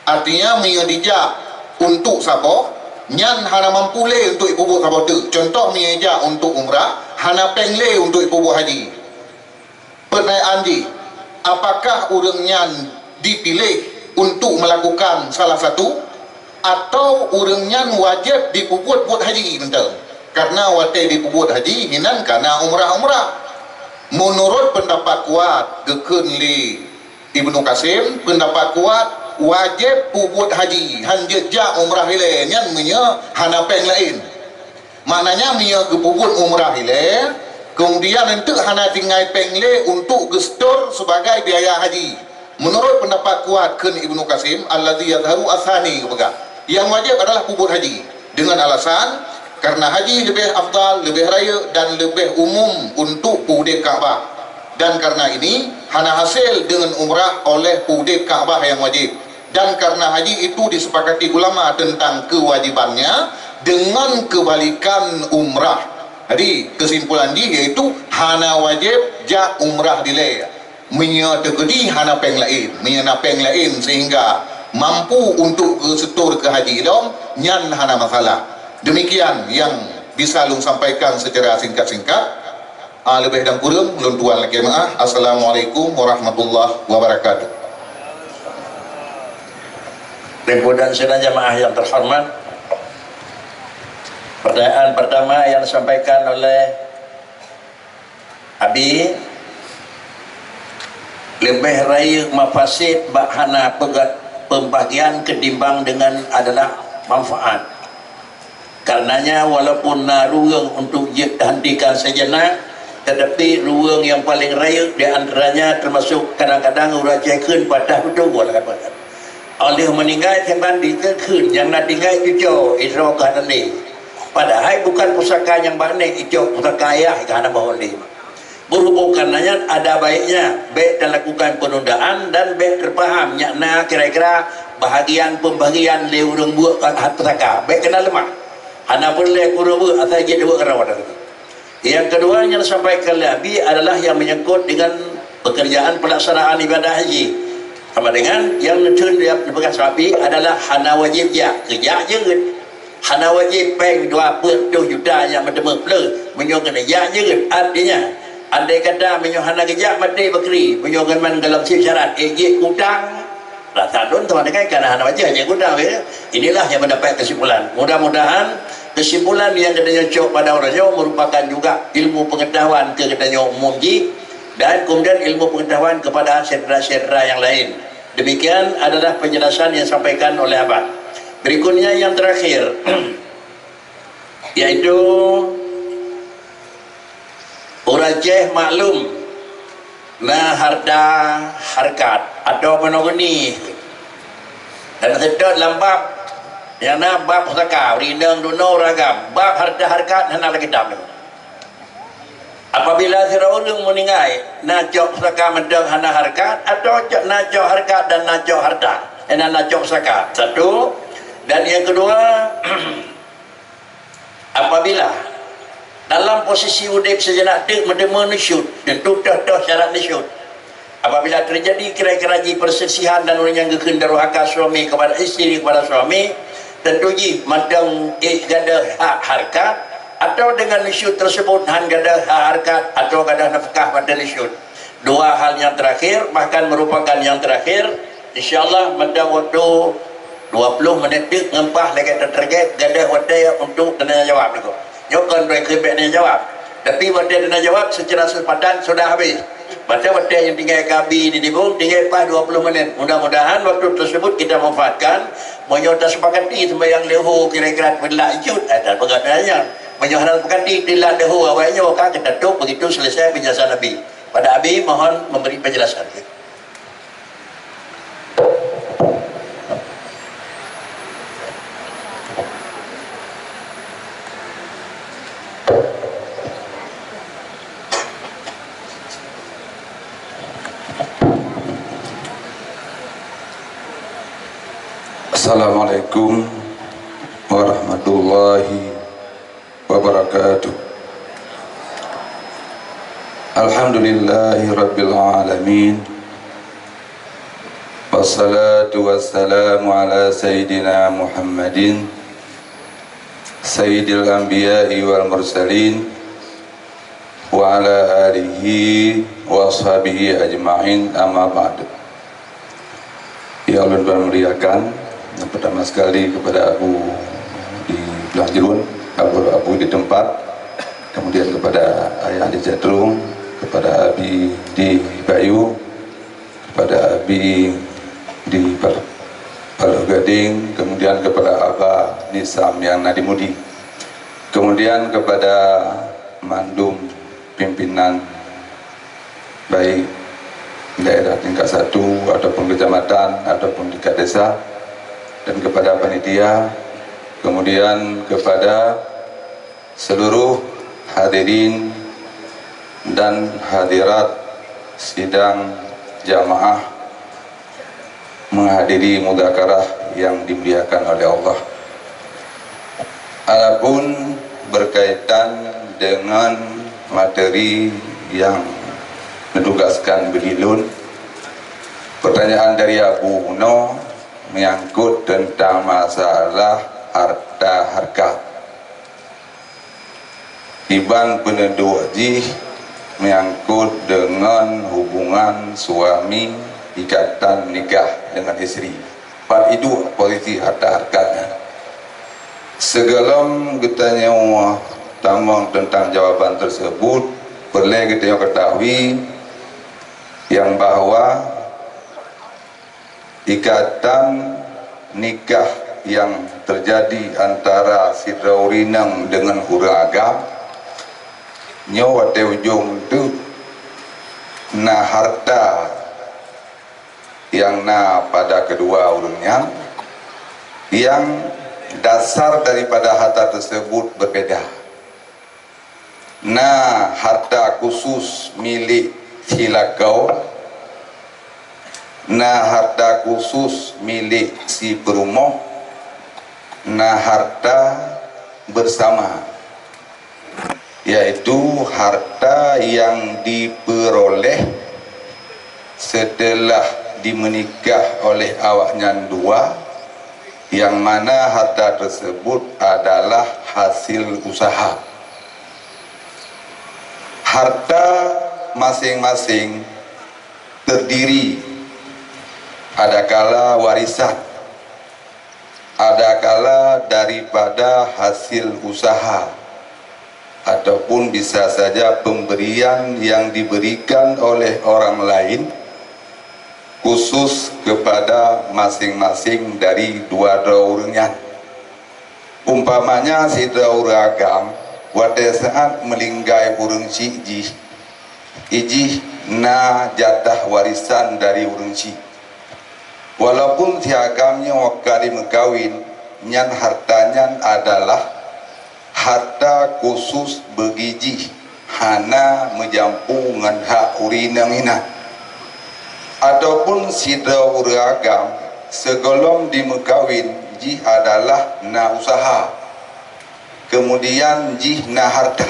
Artinya, meunyoe dijak untuk saboh, nyan hana mampu lé untuk ipeubuet saboh teuk. Contoh, meunyoe ijak untuk umrah, hana péng lé untuk ipeubuet haji. Pertanyaan jih, apakah ureuëng nyan dipiléh untuk melakukan salah satu, atau ureuëng nyan wajéb jipeubuet buet haji mantong? Karena watée jipeubuet haji, hinan kana umrah-umrah. Meunurot peundapat kuat geukheun lé Ibnu Qasim, peundapat kuat wajéb peubuet haji, han jeuet jak umrah ilée nyan meunyoe hana péng laén. Maknanya, meunyoe geupeubuet umrah ilée, kemudian eunteuk hana tinggai péng lé untuk geusetor sebagai biaya haji. Meunurot peundapat kuat kheun Ibnu Qasim, alladzi yadhharu atsani geupeugah, nyang wajéb adalah peubuet haji, deungon alasan karena haji leubeh afdal, leubeh rayeuk, dan leubeh umum untuk peuudeb Ka'bah. Dan karena ini, hana hasé deungon umrah oleh peuudeb Ka'bah nyang wajéb. Dan karena haji itu disepakati ulama tentang kewajibannya dengan kebalikan umrah. Jadi, kesimpulan jih yaitu hana wajéb jak umrah dilée. Meunyoe teukeudi hana péng laén, meunyoe na péng laén sehingga mampu untuk geusetor keu haji lom, nyan hana masalah. Demikian yang bisa lôn sampaikan secara singkat-singkat. Ah, leubeh dan kureueng lôn tuan lakée meu'ah. Assalamualaikum warahmatullahi wabarakatuh. Teungku dan sidang jamaah yang terhormat, pertanyaan pertama yang disampaikan oleh Abi, leubeh rayeuk mafasid bak hana peuga-, pembagian ketimbang dengan adalah manfaat. Karenanya, walaupun na ruweueng untuk jeuet hentikan sejenak, tetapi ruweueng yang paling rayeuk di antaranya termasuk kadang-kadang ureueng Aceh kheun patah beutôi, buat kata. Oleh meuninggai, simpan dikeue kheun nyang na tinggai cuco, idroe ka hana lé. Padahai bukan pusaka nyang bak nék, icok pusaka ayah ka hana bahôi lé. Berhubung karenanya, ada baiknya bék talakukan penundaan dan bék terpaham nyak na kira-kira bahagian pembagian lé ureueng buet ka hat pusaka. Bék kena leumah. Hana peureulée keu ureueng buet asai jeuet deuek keudroe tadi. Yang kedua yang disampaikan oleh Abi adalah yang menyangkut dengan pekerjaan pelaksanaan ibadah haji. Sama dengan yang neutreun dipeugah Abi adalah hana wajéb jak, geujak jeuet. Hana wajéb péng dua peuet juta nyang meuteumé pleueh meunyoe keuneuk jak jeuet. Artinya, andai kata meunyoe hana geujak maté bakri, meunyoe ngon man golom cit syarat, ék jeuet keu utang. Rasa lôn teuma dengan kana hana wajéb hanya guna, ya. Inilah yang mendapat kesimpulan. Mudah-mudahan kesimpulan yang geutanyoe cok pada uroe nyoe merupakan juga ilmu pengetahuan keu geutanyoe umum jih. Dan kemudian ilmu pengetahuan kepada syedara-syedara yang lain. Demikian adalah penjelasan yang disampaikan oleh Abah. Berikutnya yang terakhir, yaitu ureuëng Aceh maklum na harta harkat atau monogoni. Dan seutôt lam bab nyang na bab pusaka, ureuëng inong dunoe ureuëng agam, bab harta harkat hana lam kitab nyoe. Apabila sidroe ureuëng meuninggai, na cok pusaka mantong hana harkat, atau cok, na cok harkat dan na cok harta, eh, na, na cok pusaka. Satu. Dan yang kedua, apabila dalam posisi udeb sijeunah teuk meuteumé nusyuz, tentu toh-toh syarat nusyuz. Apabila terjadi kira-kira jih perselisihan dan ureuëng nyang geukheun durhaka suami kepada isteri kepada suami, tentu jih mantong ék gadôh hak harkat, atau dengan nusyuz tersebut han gadôh hak harkat atau gadôh nafkah pada nusyuz. Dua hal yang terakhir, bahkan merupakan yang terakhir, insya Allah mantong waktu dua puluh menit teuk ngon paih lagée target, gadôh watée untuk tanya jawab lagoe. Nyoe kon droe keuh bék neujawab. Tapi watée neujawab secara kesempatan sudah habis. Maka watée nyang tinggai keu Abi di Dibung, tinggai paih dua puluh menit. Mudah-mudahan waktu tersebut kita manfaatkan. Meunyoe tasepakati sembahyang leuhô kira-kira peulat jeuet, eh, dan peugah nyan. Meunyoe hana sepakati peulat leuhô awai nyoe ka kita tutup, begitu selesai penjelasan Abi. Pada Abi mohon memberi penjelasan. Assalamualaikum warahmatullahi wabarakatuh. Alhamdulillahi rabbil alamin. Wassalatu wassalamu ala sayyidina Muhammadin sayyidil anbiya'i wal mursalin wa ala alihi wa ashabihi ajma'in, amma ba'du. Yang ulôn muliakan, yang pertama sekali kepada Abu di Blang Jerun, Abu, Abu di tempat, kemudian kepada Ayah di Catrung, kepada Abi di Bayu, kepada Abi di Pal-, Paloh Gading, kemudian kepada Aba Nisam yang na di Mudi, kemudian kepada mandum pimpinan baik daerah tingkat satu ataupun kecamatan ataupun tingkat desa, dan kepada panitia, kemudian kepada seluruh hadirin dan hadirat sidang jamaah menghadiri mudzakarah yang dimuliakan oleh Allah. Adapun berkaitan dengan materi yang ditugaskan bak lôn, pertanyaan dari Abu Uno menyangkut tentang masalah harta harkat. Iban peuneuduek jih menyangkut deungon hubungan suami, ikatan nikah dengan isteri. Pat iduek posisi harta harkat nyan. Sigohlom geutanyoe tamong teuntang jawaban teusebut, peureulée geutanyoe keutahui nyang bahwa ikatan nikah nyang teujadi antara sidroe ureuëng inong deungon ureuëng agam, nyoe watée ujong teuk na harta nyang na pada keudua ureuëng nyan, nyang dasar daripada harta teusebut beubeda. Na harta khusus milék si lakoe, na harta khusus milék si peurumoh, na harta beusama, yaitu harta nyang jipeuroléh seuteulah jimeunikah oleh awaknyan dua, nyang mana harta teusebut adalah hasil usaha. Harta maséng-maséng teurdiri adakala warisan, adakala daripada hasil usaha, Ataupun bisa saja pemberian yang diberikan oleh orang lain khusus kepada masing-masing dari dua droe ureuëng nyan. Umpamanya, sidroe ureuëng agam watée saát meulinggai ureuëng syik jih, ijih na jatah warisan dari ureuëng syik. Walaupun si agam nyoe ka jimeukawen, nyan hareuta nyan adalah hareuta khusus beugi jih, hana meujampu ngon hak ureuëng inong inan. Ataupun sidroe ureuëng agam sigohlom jimeukawen jih adalah na useuha, keumudian jih na hareuta.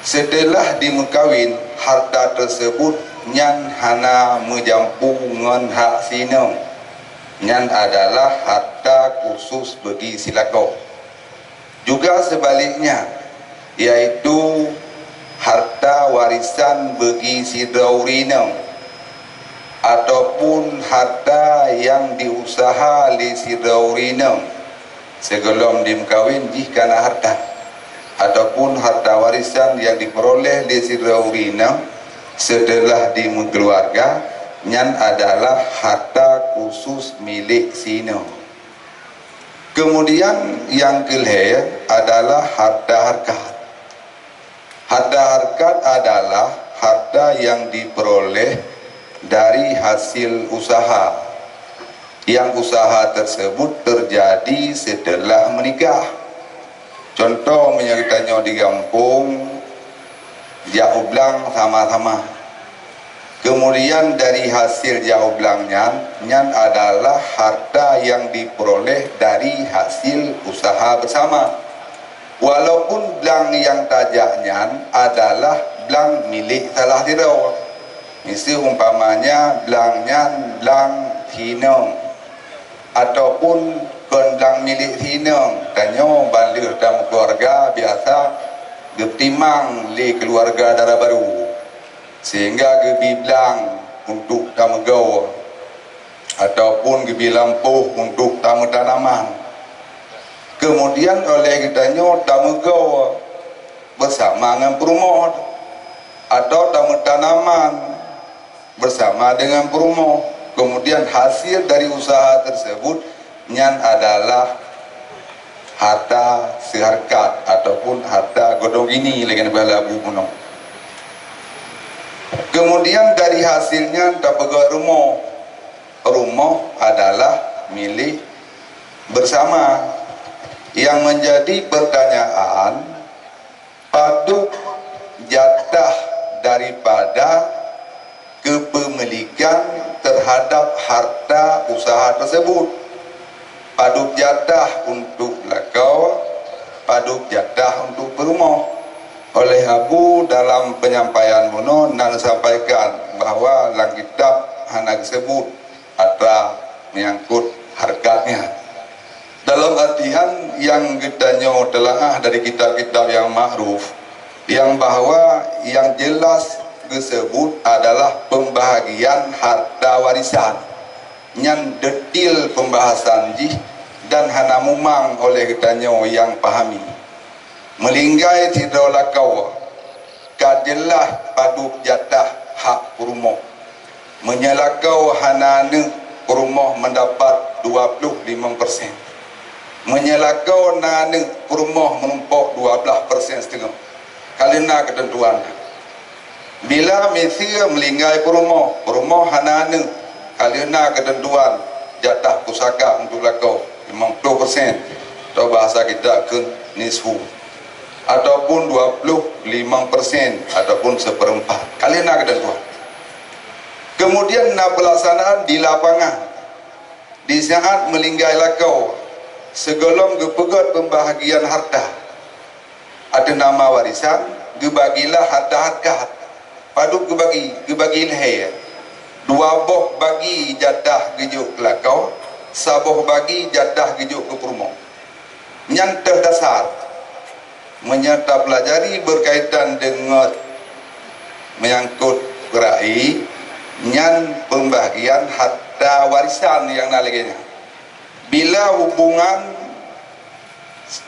Seuteulah jimeukawen, hareuta teuseubut nyan hana meujampu ngon hak si inong, nyan adalah hareuta khusus beugi si lakoe. Juga seubaliknya, yaitu hareuta warisan beugi sidroe ureuëng inong, ataupun hareuta nyang jiuseuha lé sidroe ureuëng inong sigohlom jimeukawen jih ka na hareuta, ataupun hareuta warisan nyang jipeuroleh lé sidroe ureuëng inong seuteulah jimeukeuluwarga, nyan adalah hareuta khusus milék si inong. Keumudian nyang keulhée adalah hareuta hareukat. Hareuta hareukat adalah hareuta nyang jipeuroleh dari hasil useuha, nyang useuha teuseubut teujadi seuteulah meunikah. Cuntoh, meunyoe geutanyoe di gampông jak u blang sama-sama, keumudian dari hasil jak u blang nyan, nyan adalah hareuta nyang jipeuroleh dari hasil useuha beusama. Walaupun blang nyang tajak nyan adalah blang milék salah sidroe, miseue umpamanya blang nyan blang si inong, ataupun kon blang milék si inong, tanyoe ban lheueh tameukeuluwarga biasa geupeutimang lé keuluwarga dara barô, sehingga geubi blang untuk tameugoe ataupun geubi lampôh untuk tameutanaman. Keumudian, óh lheueh geutanyoe tameugoe beusama ngon peurumoh, atawa tameutanaman beusama deungon peurumoh, keumudian hasil dari useuha teuseubut nyan adalah hareuta seuhareukat ataupun hareuta godoh gini lagée neupeugah lé Abu Muno. Keumudian dari hasil nyan tapeugét rumoh. Rumoh adalah milék beusama. Nyang meunjadi peurtanyaan, padub jatah daripada keupeumilikan teuhadab hareuta useuha teuseubut? Padub jatah untuk lakoe, padub jatah untuk peurumoh? Óh lheueh Abu dalam peunyampaian bunoe na neusampaikan bahwa lam kitab hana geuseubut atra meunyangkot hareukat nyan. Dalam artian nyang geutanyoe teulaah dari kitab-kitab nyang makruf, nyang bahwa nyang jeulaih geuseubut adalah peumbahagian hareuta warisan. Nyan detail peumbahasan jih dan hana mumang óh lheueh geutanyoe nyang pahami. Meulinggai sidroe lakoe, ka jeulaih padub jatah hak peurumoh. Meunyoe lakoe hana aneuk, peurumoh meudapat dua ploh limong persen. Meunyoe lakoe na aneuk, peurumoh meurumpok dua blaih persen siteungoh. Ka lheueh na keuteuntuan. Bila miseue meulinggai peurumoh, peurumoh hana aneuk, ka lheueh na keuteuntuan jatah pusaka untuk lakoe, limong ploh persen, atau bahasa kita kheun nisfu, ataupun dua ploh limong persen, ataupun seupeurempat. Ka lheueh na keuteuntuan. Keumudian na peulaksanaan di lapangan. Di saát meulinggai lakoe, sigohlom geupeugét peumbahagian hareuta, ateueh nama warisan, geubagilah hareuta hareukat. Padub geubagi? Geubagi lhée. Dua boh bagi jatah geujok keu lakoe, saboh bagi jatah geujok keu peurumoh. Nyan teuh dasar. Meunyoe tapeulajari beukaitan deungon meunyangkot ra'i, nyan peumbagian hareuta warisan nyang na lagée nyan. Bila hubungan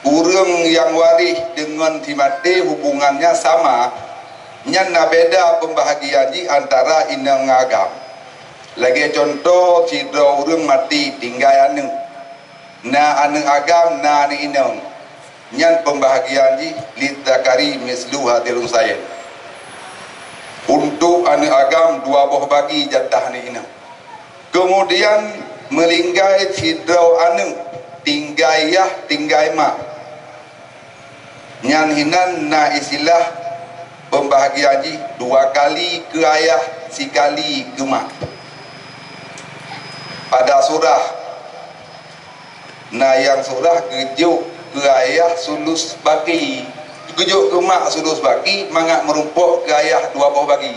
Ureuëng nyang waréh deungon si maté hubungannya sama, nyan na beda peumbahagian jih antara inong ngon agam. Lagée cuntoh, sidroe ureuëng maté tinggai aneuëk, na aneuëk agam, na aneuëk inong, nyan peumbahagian jih lizzakari mislu hadzil unshayain. Untuk aneuëk agam dua boh bagi jatah aneuëk inong. Keumudian meulinggai sidroe aneuëk, tinggai yah, tinggai mak. Nyan hinan na istilah peumbahagian jih dua kali keu ayah, sikali keu mak. Pada surah, na nyang surah geujok keu ayah sulus baki, geujok keu mak sulus baki, mangat meurumpok keu ayah dua boh bagi.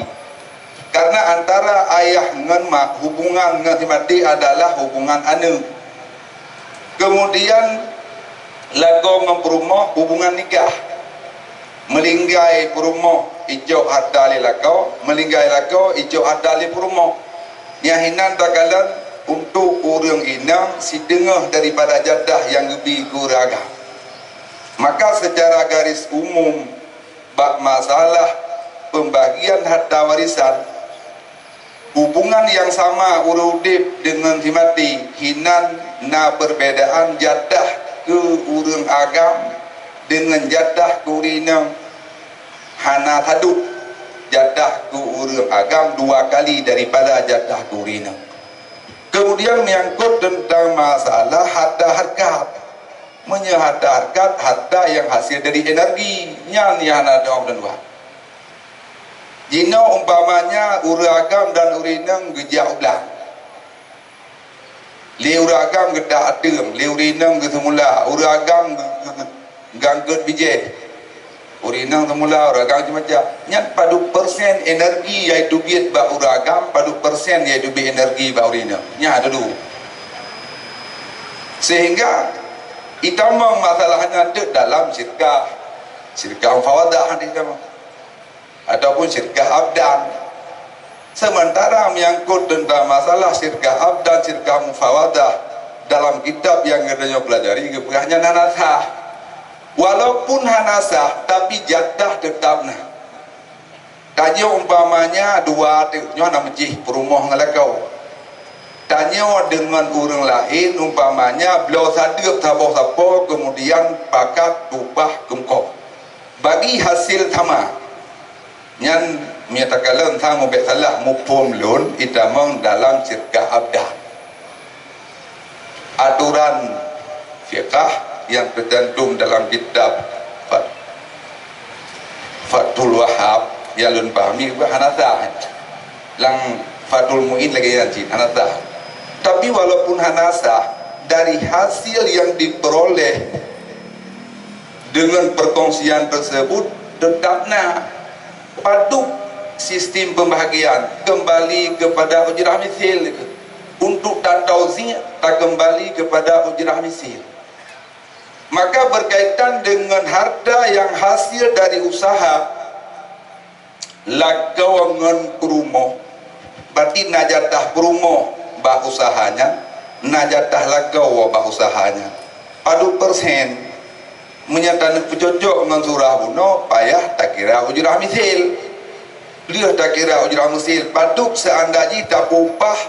Karena antara ayah ngon mak, hubungan ngon si maté adalah hubungan aneuëk. Keumudian, lakoe ngon peurumoh, hubungan nikah. Meulinggai peurumoh, icok hareuta lé lakoe, meulinggai lakoe, icok hareuta lé peurumoh. Nyang hinan takalon untuk ureuëng inong siteungoh daripada jatah nyang geubri keu ureuëng agam. Maka, secara garis umum, bak masalah peumbagian hareuta warisan, hubungan nyang sama ureuëng udeb deungon si maté hinan na peurbedaan jatah keu ureuëng agam deungon jatah keu ureuëng inong. Hana saduek jatah keu ureuëng agam dua kali daripada jatah keu ureuëng inong. Keumudian, menyangkut teuntang masalah harta hareukat. Meunyoe harta hareukat, harta nyang hase dari energi, nyan nyang hana teuong teuduek. Jinoe umpamanya ureuëng agam dan ureuëng inong geujak u blang. Lé ureuëng agam geutak ateueng, lé ureuëng inong geuseumula, ureuëng agam geu-, geu-, geu-, gangkot bijéh. Ureuëng inong seumula, ureuëng agam macam-macam. Nyan padub persen energi nyang teubiet bak ureuëng agam, padub persen nyang teubiet energi bak ureuëng inong. Nyan dulu. Sehingga itamong masalah nyan deuek dalam syirkah, syirkah mufawadah nanti itamong. Ataupun syirkah abdan. Sementara menyangkut tentang masalah syirkah abdan, syirkah mufawadah, dalam kitab nyang geutanyoe pelajari geupeugah nyan hana sah. Walaupun hana sah, tapi jatah tetap na. Tanyoe umpamanya dua teuh, nyoe na meucih peurumoh ngon lakoe. Tanyoe deungon ureuëng laén umpamanya bloe sadeueb saboh sapo, kemudian pakat upah keumkoh. Bagi hasil sama. Nyan meunyoe takalon sang mubek salah muphom lôn itamong dalam syirkah abdan. Aturan fiqah nyang teucantum dalam kitab Fat-, Fathul Wahhab nyang lôn pahami hana sah. Lam Fathul Mu'in lagée nyan cit, hana sah. Tapi walaupun hana sah, dari hasil nyang diperoleh deungon perkongsian tersebut tetap na. Padub sistem pembahagian kembali kepada ujrah misil. Untuk tatauzi' takembali kepada ujrah misil. Maka berkaitan dengan harta yang hasil dari usaha, lakoe ngon peurumoh, berarti na jatah peurumoh bak usaha nyan, na jatah lakoe bak usaha nyan. Padub persen? Meunyoe taneuk peucocok ngon surah bunoe, payah takira ujrah misil. Lheueh takira ujrah misil, padub seandai jih tapeuupah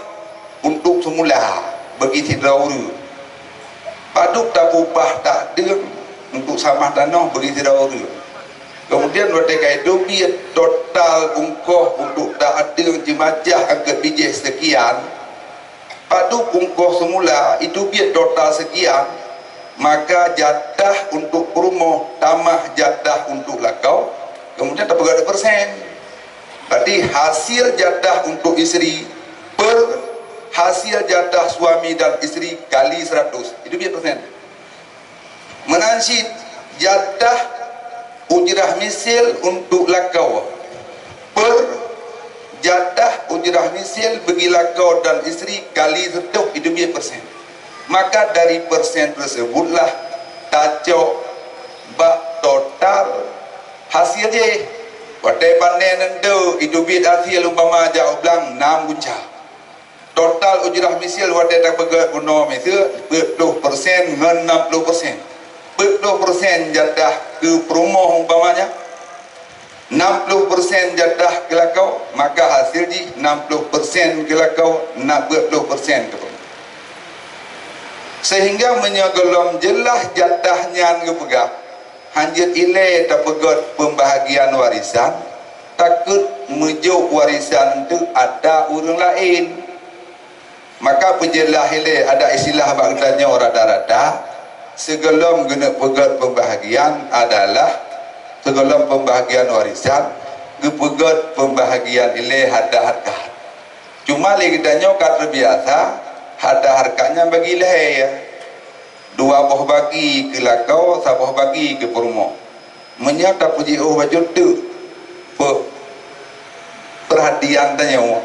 untuk seumula bagi sidroe ureuëng. Padub tapeuupah tateueng untuk samah tanoh bagi sidroe ureuëng. Kemudian watée ka iteubiet total ungkoh untuk tateueng jeumajah angkot bijéh sekian, padub ungkoh seumula iteubiet total sekian, maka jatah untuk peurumoh tamah jatah untuk lakoe, kemudian tapeugah persen. Berarti hasil jatah untuk isteri per hasil jatah suami dan isteri kali seratus, iteubiet persen. Meunan cit jatah ujrah misil untuk lakoe per jatah ujrah misil bagi lakoe dan isteri kali seratus, iteubiet persen. Maka dari persen tersebutlah tacok bak total hasil jih. Watée panen nyan teuh, iteubiet hasil umpama jak u blang nam gunca. Total ujrah misil watée tapeugét bunoe miseue peuet ploh persen ngon nam ploh persen. Peuet ploh persen jatah keu peurumoh umpamanya, enam ploh persen jatah keu lakoe, maka hasil jih enam ploh persen keu lakoe, enam peuet ploh persen keu peurumoh. Sehingga meunyoe gohlom jeulaih jatah nyan geupeugah, hanjeuet ilée tapeugét pembahagian warisan, takot meujok warisan teuk ata ureuëng laén. Maka peujeulaih ilée ada istilah bak geutanyoe rata-rata, sigohlom geuneuk peugét pembahagian adalah sigohlom pembahagian warisan, geupeugét pembahagian ilée harta harkat. Cuma lé geutanyoe ka teubiasa harta harkat nyan bagi lhée, dua boh bagi keu lakoe, saboh bagi keu peurumoh. Meunyoe tapeujiôh bacut teuk peu-, peurhatian tanyoe,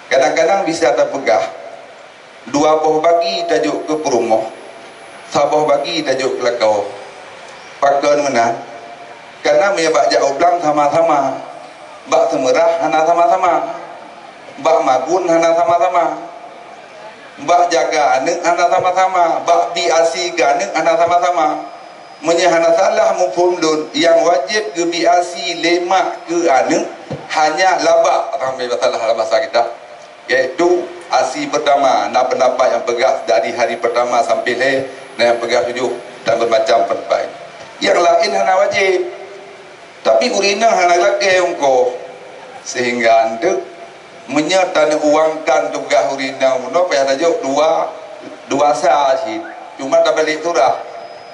kadang-kadang bisa tapeugah, dua boh bagi tajok keu peurumoh, saboh bagi tajok keu lakoe. Pakon meunan? Karena meunyoe bak jak u blang sama-sama, bak seumeurah hana sama-sama, bak magun hana sama-sama, bak jaga aneuëk hana sama-sama, bak bi asi keu aneuëk hana sama-sama. Meunyoe hana salah muphom lôn, nyang wajéb geubi asi lé mak keu aneuëk hanya labak, sampai salah dalam bahasa kita, yaitu asi pertama. Na pendapat nyang peugah dari hari pertama sampai lhée, na nyang peugah tujoh, dan bermacam pendapat. Nyang laén hana wajéb. Tapi ureuëng inong hana lagée ungkoh, sehingga anteuk meunyoe taneuk uangkan tugaih ureuëng inong bunoe payah tajok dua, dua sa cit. Cuma tabalek surah,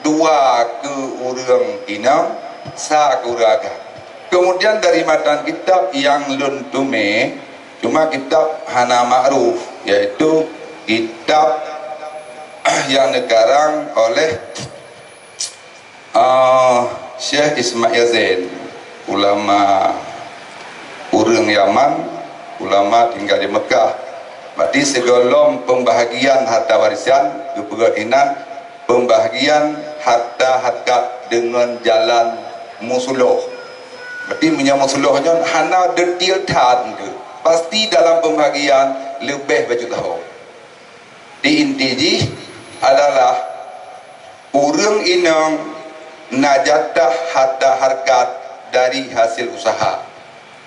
dua keu ureuëng inong, sa keu ureuëng agam. Kemudian dari matan kitab nyang lôn teumé, cuma kitab hana makruf, yaitu kitab nyang neukarang oleh Ah, Syekh Ismail Zain, ulama ureuëng Yaman, ulama tinggal di Mekah. Berarti sigohlom pembahagian harta warisan geupeugah inan pembahagian harta harkat deungon jalan musuloh. Berarti meunyoe musuloh nyoe hana detail that, pasti dalam pembahagian leubeh bacut tahun. Di inti jih adalah ureuëng inong na jatah harta harkat dari hasil usaha.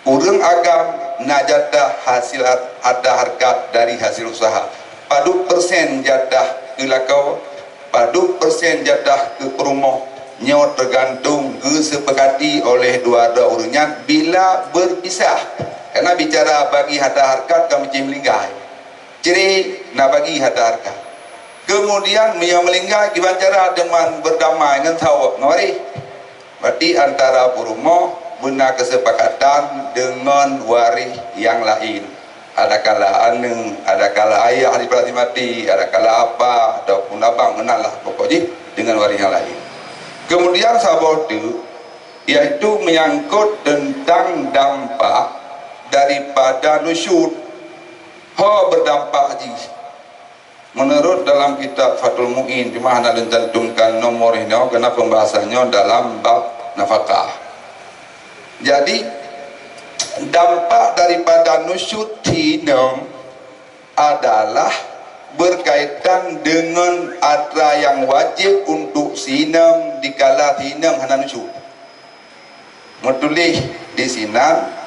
Ureuëng agam na jatah hasil har-, harta harkat dari hasil usaha. Padub persen jatah keu lakoe, padub persen jatah keu peurumoh, nyoe teugantung geuseupakati oleh dua droe ureuëng nyan bila beupisah. Karena bicara bagi harta harkat ka meusti meulinggai. Cre na bagi harta harkat. Kemudian meunyoe meulinggai kiban cara deungon beudamai ngon saboh ngon waréh. Berarti antara peurumoh beuna keusepakatan deungon waréh nyang laén. Adakala aneuëk, adakala ayah di pasi maté, adakala apa ataupun abang, meunan lah pokok jih deungon waréh nyang laén. Kemudian saboh teuk, yaitu menyangkut tentang dampak daripada nusyuz. Ho berdampak jih. Menurut dalam kitab Fathul Muin, cuma hana lôn cantumkan nomor inoe, karena pembahasannya dalam bab nafakah. Jadi, dampak daripada nusyuz si inong adalah berkaitan dengan atra yang wajib untuk si inong dikala si inong hana nusyuz. Meutuléh di sinan,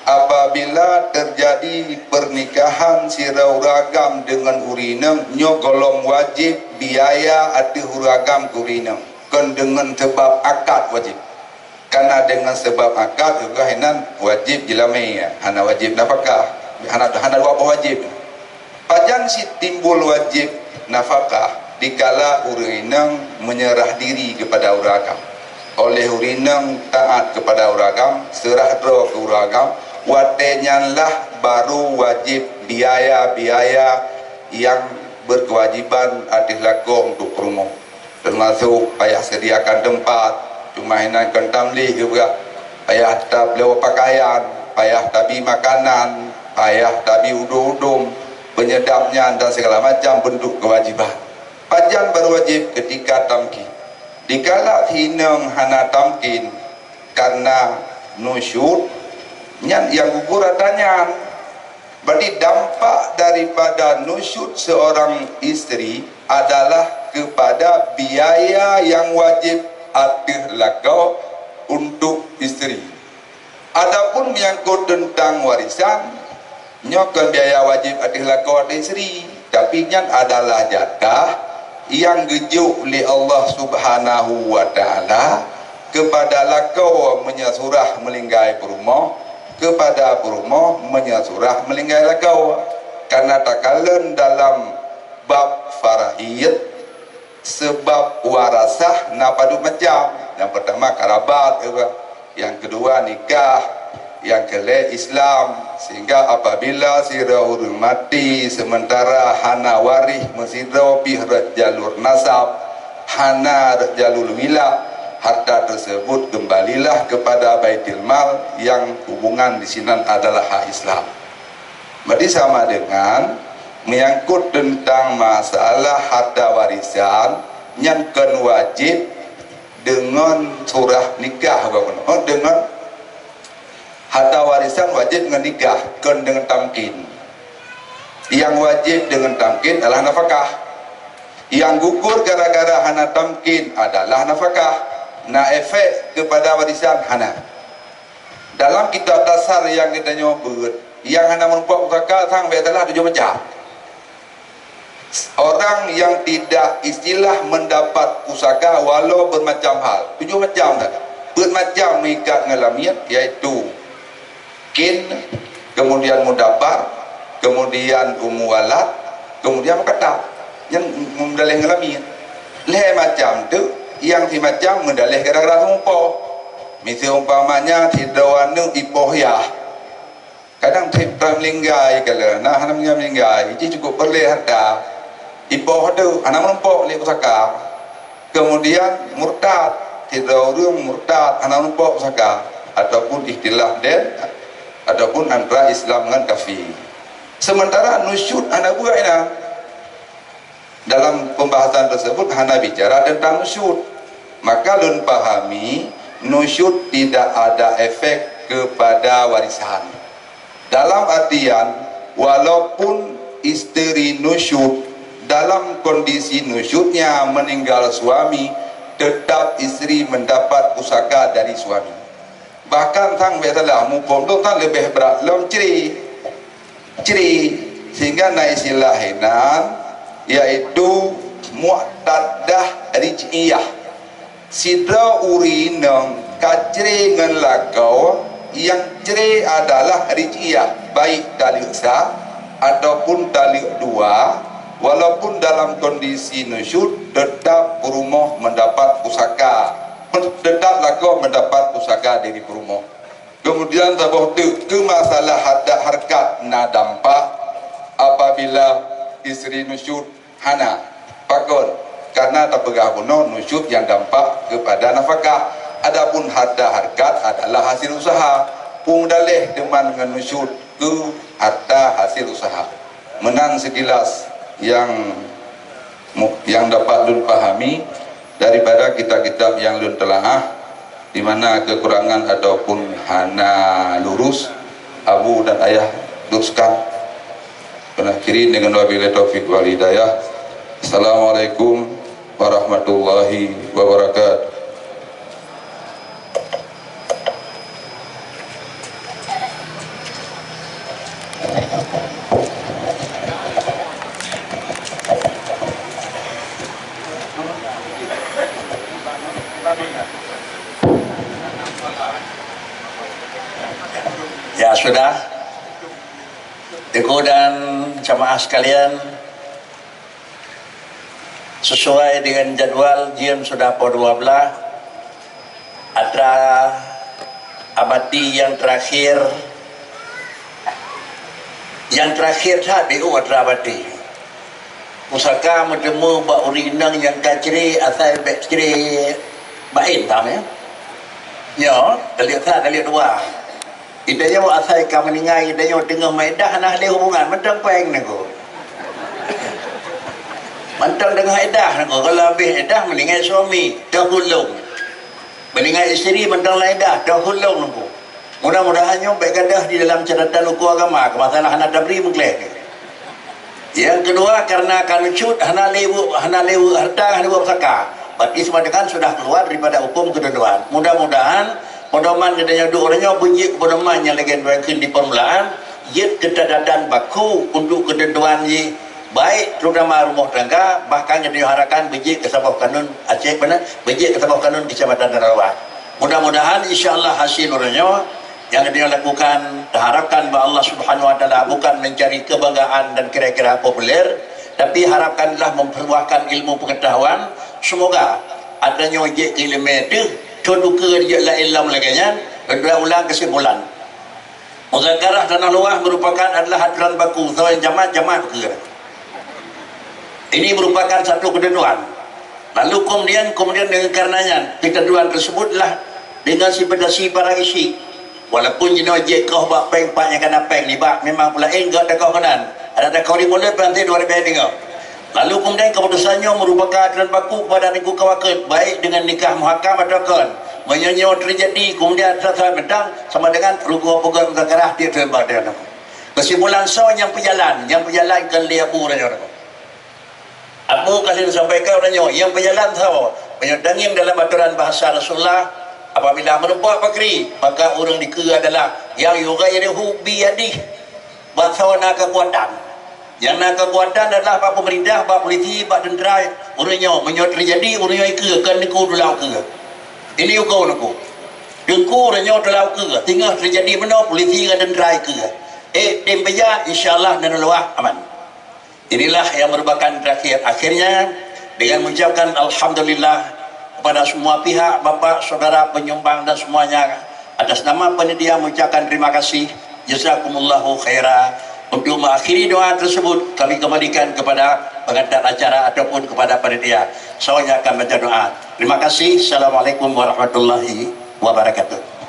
apabila terjadi pernikahan sidroe ureuëng agam deungon ureuëng inong, nyoe gohlom wajéb biaya ateueh ureuëng agam keu ureuëng inong, kon deungon seubab akad wajéb. Kana deungon seubab akad, geupeugah inan wajéb jilamé, hana wajéb nafakah, hana, hana dua boh wajéb. Pajan cit timbul wajéb nafakah dikala ureuëng inong meunyeurah diri keupada ureuëng agam. Óh lheueh ureuëng inong taát keupada ureuëng agam, seurah droe keu ureuëng agam, watée nyan lah barô wajéb biaya-biaya nyang beukeuwajéban ateueh lakoe untuk peurumoh. Teumasok payah sediakan teumpat, teuma inan kon tamléh geupeugah, payah tabloe pakaian, payah tabi makanan, payah tabi udom-udom, peunyedap nyan dan segala macam bentuk keuwajéban. Pajan barô wajéb? Keutika tamkin. Dikala si inong hana tamkin kareuna nusyuz, nyan nyang gugur atra nyan. Berarti dampak daripada nusyuz seorang istri adalah kepada biaya yang wajib ateueh lakoe untuk isteri. Adapun menyangkut teuntang warisan, nyoe kon biaya wajib ateueh lakoe ateueh isteri, tapi nyan adalah jatah nyang geujok lé Allah Subhanahu wa Ta'ala kepada lakoe meunyoe surah meuninggai peurumoh, kepada peurumoh meunyoe surah meuninggai lakoe. Karena takalon dalam bab faraid, seubab warasah na padub macam. Nyang peurtama karabat, nyang keudua nikah, nyang keulhèe Islam. Sehingga apabila sidroe ureueng maté seumeuntara hana waréh meusidroe pih rot jalur nasab, hana rot jalur wila, harta teuseubut keumbalilah keupada Baitul Mal nyang hubungan disinan adalah hak Islam. Berarti sama dengan menyangkut teuntang masalah harta warisan, nyan kon wajéb deungon surah nikah, bukan? Oh, deungon harta warisan wajéb ngon nikah, kon deungon tamkin. Nyang wajéb deungon tamkin adalah nafakah. Nyang gugur gara-gara hana tamkin adalah nafakah. Na efek kepada warisan? Hana. Dalam kitab dasar nyang geutanyoe beuet, nyang hana meurumpok pusaka sang bèk salah tujoh macam. Orang yang tidak istilah mendapat pusaka walau bermacam hal, tujoh macam saja. Beuet macam meuikat ngon lamiet, yaitu kin, kemudian mudabbar, kemudian umu walad, kemudian mukatab. Nyan meudaleh ngon lamiet. Lhèe macam tu, nyang simacam meudaleh gara-gara seumeupo. Miseu umpamanya sidroe aneuk ipoh yah. Kadang trép meuninggai, kalau na hana meuninggai, jih cukup peureulèe harta. Ipoh tu hana meurumpok lé pusaka. Kemudian murtad, sidroe ureueng murtad hana meurumpok pusaka, ataupun ikhtilaf den, ataupun antara Islam ngon kafé. Sementara nusyuz hana buet inan. Dalam pembahasan tersebut hana bicara tentang nusyuz. Maka lôn pahami, nusyuz tidak ada efek kepada warisan. Dalam artian, walaupun isteri nusyuz, dalam kondisi nusyuznya meninggal suami, tetap isteri mendapat pusaka dari suami. Bahkan sang bèk salah, muphom tu sang leubeh brat lom cre. Cre, sehingga na istilah inan, yaitu mu'taddah rij'iyah. Sidroe ureueng inong ka cre ngon lakoe, nyang cre adalah rij'iyah, baik taleuek sa ataupun taleuek dua, walaupun dalam kondisi nusyuz, tetap peurumoh mendapat pusaka. Tetap lakoe mendapat pusaka dari peurumoh. Kemudian saboh teuk keu masalah harta harkat na dampak apabila isteri nusyuz? Hana. Pakon? Karena tapeugah bunoe nusyuz nyang dampak kepada nafakah. Adapun harta harkat adalah hasil usaha. Peue meudaleh teuma ngon nusyuz keu harta hasil usaha. Meunan sekilas nyang mu-, nyang dapat lôn pahami daripada kitab-kitab nyang lôn teulaah, di mana kekurangan ataupun hana lurus, abu dan ayah luruskan. Pernah kiri dengan wabillahi taufik wal hidayah. Assalamualaikum warahmatullahi wabarakatuh. Ya, sudah. Teungku dan jamaah sekalian, sesuai dengan jadual, jam sudah pukul dua belas. Atra abati nyang terakhir, nyang terakhir that di u atra abati. Pusaka meuteumé bak ureueng inong nyang ka cre asai bèk cre baén tam, ya. Nyoe, taleuek sa, taleuek dua. Geutanyoe asai ka meuninggai, geutanyoe teungoh meuiddah hana lé hubungan, mantong péng nangku. Mantong teungoh iddah nangku, kalau habéh iddah meuninggai suami, tahulung. Meuninggai isteri mantong lam iddah, tahulung nangku. Mudah-mudahan nyoe bèk gadôh di dalam catatan huköm agama, keu masalah hana tabri meugleh. Nyang keudua, karena ka neucut hana lé buet, hana lé buet hareuta, hana lé buet pusaka, berarti sama dengan sudah keluar daripada hukum ketentuan. Mudah-mudahan pedoman geutanyoe duek uroe nyoe beujeuet keu pedoman nyang lagèe nyan di permulaan, jeuet keu catatan baku untuk ketentuan jih, baik terutama rumah tangga, bahkan geutanyoe harapkan beujeuet keu saboh kanun Aceh, beujeuet keu saboh kanun Kecamatan Tanah Luwah. Mudah-mudahan, insya Allah, hasil uroe nyoe nyang geutanyoe lakukan, taharapkan bak Allah Subhanahu wa Taala, bukan mencari kebanggaan dan kira-kira populer, tapi harapkanlah memperluaskan ilmu pengetahuan. Semoga atra nyoe jeuet keu ileumèe teuh, thôn ukeue jeuet lam ilmu lagèe nyan, dan ulang kesimpulan. Muzakarah Tanah Luwah merupakan adalah aturan baku, soe nyang jamat, jamat ukeue. Ini merupakan satu ketentuan. Lalu kemudian, kemudian dengan karenanya, ketentuan tersebutlah dengan sifatasi para isi. Walaupun jinoe jeuet koh bak péng, pat nyang kana péng nibak, memang peulaén gak takoh keunan. Ada takoh di mulut, nanti dua ribu tiga. Lalu kemudian keputusan nyoe merupakan aturan baku kepada Teungku Kawakeuet, baik dengan nikah muhakam atau kon. Meunyoe nyoe terjadi, kemudian atra salah mantong, sama dengan rugoe peugöt muzakarah tiep-tiep bak dia. Kesimpulan soe nyang peujalan, nyang peujalan kon lé Abu Raja. Abu ka lheueh sampaikan uroe nyoe, nyang peujalan soe? Meunyoe tangieng dalam aturan bahasa Rasulullah, apabila meureumpok pakri, maka ureueng dikeue adalah nyang yughayyiruhu biyadih. Bak soe na keukuatan? Nyang na keukuatan adalah bak peumeurintah, bak pulisi, bak teuntra. Ureueng nyoe, meunyoe teujadi, ureueng nyoe ikeue, kon Teungku teulau keue. Ini ukeue Teungku. Teungku uroe nyoe teulau keue, singoh teujadi meunoe pulisi ngon teuntra ikeue. Eh, tem beujak, insya Allah, Tanah Luwah aman. Inilah yang merupakan terakhir. Akhirnya, dengan mengucapkan alhamdulillah kepada semua pihak, bapak, saudara, penyumbang dan semuanya, atas nama panitia mengucapkan terima kasih, jazakumullahu khaira. Untuk mengakhiri doa tersebut, kami kembalikan kepada pengantar acara ataupun kepada panitia. Saya akan baca doa. Terima kasih. Assalamualaikum warahmatullahi wabarakatuh.